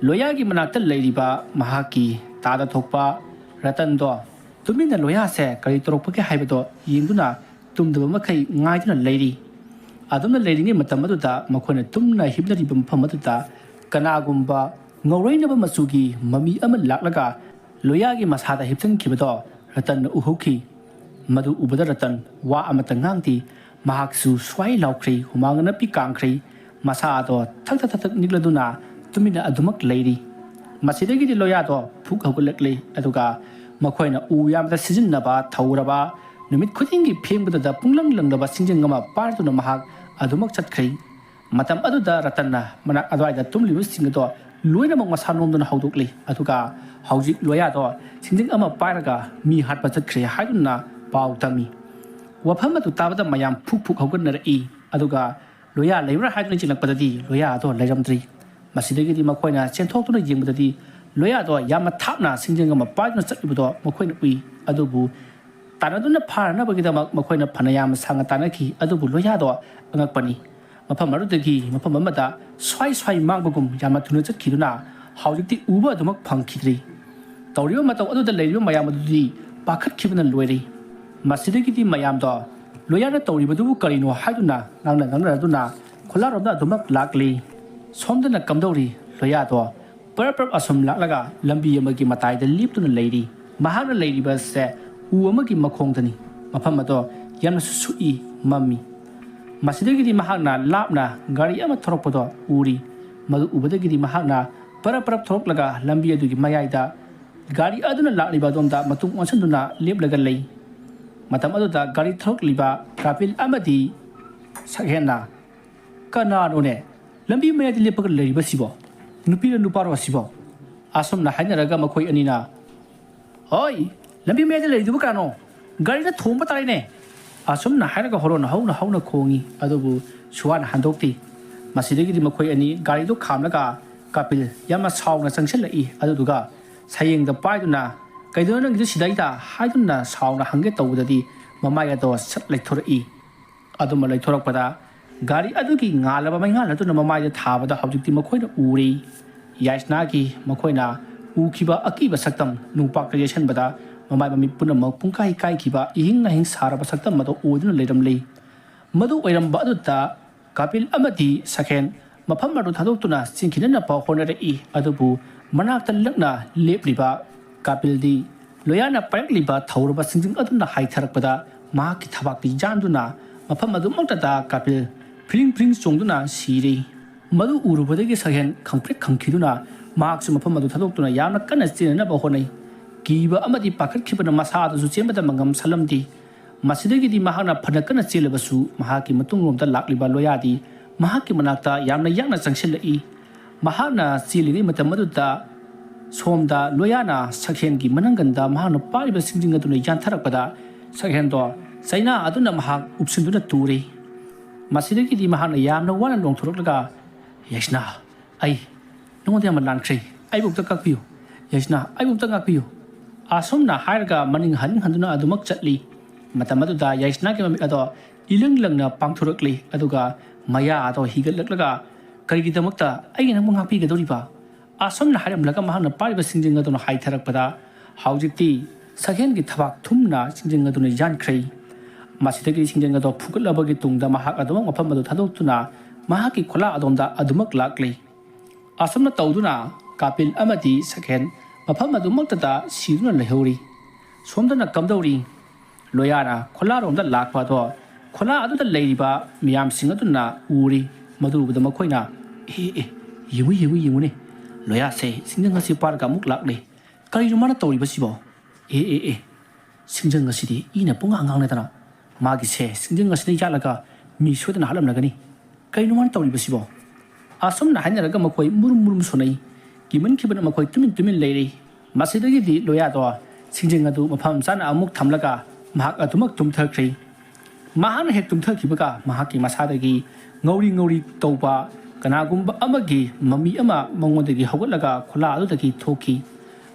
ꯂꯣꯌꯥꯒꯤ ꯃꯅꯥꯛꯇ ꯂꯩꯔꯤꯕ ꯃꯍꯥꯛꯀꯤ ꯇꯥꯗ ꯊꯣꯛꯄ ꯔꯇꯟꯗꯣ ꯇꯨꯃꯤꯟꯅ ꯂꯣꯌꯥꯁꯦ ꯀꯔꯤ ꯇꯧꯔꯛꯄꯒꯦ ꯍꯥꯏꯕꯗꯣ ꯌꯦꯡꯗꯨꯅ ꯇꯨꯝꯗꯕ ꯃꯈꯩ ꯉꯥꯏꯗꯨꯅ ꯂꯩꯔꯤ꯫ ꯑꯗꯨꯝꯅ ꯂꯩꯔꯤꯉꯩ ꯃꯇꯝ ꯑꯗꯨꯗ ꯃꯈꯣꯏꯅ ꯇꯨꯝꯅ ꯍꯤꯞꯅꯔꯤꯕ ꯃꯐꯝ ꯑꯗꯨꯗ ꯀꯅꯥꯒꯨꯝꯕ ꯉꯧꯔꯣꯏꯅꯕ ꯃꯆꯨꯒꯤ ꯃꯃꯤ ꯑꯃ ꯂꯥꯛꯂꯒ ꯂꯣꯌꯥꯒꯤ ꯃꯁꯥꯗ ꯍꯤꯞꯆꯤꯟꯈꯤꯕꯗꯣ ꯔꯇꯟꯅ ꯎꯍꯧꯈꯤ꯫ ꯃꯗꯨ ꯎꯕꯗ ꯔꯇꯟ ꯋꯥ ꯑꯃꯠꯇ ꯉꯥꯡꯗꯦ꯫ ꯃꯍꯥꯛꯁꯨ ꯁ꯭ꯋꯥꯏ ꯂꯥꯎꯈ꯭ꯔꯤ, ꯍꯨꯃꯥꯡ ꯑꯅꯞꯄꯤ ꯀꯥꯡꯈ꯭ꯔꯤ꯫ ꯃꯁꯥ ꯑꯗꯣ ꯊꯛ ꯊꯛ ꯊꯛ ꯊꯛ ꯅꯤꯛꯂꯗꯨꯅ ꯇꯨꯃꯤꯟꯅ ꯑꯗꯨꯃꯛ ꯂꯩꯔꯤ꯫ ꯃꯁꯤꯗꯒꯤꯗꯤ ꯂꯣꯌꯥꯗꯣ ꯐꯨꯛ ꯍꯧꯒꯠꯂꯛꯂꯤ꯫ ꯑꯗꯨꯒ ꯃꯈꯣꯏꯅ ꯎ ꯌꯥꯟꯕꯗ ꯁꯤꯖꯤꯟꯅꯕ ꯊꯧꯔꯕ, ꯅꯨꯃꯤꯠ ꯈꯨꯗꯤꯡꯒꯤ ꯐꯦꯡꯕꯗꯨꯗ ꯄꯨꯡꯂꯪ ꯂꯪꯂꯕ ꯁꯤꯡꯖꯪ ꯑꯃ ꯄꯥꯏꯔꯗꯨꯅ ꯃꯍꯥꯛ ꯑꯗꯨꯃꯛ ꯆꯠꯈ꯭ꯔꯤ꯫ ꯃꯇꯝ ꯑꯗꯨꯗ ꯔꯇꯟꯅ ꯃꯅꯥꯛ ꯑꯗꯨꯋꯥꯏꯗ ꯇꯨꯝꯂꯤꯕꯁꯤꯡ ꯑꯗꯣ ꯂꯣꯏꯅꯃꯛ ꯃꯁꯥ ꯅꯣꯝꯗꯨꯅ ꯍꯧꯗꯣꯛꯂꯤ꯫ ꯑꯗꯨꯒ ꯍꯧꯖꯤꯛ ꯂꯣꯌꯥꯗꯣ ꯁꯤꯡꯖꯪ ꯑꯃ ꯄꯥꯏꯔꯒ ꯃꯤ ꯍꯥꯠꯄ ꯆꯠꯈ꯭ꯔꯦ ꯍꯥꯏꯗꯨꯅ ꯄꯥꯎ ꯇꯝꯃꯤ꯫ ꯋꯥꯐꯝ ꯑꯗꯨ ꯇꯥꯕꯗ ꯃꯌꯥꯝ ꯐꯨꯛ ꯐꯨꯛ ꯍꯧꯒꯠꯅꯔꯛꯏ꯫ ꯑꯗꯨꯒ ꯂꯣꯌꯥ ꯂꯩꯕ꯭ꯔꯥ ꯍꯥꯏꯗꯨꯅ ꯆꯤꯡꯂꯛꯄꯗꯗꯤ ꯂꯣꯌꯥ ꯑꯗꯣ ꯂꯩꯔꯝꯗ꯭ꯔꯤ꯫ ꯃꯁꯤꯗꯒꯤꯗꯤ ꯃꯈꯣꯏꯅ ꯆꯦꯟꯊꯣꯛꯇꯨꯅ ꯌꯦꯡꯕꯗꯗꯤ ꯂꯣꯌꯥꯗꯣ ꯌꯥꯝꯅ ꯊꯥꯞꯅ ꯁꯤꯡꯖꯪ ꯑꯃ ꯄꯥꯏꯗꯨꯅ ꯆꯠꯂꯤꯕꯗꯣ ꯃꯈꯣꯏꯅ ꯎꯏ꯫ ꯑꯗꯨꯕꯨ ꯇꯥꯟꯅꯗꯨꯅ ꯐꯥꯅꯅꯕꯒꯤꯗꯃꯛ ꯃꯈꯣꯏꯅ ꯐꯅꯌꯥꯝ ꯁꯥꯡꯅ ꯇꯥꯟꯅꯈꯤ, ꯑꯗꯨꯕꯨ ꯂꯣꯌꯥꯗꯣ ꯑꯉꯛꯄꯅꯤ꯫ ꯃꯐꯝ ꯑꯗꯨꯗꯒꯤ ꯃꯐꯝ ꯑꯃꯗ ꯁ꯭ꯋꯥꯏ ꯁ꯭ꯋꯥꯏ ꯃꯥꯡꯕꯒꯨꯝ ꯌꯥꯝꯅ ꯊꯨꯅ ꯆꯠꯈꯤꯗꯨꯅ ꯍꯧꯖꯤꯛꯇꯤ ꯎꯕ ꯑꯗꯨꯃꯛ ꯐꯪꯈꯤꯗ꯭ꯔꯤ꯫ ꯇꯧꯔꯤꯕ ꯃꯇꯧ ꯑꯗꯨꯗ ꯂꯩꯔꯤꯕ ꯃꯌꯥꯝ ꯑꯗꯨꯗꯤ ꯄꯥꯈꯠꯈꯤꯕꯅ ꯂꯣꯏꯔꯦ꯫ ꯃꯁꯤꯗꯒꯤꯗꯤ ꯃꯌꯥꯝꯗꯣ ꯂꯣꯌꯥꯅ ꯇꯧꯔꯤꯕꯗꯨꯕꯨ ꯀꯔꯤꯅꯣ ꯍꯥꯏꯗꯨꯅ ꯉꯥꯡꯅ ꯉꯥꯡꯅꯔꯗꯨꯅ ꯈꯣꯂꯥꯔꯣꯝꯗ ꯑꯗꯨꯃꯛ ꯂꯥꯛꯂꯤ꯫ ꯁꯣꯝꯗꯅ ꯀꯝꯗꯧꯔꯤ? ꯂꯣꯌꯥꯗꯣ ꯄꯔꯞ ꯄꯔꯞ ꯑꯁꯨꯝ ꯂꯥꯛꯂꯒ ꯂꯝꯕꯤ ꯑꯃꯒꯤ ꯃꯇꯥꯏꯗ ꯂꯦꯞꯇꯨꯅ ꯂꯩꯔꯤ꯫ ꯃꯍꯥꯛꯅ ꯂꯩꯔꯤꯕꯁꯦ ꯎ ꯑꯃꯒꯤ ꯃꯈꯣꯡꯗꯅꯤ꯫ ꯃꯐꯝ ꯑꯗꯣ ꯌꯥꯝꯅꯁꯨ ꯁꯨꯛꯏ, ꯃꯝꯃꯤ꯫ ꯃꯁꯤꯗꯒꯤꯗꯤ ꯃꯍꯥꯛꯅ ꯂꯥꯞꯅ ꯒꯥꯔꯤ ꯑꯃ ꯊꯧꯔꯛꯄꯗꯣ ꯎꯔꯤ꯫ ꯃꯗꯨ ꯎꯕꯗꯒꯤꯗꯤ ꯃꯍꯥꯛꯅ ꯄꯔꯞ ꯄꯔꯞ ꯊꯧꯔꯛꯂꯒ ꯂꯝꯕꯤ ꯑꯗꯨꯒꯤ ꯃꯌꯥꯏꯗ ꯒꯥꯔꯤ ꯑꯗꯨꯅ ꯂꯥꯛꯂꯤꯕ ꯑꯗꯣꯝꯗ ꯃꯇꯨꯡ ꯑꯣꯟꯁꯤꯟꯗꯨꯅ ꯂꯦꯞꯂꯒ ꯂꯩ꯫ ꯃꯇꯝ ꯑꯗꯨꯗ ꯒꯥꯔꯤ ꯊꯧꯔꯛꯂꯤꯕ ꯀꯥꯄꯤꯜ ꯑꯃꯗꯤ ꯁꯛꯍꯦꯟꯅ, "ꯀꯅꯥꯅꯣꯅꯦ ꯂꯝꯕꯤ ꯃꯌꯥꯏꯗ ꯂꯦꯞꯄꯒ ꯂꯩꯔꯤꯕꯁꯤꯕꯣ? ꯅꯨꯄꯤꯔ ꯅꯨꯄꯥꯔꯣ ꯑꯁꯤꯕꯣ?" ꯑꯁꯨꯝꯅ ꯍꯥꯏꯅꯔꯒ ꯃꯈꯣꯏ ꯑꯅꯤꯅ, "ꯍꯣꯏ, ꯂꯝꯕꯤ ꯃꯌꯥꯏꯗ ꯂꯩꯔꯤꯗꯨꯕꯨ ꯀꯅꯥꯅꯣ? ꯒꯥꯔꯤꯅ ꯊꯣꯝꯕ ꯇꯥꯔꯦꯅꯦ!" ꯑꯁꯨꯝꯅ ꯍꯥꯏꯔꯒ ꯍꯣꯔꯣꯟ ꯍꯧꯅ ꯍꯧꯅ ꯈꯣꯡꯏ꯫ ꯑꯗꯨꯕꯨ ꯁꯨꯋꯥꯅ ꯍꯟꯗꯣꯛꯇꯦ꯫ ꯃꯁꯤꯗꯒꯤꯗꯤ ꯃꯈꯣꯏ ꯑꯅꯤ ꯒꯥꯔꯤꯗꯨ ꯈꯥꯝꯂꯒ ꯀꯥꯄꯤꯜ ꯌꯥꯝꯅ ꯁꯥꯎꯅ ꯆꯪꯁꯤꯜꯂꯛꯏ꯫ ꯑꯗꯨꯗꯨꯒ ꯁꯌꯦꯡꯗ ꯄꯥꯏꯗꯨꯅ, "ꯀꯩꯗꯧꯅꯣ ꯅꯪꯒꯤꯗꯨ ꯁꯤꯗꯩꯗ?" ꯍꯥꯏꯗꯨꯅ ꯁꯥꯎꯅ ꯍꯪꯒꯦ ꯇꯧꯕꯗꯗꯤ ꯃꯃꯥꯏ ꯑꯗꯣ ꯁꯠ ꯂꯩꯊꯣꯔꯛꯏ꯫ ꯑꯗꯨꯃ ꯂꯩꯊꯣꯔꯛꯄꯗ ꯒꯥꯔꯤ ꯑꯗꯨꯒꯤ ꯉꯥꯜꯂꯕ ꯃꯩꯉꯥꯜ ꯑꯗꯨꯅ ꯃꯃꯥꯏꯗ ꯊꯥꯕꯗ ꯍꯧꯖꯤꯛꯇꯤ ꯃꯈꯣꯏꯅ ꯎꯔꯦ꯫ ꯌꯥꯏꯁꯅꯥꯒꯤ ꯃꯈꯣꯏꯅ ꯎꯈꯤꯕ ꯑꯀꯤꯕ ꯁꯛꯇꯝ, ꯅꯨꯡꯄꯥꯛꯇ ꯌꯩꯁꯟꯕꯗ ꯃꯃꯥꯏ ꯃꯃꯤꯠ ꯄꯨꯝꯅꯃꯛ ꯄꯨꯡꯀꯥꯏ ꯀꯥꯏꯈꯤꯕ, ꯏꯍꯤꯡ ꯅꯥꯍꯤꯡ ꯁꯥꯔꯕ ꯁꯛꯇꯝ ꯑꯗꯨ ꯑꯣꯏꯗꯨꯅ ꯂꯩꯔꯝꯂꯦ꯫ ꯃꯗꯨ ꯑꯣꯏꯔꯝꯕ ꯑꯗꯨꯗ ꯀꯥꯄꯤꯜ ꯑꯃꯗꯤ ꯁꯈꯦꯟ ꯃꯐꯝ ꯑꯗꯨ ꯊꯥꯗꯣꯛꯇꯨꯅ ꯆꯦꯟꯈꯤꯅꯅꯕ ꯍꯣꯠꯅꯔꯛꯏ꯫ ꯑꯗꯨꯕꯨ ꯃꯅꯥꯛꯇ ꯅꯛꯅ ꯂꯦꯞꯂꯤꯕ ꯀꯥꯄꯤꯜꯗꯤ ꯂꯣꯌꯥꯅ ꯄꯥꯏꯔꯛꯂꯤꯕ ꯊꯧꯔꯕ ꯁꯤꯡꯖꯪ ꯑꯗꯨꯅ ꯍꯥꯏꯊꯔꯛꯄꯗ ꯃꯍꯥꯛꯀꯤ ꯊꯕꯥꯛꯇ ꯌꯥꯟꯗꯨꯅ ꯃꯐꯝ ꯑꯗꯨꯃꯛꯇꯗ ꯀꯥꯄꯤꯜ ꯐ꯭ꯔꯤꯡ ꯐ꯭ꯔꯤꯡ ꯆꯣꯡꯗꯨꯅ ꯁꯤꯔꯦ꯫ ꯃꯗꯨ ꯎꯔꯨꯕꯗꯒꯤ ꯁꯛꯍꯦꯟ ꯈꯪꯄ꯭ꯔꯦꯛ ꯈꯪꯈꯤꯗꯨꯅ ꯃꯍꯥꯛꯁꯨ ꯃꯐꯝ ꯑꯗꯨ ꯊꯥꯗꯣꯛꯇꯨꯅ ꯌꯥꯝꯅ ꯀꯟꯅ ꯆꯦꯟꯅꯅꯕ ꯍꯣꯠꯅꯩ꯫ ꯀꯤꯕ ꯑꯃꯗꯤ ꯄꯥꯈꯠꯈꯤꯕꯅ ꯃꯁꯥ ꯑꯗꯨꯁꯨ ꯆꯦꯟꯕꯗ ꯃꯉꯝ ꯁꯜꯂꯝꯗꯦ꯫ ꯃꯁꯤꯗꯒꯤꯗꯤ ꯃꯍꯥꯛꯅ ꯐꯅ ꯀꯟꯅ ꯆꯦꯜꯂꯕꯁꯨ ꯃꯍꯥꯛꯀꯤ ꯃꯇꯨꯡꯂꯣꯝꯗ ꯂꯥꯛꯂꯤꯕ ꯂꯣꯌꯥꯗꯤ ꯃꯍꯥꯛꯀꯤ ꯃꯅꯥꯛꯇ ꯌꯥꯝꯅ ꯌꯥꯡꯅ ꯆꯪꯁꯤꯜꯂꯛꯏ꯫ ꯃꯍꯥꯛꯅ ꯆꯦꯜꯂꯤꯉꯩ ꯃꯇꯝ ꯑꯗꯨꯗ ꯁꯣꯝꯗ ꯂꯣꯌꯥꯅ ꯁꯛꯍꯦꯟꯒꯤ ꯃꯅꯪꯒꯟꯗ ꯃꯍꯥꯛꯅ ꯄꯥꯏꯔꯤꯕ ꯁꯤꯡꯖꯪ ꯑꯗꯨꯅ ꯌꯥꯟꯊꯔꯛꯄꯗ ꯁꯛꯍꯦꯟꯗꯣ ꯆꯩꯅꯥ ꯑꯗꯨꯅ ꯃꯍꯥꯛ ꯎꯞꯁꯤꯟꯗꯨꯅ ꯇꯨꯔꯦ꯫ ꯃꯁꯤꯗꯒꯤꯗꯤ ꯃꯍꯥꯛꯅ ꯌꯥꯝꯅ ꯋꯥꯅ ꯂꯣꯡꯊꯣꯔꯛꯂꯒ, "ꯌꯥꯏꯁꯅꯥ, ꯑꯩ ꯅꯉꯣꯟꯗ ꯌꯥꯝꯅ ꯂꯥꯟꯈ꯭ꯔꯦ꯫ ꯑꯩꯕꯨ ꯑꯝꯇ ꯉꯥꯛꯄꯤꯌꯨ꯫ ꯌꯥꯏꯁꯅꯥ, ꯑꯩꯕꯨ ꯑꯝꯇ ꯉꯥꯛꯄꯤꯌꯨ"꯫ ꯑꯁꯨꯝꯅ ꯍꯥꯏꯔꯒ ꯃꯅꯤꯡ ꯍꯟ ꯍꯟꯗꯨꯅ ꯑꯗꯨꯃꯛ ꯆꯠꯂꯤ꯫ ꯃꯇꯝ ꯑꯗꯨꯗ ꯌꯥꯏꯁꯅꯥꯒꯤ ꯃꯃꯤꯠ ꯑꯗꯣ ꯏꯂꯪ ꯂꯪꯅ ꯄꯥꯡꯊꯣꯔꯛꯂꯤ꯫ ꯑꯗꯨꯒ ꯃꯌꯥ ꯑꯗꯣ ꯍꯤꯒꯠꯂꯛꯂꯒ, "ꯀꯔꯤꯒꯤꯗꯃꯛꯇ ꯑꯩꯅ ꯅꯪꯕꯨ ꯉꯥꯛꯄꯤꯒꯗꯧꯔꯤꯕ? ꯑꯁꯨꯝꯅ ꯍꯥꯏꯔꯝꯂꯒ ꯃꯍꯥꯛꯅ ꯄꯥꯏꯔꯤꯕ ꯁꯤꯡꯖꯪ ꯑꯗꯨꯅ ꯍꯥꯏꯊꯔꯛꯄꯗ ꯍꯧꯖꯤꯛꯇꯤ ꯁꯛꯍꯦꯟꯒꯤ ꯊꯕꯥꯛ ꯊꯨꯝꯅ ꯁꯤꯡꯖꯪ ꯑꯗꯨꯅ ꯌꯥꯟꯈ꯭ꯔꯦ꯫ ꯃꯁꯤꯗꯒꯤ ꯁꯤꯡꯖꯪ ꯑꯗꯨ ꯐꯨꯒꯠꯂꯕꯒꯤ ꯇꯨꯡꯗ ꯃꯍꯥꯛ ꯑꯗꯨꯃꯛ ꯃꯐꯝ ꯑꯗꯨ ꯊꯥꯗꯣꯛꯇꯨꯅ ꯃꯍꯥꯛꯀꯤ ꯈꯨꯂꯥ ꯑꯗꯣꯝꯗ ꯑꯗꯨꯃꯛ ꯂꯥꯛꯂꯤ꯫ ꯑꯁꯨꯝꯅ ꯇꯧꯗꯨꯅ ꯀꯥꯄꯤꯜ ꯑꯃꯗꯤ ꯁꯛꯍꯦꯟ ꯃꯐꯝ ꯑꯗꯨꯃꯛꯇꯗ ꯁꯤꯗꯨꯅ ꯂꯩꯍꯧꯔꯤ꯫ ꯁꯣꯝꯗꯅ ꯀꯝꯗꯧꯔꯤ? ꯂꯣꯌꯥꯅ ꯈꯨꯂꯥꯔꯣꯝꯗ ꯂꯥꯛꯄ ꯑꯗꯣ ꯈꯨꯂꯥ ꯑꯗꯨꯗ ꯂꯩꯔꯤꯕ ꯃꯤꯌꯥꯝꯁꯤꯡ ꯑꯗꯨꯅ ꯎꯔꯤ꯫ ꯃꯗꯨ ꯎꯕꯗ ꯃꯈꯣꯏꯅ, "ꯑꯦ, ꯑꯦ, ꯌꯦꯡꯉꯨ, ꯌꯦꯡꯉꯨ, ꯌꯦꯡꯉꯨꯅꯦ, ꯂꯣꯌꯥꯁꯦ ꯁꯤꯡꯖꯪ ꯑꯁꯤ ꯄꯥꯏꯔꯒ ꯑꯃꯨꯛ ꯂꯥꯛꯂꯦ꯫ ꯀꯔꯤꯅꯣ ꯃꯥꯅ ꯇꯧꯔꯤꯕꯁꯤꯕꯣ? ꯑꯦ, ꯑꯦ, ꯑꯦ, ꯁꯤꯡꯖꯪ ꯑꯁꯤꯗꯤ ꯏꯅ ꯄꯨꯡꯉꯥꯡ ꯉꯥꯡꯂꯗꯅ ꯃꯥꯒꯤꯁꯦ ꯁꯤꯡꯖꯪ ꯑꯁꯤꯗ ꯌꯥꯜꯂꯒ ꯃꯤ ꯁꯣꯏꯗꯅ ꯍꯥꯠꯂꯝꯂꯒꯅꯤ꯫ ꯀꯔꯤꯅꯣ ꯃꯥꯅ ꯇꯧꯔꯤꯕꯁꯤꯕꯣ?" ꯑꯁꯨꯝꯅ ꯍꯥꯏꯅꯔꯒ ꯃꯈꯣꯏ ꯃꯨꯔꯨꯝ ꯃꯨꯔꯨꯝ ꯁꯣꯟꯅꯩ꯫ ꯀꯤꯃꯟꯈꯤꯕꯅ ꯃꯈꯣꯏ ꯇꯨꯃꯤꯟ ꯇꯨꯃꯤꯟ ꯂꯩꯔꯤ꯫ ꯃꯁꯤꯗꯒꯤꯗꯤ ꯂꯣꯌꯥꯗꯣ ꯁꯤꯡꯖꯪ ꯑꯗꯨ ꯃꯐꯝ ꯆꯥꯅ ꯑꯃꯨꯛ ꯊꯝꯂꯒ ꯃꯍꯥꯛ ꯑꯗꯨꯃꯛ ꯇꯨꯝꯊꯈ꯭ꯔꯦ꯫ ꯃꯍꯥꯛꯅ ꯍꯦꯛ ꯇꯨꯝꯊꯈꯤꯕꯒ ꯃꯍꯥꯛꯀꯤ ꯃꯁꯥꯗꯒꯤ ꯉꯧꯔꯤ ꯉꯧꯔꯤ ꯇꯧꯕ ꯀꯅꯥꯒꯨꯝꯕ ꯑꯃꯒꯤ ꯃꯃꯤ ꯑꯃ ꯃꯉꯣꯟꯗꯒꯤ ꯍꯧꯒꯠꯂꯒ ꯈꯨꯂꯥ ꯑꯗꯨꯗꯒꯤ ꯊꯣꯛꯈꯤ꯫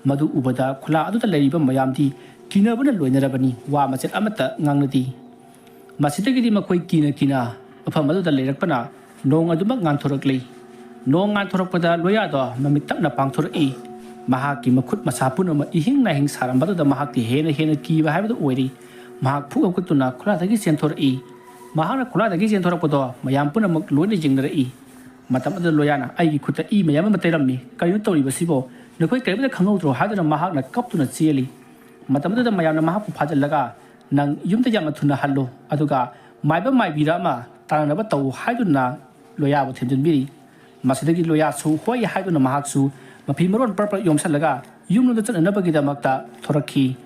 ꯃꯗꯨ ꯎꯕꯗ ꯈꯨꯂꯥ ꯑꯗꯨꯗ ꯂꯩꯔꯤꯕ ꯃꯌꯥꯝꯗꯤ ꯀꯤꯅꯕꯅ ꯂꯣꯏꯅꯔꯕꯅꯤ, ꯋꯥ ꯃꯆꯦꯠ ꯑꯃꯠꯇ ꯉꯥꯡꯅꯗꯦ꯫ ꯃꯁꯤꯗꯒꯤꯗꯤ ꯃꯈꯣꯏ ꯀꯤꯅ ꯀꯤꯅ ꯃꯐꯝ ꯑꯗꯨꯗ ꯂꯩꯔꯛꯄꯅ ꯅꯣꯡ ꯑꯗꯨꯃꯛ ꯉꯥꯟꯊꯣꯔꯛꯂꯤ꯫ ꯅꯣꯡ ꯉꯥꯟꯊꯣꯔꯛꯄꯗ ꯂꯣꯌꯥꯗꯣ ꯃꯃꯤꯠ ꯇꯞꯅ ꯄꯥꯡꯊꯣꯔꯛꯏ꯫ ꯃꯍꯥꯛꯀꯤ ꯃꯈꯨꯠ ꯃꯁꯥ ꯄꯨꯝꯅꯃꯛ ꯏꯍꯤꯡ ꯅꯥꯍꯤꯡ ꯁꯥꯔꯝꯕꯗꯨꯗ ꯃꯍꯥꯛꯇꯤ ꯍꯦꯟꯅ ꯍꯦꯟꯅ ꯀꯤꯕ ꯍꯥꯏꯕꯗꯨ ꯑꯣꯏꯔꯤ꯫ ꯃꯍꯥꯛ ꯐꯨꯛ ꯍꯧꯒꯠꯇꯨꯅ ꯈꯨꯂꯥꯗꯒꯤ ꯆꯦꯟꯊꯣꯔꯛꯏ꯫ ꯃꯍꯥꯛꯅ ꯈꯨꯂꯥꯗꯒꯤ ꯆꯦꯟꯊꯣꯔꯛꯄꯗꯣ ꯃꯌꯥꯝ ꯄꯨꯝꯅꯃꯛ ꯂꯣꯏꯅ ꯌꯦꯡꯅꯔꯛꯏ꯫ ꯃꯇꯝ ꯑꯗꯨꯗ ꯂꯣꯌꯥꯅ, "ꯑꯩꯒꯤ ꯈꯨꯠꯇ ꯏ ꯃꯌꯥꯝ ꯑꯃ ꯇꯩꯔꯝꯃꯤ꯫ ꯀꯔꯤꯅꯣ ꯇꯧꯔꯤꯕꯁꯤꯕꯣ? ꯅꯈꯣꯏ ꯀꯔꯤꯝꯇ ꯈꯪꯍꯧꯗ꯭ꯔꯣ?" ꯍꯥꯏꯗꯨꯅ ꯃꯍꯥꯛꯅ ꯀꯞꯇꯨꯅ ꯆꯦꯜꯂꯤ꯫ ꯃꯇꯝ ꯑꯗꯨꯗ ꯃꯌꯥꯝꯅ ꯃꯍꯥꯛꯄꯨ ꯐꯥꯖꯤꯜꯂꯒ, "ꯅꯪ ꯌꯨꯝꯗ ꯌꯥꯝꯅ ꯊꯨꯅ ꯍꯜꯂꯨ, ꯑꯗꯨꯒ ꯃꯥꯏꯕ ꯃꯥꯏꯕꯤꯔ ꯑꯃ ꯇꯥꯟꯅꯅꯕ ꯇꯧ" ꯍꯥꯏꯗꯨꯅ ꯂꯣꯌꯥꯕꯨ ꯊꯦꯝꯖꯤꯟꯕꯤꯔꯤ꯫ ꯃꯁꯤꯗꯒꯤ ꯂꯣꯌꯥꯁꯨ ꯍꯣꯏ ꯍꯥꯏꯗꯨꯅ ꯃꯍꯥꯛꯁꯨ ꯃꯐꯤ ꯃꯔꯣꯟ ꯄꯔꯞ ꯄꯔꯞ ꯌꯣꯝꯁꯤꯜꯂꯒ ꯌꯨꯝꯂꯣꯝꯗ ꯆꯠꯅꯅꯕꯒꯤꯗꯃꯛꯇ ꯊꯣꯔꯛꯈꯤ꯫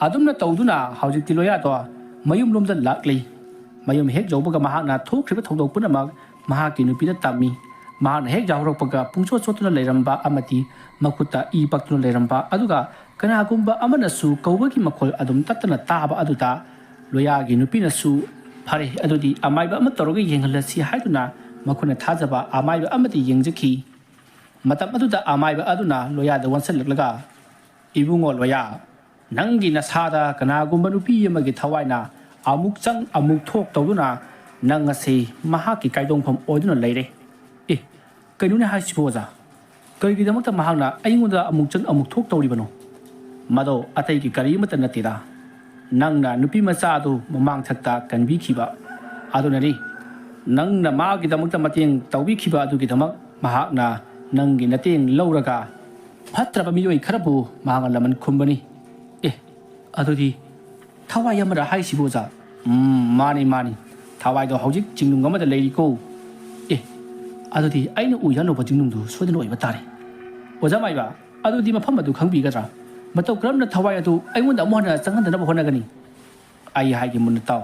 ꯑꯗꯨꯝꯅ ꯇꯧꯗꯨꯅ ꯍꯧꯖꯤꯛꯇꯤ ꯂꯣꯌꯥꯗꯣ ꯃꯌꯨꯝꯂꯣꯝꯗ ꯂꯥꯛꯂꯤ꯫ ꯃꯌꯨꯝ ꯍꯦꯛ ꯌꯧꯕꯒ ꯃꯍꯥꯛꯅ ꯊꯣꯛꯈ꯭ꯔꯤꯕ ꯊꯧꯗꯣꯛ ꯄꯨꯝꯅꯃꯛ ꯃꯍꯥꯛꯀꯤ ꯅꯨꯄꯤꯗ ꯇꯝꯃꯤ꯫ ꯃꯍꯥꯛꯅ ꯍꯦꯛ ꯌꯥꯍꯧꯔꯛꯄꯒ ꯄꯨꯡꯆꯣꯠ ꯆꯣꯠꯇꯨꯅ ꯂꯩꯔꯝꯕ ꯑꯃꯗꯤ ꯃꯈꯨꯠꯇ ꯏ ꯄꯛꯇꯨꯅ ꯂꯩꯔꯝꯕ, ꯑꯗꯨꯒ ꯀꯅꯥꯒꯨꯝꯕ ꯑꯃꯅꯁꯨ ꯀꯧꯕꯒꯤ ꯃꯈꯣꯜ ꯑꯗꯨꯝ ꯇꯠꯇꯅ ꯇꯥꯕ ꯑꯗꯨꯗ ꯂꯣꯌꯥꯒꯤ ꯅꯨꯄꯤꯅꯁꯨ, "ꯐꯔꯦ, ꯑꯗꯨꯗꯤ ꯑꯃꯥꯏꯕ ꯑꯃ ꯇꯧꯔꯒ ꯌꯦꯡꯍꯜꯂꯁꯤ" ꯍꯥꯏꯗꯨꯅ ꯃꯈꯣꯏꯅ ꯊꯥꯖꯕ ꯑꯃꯥꯏꯕ ꯑꯃꯗꯤ ꯌꯦꯡꯖꯈꯤ꯫ ꯃꯇꯝ ꯑꯗꯨꯗ ꯑꯃꯥꯏꯕ ꯑꯗꯨꯅ ꯂꯣꯌꯥꯗ ꯑꯣꯟꯁꯤꯜꯂꯛꯂꯒ, "ꯏꯕꯨꯡꯉꯣ ꯂꯣꯌꯥ, ꯅꯪꯒꯤ ꯅꯁꯥꯗ ꯀꯅꯥꯒꯨꯝꯕ ꯅꯨꯄꯤ ꯑꯃꯒꯤ ꯊꯋꯥꯏꯅ ꯑꯃꯨꯛ ꯆꯪ ꯑꯃꯨꯛ ꯊꯣꯛ ꯇꯧꯗꯨꯅ ꯅꯪ ꯑꯁꯤ ꯃꯍꯥꯛꯀꯤ ꯀꯥꯏꯗꯣꯡꯐꯝ ꯑꯣꯏꯗꯨꯅ ꯂꯩꯔꯦ꯫" "ꯑꯦ, ꯀꯩꯅꯣꯅꯦ ꯍꯥꯏꯁꯤꯕꯣ ꯑꯣꯖꯥ? ꯀꯔꯤꯒꯤꯗꯃꯛꯇ ꯃꯍꯥꯛꯅ ꯑꯩꯉꯣꯟꯗ ꯑꯃꯨꯛ ꯆꯪ ꯑꯃꯨꯛ ꯊꯣꯛ ꯇꯧꯔꯤꯕꯅꯣ? ꯃꯗꯣ ꯑꯇꯩꯒꯤ ꯀꯔꯤꯃꯠꯇ ꯅꯠꯇꯦꯗ, ꯅꯪꯅ ꯅꯨꯄꯤ ꯃꯆꯥ ꯑꯗꯨ ꯃꯃꯥꯡꯊꯛꯇ ꯀꯟꯕꯤꯈꯤꯕ ꯑꯗꯨꯅꯅꯤ꯫ ꯅꯪꯅ ꯃꯥꯒꯤꯗꯃꯛꯇ ꯃꯇꯦꯡ ꯇꯧꯕꯤꯈꯤꯕ ꯑꯗꯨꯒꯤꯗꯃꯛ ꯃꯍꯥꯛꯅ ꯅꯪꯒꯤ ꯅꯇꯦꯡ ꯂꯧꯔꯒ ꯐꯠꯇ꯭ꯔꯕ ꯃꯤꯑꯣꯏ ꯈꯔꯕꯨ ꯃꯍꯥꯛꯅ ꯂꯃꯟ ꯈꯨꯝꯕꯅꯤ꯫ ꯑꯦ, ꯑꯗꯨꯗꯤ ꯊꯋꯥꯏ ꯑꯃꯔ ꯍꯥꯏꯁꯤꯕꯨ, ꯑꯣꯖꯥ? ꯎꯝ, ꯃꯥꯅꯤ, ꯃꯥꯅꯤ꯫ ꯊꯋꯥꯏꯗꯣ ꯍꯧꯖꯤꯛ ꯆꯤꯡꯅꯨꯡ ꯑꯃꯗ ꯂꯩꯔꯤꯀꯣ꯫ ꯑꯦ, ꯑꯗꯨꯗꯤ ꯑꯩꯅ ꯎ ꯌꯥꯜꯂꯨꯕ ꯆꯤꯡꯅꯨꯡꯗꯨ ꯁꯣꯏꯗꯅ ꯑꯣꯏꯕ ꯇꯥꯔꯦ꯫ ꯑꯣꯖꯥ ꯃꯥꯏꯕ, ꯑꯗꯨꯗꯤ ꯃꯐꯝ ꯑꯗꯨ ꯈꯪꯕꯤꯒꯗ꯭ꯔꯥ? ꯃꯇꯧ ꯀꯔꯝꯅ ꯊꯋꯥꯏ ꯑꯗꯨ ꯑꯩꯉꯣꯟꯗ ꯑꯃꯨꯛ ꯍꯟꯅ ꯆꯪꯍꯟꯗꯅꯕ ꯍꯣꯠꯅꯒꯅꯤ? ꯑꯩ ꯍꯥꯏꯒꯦ ꯃꯨꯟꯅ ꯇꯥꯎ꯫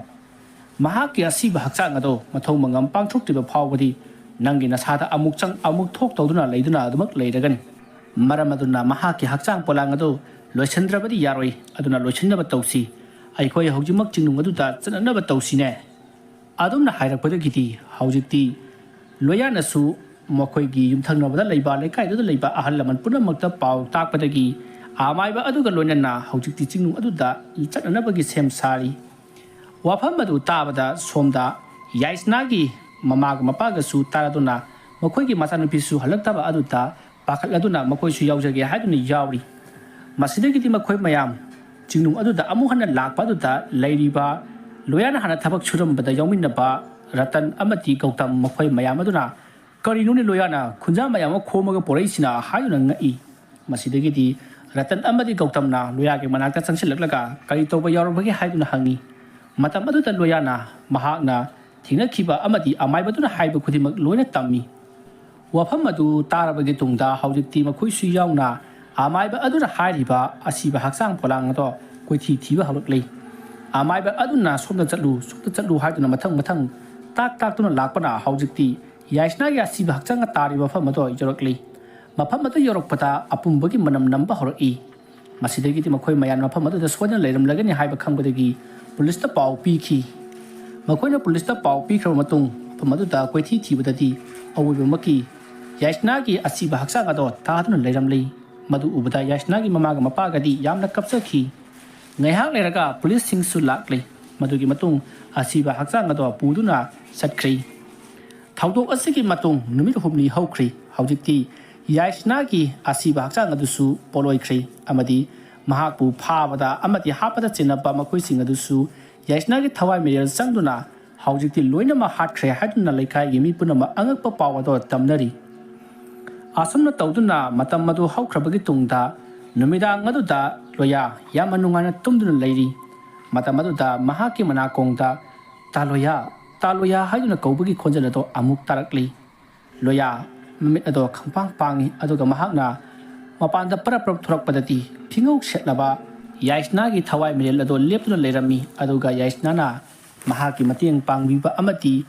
ꯃꯍꯥꯛꯀꯤ ꯑꯁꯤꯕ ꯍꯛꯆꯥꯡ ꯑꯗꯣ ꯃꯊꯧ ꯃꯉꯝ ꯄꯥꯡꯊꯣꯛꯇ꯭ꯔꯤꯕ ꯐꯥꯎꯕꯗꯤ ꯅꯪꯒꯤ ꯅꯁꯥꯗ ꯑꯃꯨꯛ ꯆꯪ ꯑꯃꯨꯛ ꯊꯣꯛ ꯇꯧꯗꯨꯅ ꯂꯩꯗꯨꯅ ꯑꯗꯨꯃꯛ ꯂꯩꯔꯒꯅꯤ꯫ ꯃꯔꯝ ꯑꯗꯨꯅ ꯃꯍꯥꯛꯀꯤ ꯍꯛꯆꯥꯡ ꯄꯣꯂꯥꯡ ꯑꯗꯨ ꯂꯣꯏꯁꯤꯟꯗ꯭ꯔꯕꯗꯤ ꯌꯥꯔꯣꯏ꯫ ꯑꯗꯨꯅ ꯂꯣꯏꯁꯤꯟꯅꯕ ꯇꯧꯁꯤ꯫ ꯑꯩꯈꯣꯏ ꯍꯧꯖꯤꯛꯃꯛ ꯆꯤꯡꯅꯨꯡ ꯑꯗꯨꯗ ꯆꯠꯅꯅꯕ ꯇꯧꯁꯤꯅꯦ꯫ ꯑꯗꯨꯝꯅ ꯍꯥꯏꯔꯛꯄꯗꯒꯤꯗꯤ ꯍꯧꯖꯤꯛꯇꯤ ꯂꯣꯌꯥꯅꯁꯨ ꯃꯈꯣꯏꯒꯤ ꯌꯨꯝꯊꯪꯅꯕꯗ ꯂꯩꯕ, ꯂꯩꯀꯥꯏꯗꯨꯗ ꯂꯩꯕ ꯑꯍꯜ ꯂꯃꯟ ꯄꯨꯝꯅꯃꯛꯇ ꯄꯥꯎ ꯇꯥꯛꯄꯗꯒꯤ ꯑꯃꯥꯏꯕ ꯑꯗꯨꯒ ꯂꯣꯏꯅꯅ ꯍꯧꯖꯤꯛꯇꯤ ꯆꯤꯡꯅꯨꯡ ꯑꯗꯨꯗ ꯆꯠꯅꯅꯕꯒꯤ ꯁꯦꯝ ꯁꯥꯔꯤ꯫ ꯋꯥꯐꯝ ꯑꯗꯨ ꯇꯥꯕꯗ ꯁꯣꯝꯗ ꯌꯥꯏꯁꯅꯥꯒꯤ ꯃꯃꯥꯒ ꯃꯄꯥꯒꯁꯨ ꯇꯥꯔꯗꯨꯅ ꯃꯈꯣꯏꯒꯤ ꯃꯆꯥꯅꯨꯄꯤꯁꯨ ꯍꯜꯂꯛꯇꯕ ꯑꯗꯨꯗ ꯄꯥꯈꯠꯂꯗꯨꯅ ꯃꯈꯣꯏꯁꯨ ꯌꯥꯎꯖꯒꯦ ꯍꯥꯏꯗꯨꯅ ꯌꯥꯎꯔꯤ꯫ ꯃꯁꯤꯗꯒꯤꯗꯤ ꯃꯈꯣꯏ ꯃꯌꯥꯝ ꯆꯤꯡꯅꯨꯡ ꯑꯗꯨꯗ ꯑꯃꯨꯛ ꯍꯟꯅ ꯂꯥꯛꯄ ꯑꯗꯨꯗ ꯂꯩꯔꯤꯕ ꯂꯣꯌꯥꯅ ꯍꯥꯟꯅ ꯊꯕꯛ ꯁꯨꯔꯝꯕꯗ ꯌꯥꯎꯃꯤꯟꯅꯕ ꯔꯇꯟ ꯑꯃꯗꯤ ꯒꯧꯇꯝ ꯃꯈꯣꯏ ꯃꯌꯥꯝ ꯑꯗꯨꯅ, "ꯀꯔꯤꯅꯣꯅꯦ ꯂꯣꯌꯥꯅ ꯈꯨꯟꯖꯥ ꯃꯌꯥꯝ ꯑꯃ ꯈꯣꯝꯃꯒ ꯄꯣꯔꯛꯏꯁꯤꯅ?" ꯍꯥꯏꯗꯨꯅ ꯉꯛꯏ꯫ ꯃꯁꯤꯗꯒꯤꯗꯤ ꯔꯇꯟ ꯑꯃꯗꯤ ꯒꯧꯇꯝꯅ ꯂꯣꯌꯥꯒꯤ ꯃꯅꯥꯛꯇ ꯆꯪꯁꯤꯜꯂꯛꯂꯒ ꯀꯔꯤ ꯇꯧꯕ ꯌꯥꯎꯔꯕꯒꯦ ꯍꯥꯏꯗꯨꯅ ꯍꯪꯉꯤ꯫ ꯃꯇꯝ ꯑꯗꯨꯗ ꯂꯣꯌꯥꯅ ꯃꯍꯥꯛꯅ ꯊꯦꯡꯅꯈꯤꯕ ꯑꯃꯗꯤ ꯑꯃꯥꯏꯕꯗꯨꯅ ꯍꯥꯏꯕ ꯈꯨꯗꯤꯡꯃꯛ ꯂꯣꯏꯅ ꯇꯝꯃꯤ꯫ ꯋꯥꯐꯝ ꯑꯗꯨ ꯇꯥꯔꯕꯒꯤ ꯇꯨꯡꯗ ꯍꯧꯖꯤꯛꯇꯤ ꯃꯈꯣꯏꯁꯨ ꯌꯥꯎꯅ ꯑꯃꯥꯏꯕ ꯑꯗꯨꯅ ꯍꯥꯏꯔꯤꯕ ꯑꯁꯤꯕ ꯍꯛꯆꯥꯡ ꯄꯣꯂꯥꯡ ꯑꯗꯣ ꯀꯣꯏꯊꯤ ꯊꯤꯕ ꯍꯧꯔꯛꯂꯤ꯫ ꯑꯃꯥꯏꯕ ꯑꯗꯨꯅ "ꯁꯣꯝꯗ ꯆꯠꯂꯨ, ꯁꯣꯝꯗ ꯆꯠꯂꯨ" ꯍꯥꯏꯗꯨꯅ ꯃꯊꯪ ꯃꯊꯪ ꯇꯥꯛ ꯇꯥꯛꯇꯨꯅ ꯂꯥꯛꯄꯅ ꯍꯧꯖꯤꯛꯇꯤ ꯌꯥꯏꯁꯅꯥꯒꯤ ꯑꯁꯤꯕ ꯍꯛꯆꯥꯡ ꯇꯥꯔꯤꯕ ꯃꯐꯝ ꯑꯗꯣ ꯌꯧꯔꯛꯂꯤ꯫ ꯃꯐꯝ ꯑꯗꯨ ꯌꯧꯔꯛꯄꯗ ꯑꯄꯨꯝꯕꯒꯤ ꯃꯅꯝ ꯅꯝꯕ ꯍꯧꯔꯛꯏ꯫ ꯃꯁꯤꯗꯒꯤꯗꯤ ꯃꯈꯣꯏ ꯃꯌꯥꯝ ꯃꯐꯝ ꯑꯗꯨꯗ ꯁꯣꯏꯗꯅ ꯂꯩꯔꯝꯂꯒꯅꯤ ꯍꯥꯏꯕ ꯈꯪꯕꯗꯒꯤ ꯄꯨꯂꯤꯁꯇ ꯄꯥꯎ ꯄꯤꯈꯤ꯫ ꯃꯈꯣꯏꯅ ꯄꯨꯂꯤꯁꯇ ꯄꯥꯎ ꯄꯤꯈ꯭ꯔꯕ ꯃꯇꯨꯡ ꯃꯐꯝ ꯑꯗꯨꯗ ꯀꯣꯏꯊꯤ ꯊꯤꯕꯗꯗꯤ ꯑꯋꯣꯏꯕꯃꯛꯀꯤ ꯌꯥꯏꯁꯅꯥꯒꯤ ꯑꯁꯤꯕ ꯍꯛꯆꯥꯡ ꯑꯗꯣ ꯇꯥꯗꯨꯅ ꯂꯩꯔꯝꯂꯤ꯫ ꯃꯗꯨ ꯎꯕꯗ ꯌꯥꯏꯁꯅꯥꯒꯤ ꯃꯃꯥꯒ ꯃꯄꯥꯒꯗꯤ ꯌꯥꯝꯅ ꯀꯞꯆꯈꯤ꯫ ꯉꯥꯏꯍꯥꯛ ꯂꯩꯔꯒ ꯄꯨꯂꯤꯁꯁꯤꯡꯁꯨ ꯂꯥꯛꯂꯦ꯫ ꯃꯗꯨꯒꯤ ꯃꯇꯨꯡ ꯑꯁꯤꯕ ꯍꯛꯆꯥꯡ ꯑꯗꯣ ꯄꯨꯗꯨꯅ ꯆꯠꯈ꯭ꯔꯦ꯫ ꯊꯧꯗꯣꯛ ꯑꯁꯤꯒꯤ ꯃꯇꯨꯡ ꯅꯨꯃꯤꯠ ꯍꯨꯝꯅꯤ ꯍꯧꯈ꯭ꯔꯦ꯫ ꯍꯧꯖꯤꯛꯇꯤ ꯌꯥꯏꯁꯅꯥꯒꯤ ꯑꯁꯤꯕ ꯍꯛꯆꯥꯡ ꯑꯗꯨꯁꯨ ꯄꯣꯠꯂꯣꯏꯈ꯭ꯔꯦ, ꯑꯃꯗꯤ ꯃꯍꯥꯛꯄꯨ ꯐꯥꯕꯗ ꯑꯃꯗꯤ ꯍꯥꯠꯄꯗ ꯆꯦꯟꯅꯕ ꯃꯈꯣꯏꯁꯤꯡ ꯑꯗꯨꯁꯨ ꯌꯥꯏꯁꯅꯥꯒꯤ ꯊꯋꯥꯏ ꯃꯤꯔꯦꯜ ꯆꯪꯗꯨꯅ ꯍꯧꯖꯤꯛꯇꯤ ꯂꯣꯏꯅꯃꯛ ꯍꯥꯠꯈ꯭ꯔꯦ ꯍꯥꯏꯗꯨꯅ ꯂꯩꯀꯥꯏꯒꯤ ꯃꯤ ꯄꯨꯝꯅꯃꯛ ꯑꯉꯛꯄ ꯄꯥꯎ ꯑꯗꯨ ꯇꯝꯅꯔꯤ꯫ ꯑꯁꯨꯝꯅ ꯇꯧꯗꯨꯅ ꯃꯇꯝ ꯑꯗꯨ ꯍꯧꯈ꯭ꯔꯕꯒꯤ ꯇꯨꯡꯗ ꯅꯨꯃꯤꯗꯥꯡ ꯑꯗꯨꯗ ꯂꯣꯌꯥ ꯌꯥꯝꯅ ꯅꯨꯡꯉꯥꯏꯅ ꯇꯨꯝꯗꯨꯅ ꯂꯩꯔꯤ꯫ ꯃꯇꯝ ꯑꯗꯨꯗ ꯃꯍꯥꯛꯀꯤ ꯃꯅꯥꯀꯣꯡꯗ "ꯇꯥ ꯂꯣꯌꯥ, ꯇꯥ ꯂꯣꯌꯥ" ꯍꯥꯏꯗꯨꯅ ꯀꯧꯕꯒꯤ ꯈꯣꯟꯖꯦꯜ ꯑꯗꯨ ꯑꯃꯨꯛ ꯇꯥꯔꯛꯂꯤ꯫ ꯂꯣꯌꯥ ꯃꯃꯤꯠ ꯑꯗꯣ ꯈꯪꯄꯥꯡ ꯄꯥꯡꯏ, ꯑꯗꯨꯒ ꯃꯍꯥꯛꯅ ꯃꯄꯥꯟꯗ ꯄꯔꯞ ꯄꯔꯞ ꯊꯣꯔꯛꯄꯗꯗꯤ ꯐꯤꯉꯧ ꯁꯦꯠꯂꯕ ꯌꯥꯏꯁꯅꯥꯒꯤ ꯊꯋꯥꯏ ꯃꯤꯔꯦꯜ ꯑꯗꯣ ꯂꯦꯞꯇꯨꯅ ꯂꯩꯔꯝꯃꯤ, ꯑꯗꯨꯒ ꯌꯥꯏꯁꯅꯥꯅ ꯃꯍꯥꯛꯀꯤ ꯃꯇꯦꯡ ꯄꯥꯡꯕꯤꯕ ꯑꯃꯗꯤ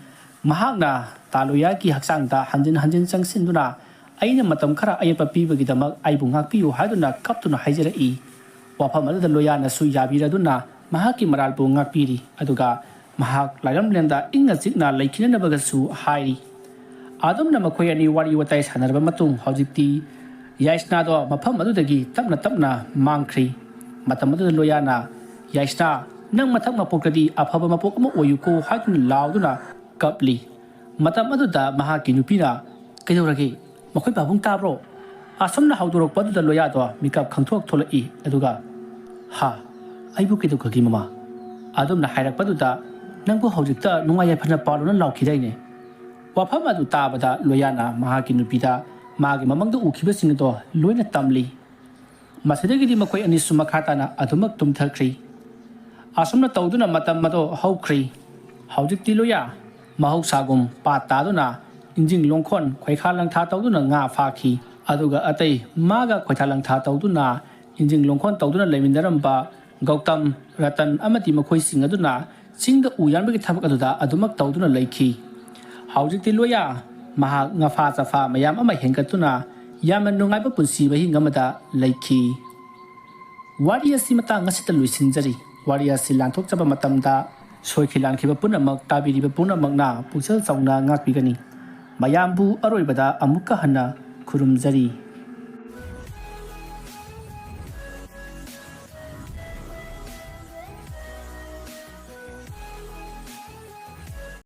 ꯃꯍꯥꯛꯅ ꯇꯥ ꯂꯣꯌꯥꯒꯤ ꯍꯛꯆꯥꯡꯗ ꯍꯟꯖꯤꯟ ꯍꯟꯖꯤꯟ ꯆꯪꯁꯤꯟꯗꯨꯅ "ꯑꯩꯅ ꯃꯇꯝ ꯈꯔ ꯑꯌꯦꯠꯄ ꯄꯤꯕꯒꯤꯗꯃꯛ ꯑꯩꯕꯨ ꯉꯥꯛꯄꯤꯌꯨ" ꯍꯥꯏꯗꯨꯅ ꯀꯞꯇꯨꯅ ꯍꯥꯏꯖꯔꯛꯏ꯫ ꯋꯥꯐꯝ ꯑꯗꯨꯗ ꯂꯣꯌꯥꯅꯁꯨ ꯌꯥꯕꯤꯔꯗꯨꯅ ꯃꯍꯥꯛꯀꯤ ꯃꯔꯥꯜꯕꯨ ꯉꯥꯛꯄꯤꯔꯤ, ꯑꯗꯨꯒ ꯃꯍꯥꯛ ꯂꯥꯏꯔꯝꯂꯦꯟꯗ ꯏꯪꯅ ꯆꯤꯛꯅ ꯂꯩꯈꯤꯅꯅꯕꯒꯁꯨ ꯍꯥꯏꯔꯤ꯫ ꯑꯗꯨꯝꯅ ꯃꯈꯣꯏ ꯑꯅꯤ ꯋꯥꯔꯤ ꯋꯥꯇꯥꯏ ꯁꯥꯟꯅꯔꯕ ꯃꯇꯨꯡ ꯍꯧꯖꯤꯛꯇꯤ ꯌꯥꯏꯁꯅꯥꯗꯣ ꯃꯐꯝ ꯑꯗꯨꯗꯒꯤ ꯇꯞꯅ ꯇꯞꯅ ꯃꯥꯡꯈ꯭ꯔꯤ꯫ ꯃꯇꯝ ꯑꯗꯨꯗ ꯂꯣꯌꯥꯅ, "ꯌꯥꯏꯁꯅꯥ, ꯅꯪ ꯃꯊꯪ ꯃꯄꯣꯛꯇꯗꯤ ꯑꯐꯕ ꯃꯄꯣꯛ ꯑꯃ ꯑꯣꯏꯌꯨꯀꯣ" ꯍꯥꯏꯗꯨꯅ ꯂꯥꯎꯗꯨꯅ ꯀꯞꯂꯤ꯫ ꯃꯇꯝ ꯑꯗꯨꯗ ꯃꯍꯥꯛꯀꯤ ꯅꯨꯄꯤꯅ, "ꯀꯩꯗꯧꯔꯒꯦ? ꯃꯈꯣꯏ ꯄꯥꯕꯨꯡ ꯇꯥꯕ꯭ꯔꯣ?" ꯑꯁꯨꯝꯅ ꯍꯧꯗꯣꯔꯛꯄ ꯑꯗꯨꯗ ꯂꯣꯌꯥꯗꯣ ꯃꯤꯀꯞ ꯈꯪꯊꯣꯛ ꯊꯣꯛꯂꯛꯏ, ꯑꯗꯨꯒ, "ꯍꯥ? ꯑꯩꯕꯨ ꯀꯩꯗꯧꯈ꯭ꯔꯒꯦ, ꯃꯃꯥ?" ꯑꯗꯨꯝꯅ ꯍꯥꯏꯔꯛꯄꯗꯨꯗ, "ꯅꯪꯕꯨ ꯍꯧꯖꯤꯛꯇ ꯅꯨꯡꯉꯥꯏ ꯌꯥꯏꯐꯅ ꯄꯥꯜꯂꯣꯅ ꯂꯥꯎꯈꯤꯗꯥꯏꯅꯦ?" ꯋꯥꯐꯝ ꯑꯗꯨ ꯇꯥꯕꯗ ꯂꯣꯌꯥꯅ ꯃꯍꯥꯛꯀꯤ ꯅꯨꯄꯤꯗ ꯃꯥꯒꯤ ꯃꯃꯪꯗ ꯎꯈꯤꯕꯁꯤꯡ ꯑꯗꯣ ꯂꯣꯏꯅ ꯇꯝꯂꯤ꯫ ꯃꯁꯤꯗꯒꯤꯗꯤ ꯃꯈꯣꯏ ꯑꯅꯤꯁꯨ ꯃꯈꯥ ꯇꯥꯅ ꯑꯗꯨꯃꯛ ꯇꯨꯝꯊꯈ꯭ꯔꯤ꯫ ꯑꯁꯨꯝꯅ ꯇꯧꯗꯨꯅ ꯃꯇꯝ ꯑꯗꯣ ꯍꯧꯈ꯭ꯔꯤ꯫ ꯍꯧꯖꯤꯛꯇꯤ ꯂꯣꯌꯥ ꯃꯍꯧꯁꯥꯒꯨꯝ ꯄꯥꯠ ꯇꯥꯗꯨꯅ ꯏꯟꯖꯤꯡ ꯂꯣꯡꯈꯣꯟ ꯈꯣꯏꯈꯥ ꯂꯪꯊꯥ ꯇꯧꯗꯨꯅ ꯉꯥ ꯐꯥꯈꯤ꯫ ꯑꯗꯨꯒ ꯑꯇꯩ ꯃꯥꯒ ꯈꯣꯏꯊꯥ ꯂꯪꯊꯥ ꯇꯧꯗꯨꯅ ꯏꯟꯖꯤꯡ ꯂꯣꯡꯈꯣꯟ ꯇꯧꯗꯨꯅ ꯂꯩꯃꯤꯟꯅꯔꯝꯕ ꯒꯧꯇꯝ, ꯔꯇꯟ ꯑꯃꯗꯤ ꯃꯈꯣꯏꯁꯤꯡ ꯑꯗꯨꯅ ꯆꯤꯡꯗ ꯎ ꯌꯥꯟꯕꯒꯤ ꯊꯕꯛ ꯑꯗꯨꯗ ꯑꯗꯨꯃꯛ ꯇꯧꯗꯨꯅ ꯂꯩꯈꯤ꯫ ꯍꯧꯖꯤꯛꯇꯤ ꯂꯣꯌꯥ ꯃꯍꯥꯛ ꯉꯐꯥ ꯆꯐꯥ ꯃꯌꯥꯝ ꯑꯃ ꯍꯦꯟꯒꯠꯇꯨꯅ ꯌꯥꯝꯅ ꯅꯨꯡꯉꯥꯏꯕ ꯄꯨꯟꯁꯤ ꯃꯍꯤꯡ ꯑꯃꯗ ꯂꯩꯈꯤ꯫ ꯋꯥꯔꯤ ꯑꯁꯤ ꯃꯇꯥꯡ ꯑꯁꯤꯗ ꯂꯣꯏꯁꯤꯟꯖꯔꯤ꯫ ꯋꯥꯔꯤ ꯑꯁꯤ ꯂꯥꯟꯊꯣꯛꯆꯕ ꯃꯇꯝꯗ ꯁꯣꯏꯈꯤ ꯂꯥꯟꯈꯤꯕ ꯄꯨꯝꯅꯃꯛ ꯇꯥꯕꯤꯔꯤꯕ ꯄꯨꯝꯅꯃꯛꯅ ꯄꯨꯛꯆꯦꯜ ꯆꯥꯎꯅ ꯉꯥꯛꯄꯤꯒꯅꯤ꯫ ꯃꯌꯥꯝꯕꯨ ꯑꯔꯣꯏꯕꯗ ꯑꯃꯨꯛꯀ ꯍꯟꯅ ꯈꯨꯔꯨꯝꯖꯔꯤ꯫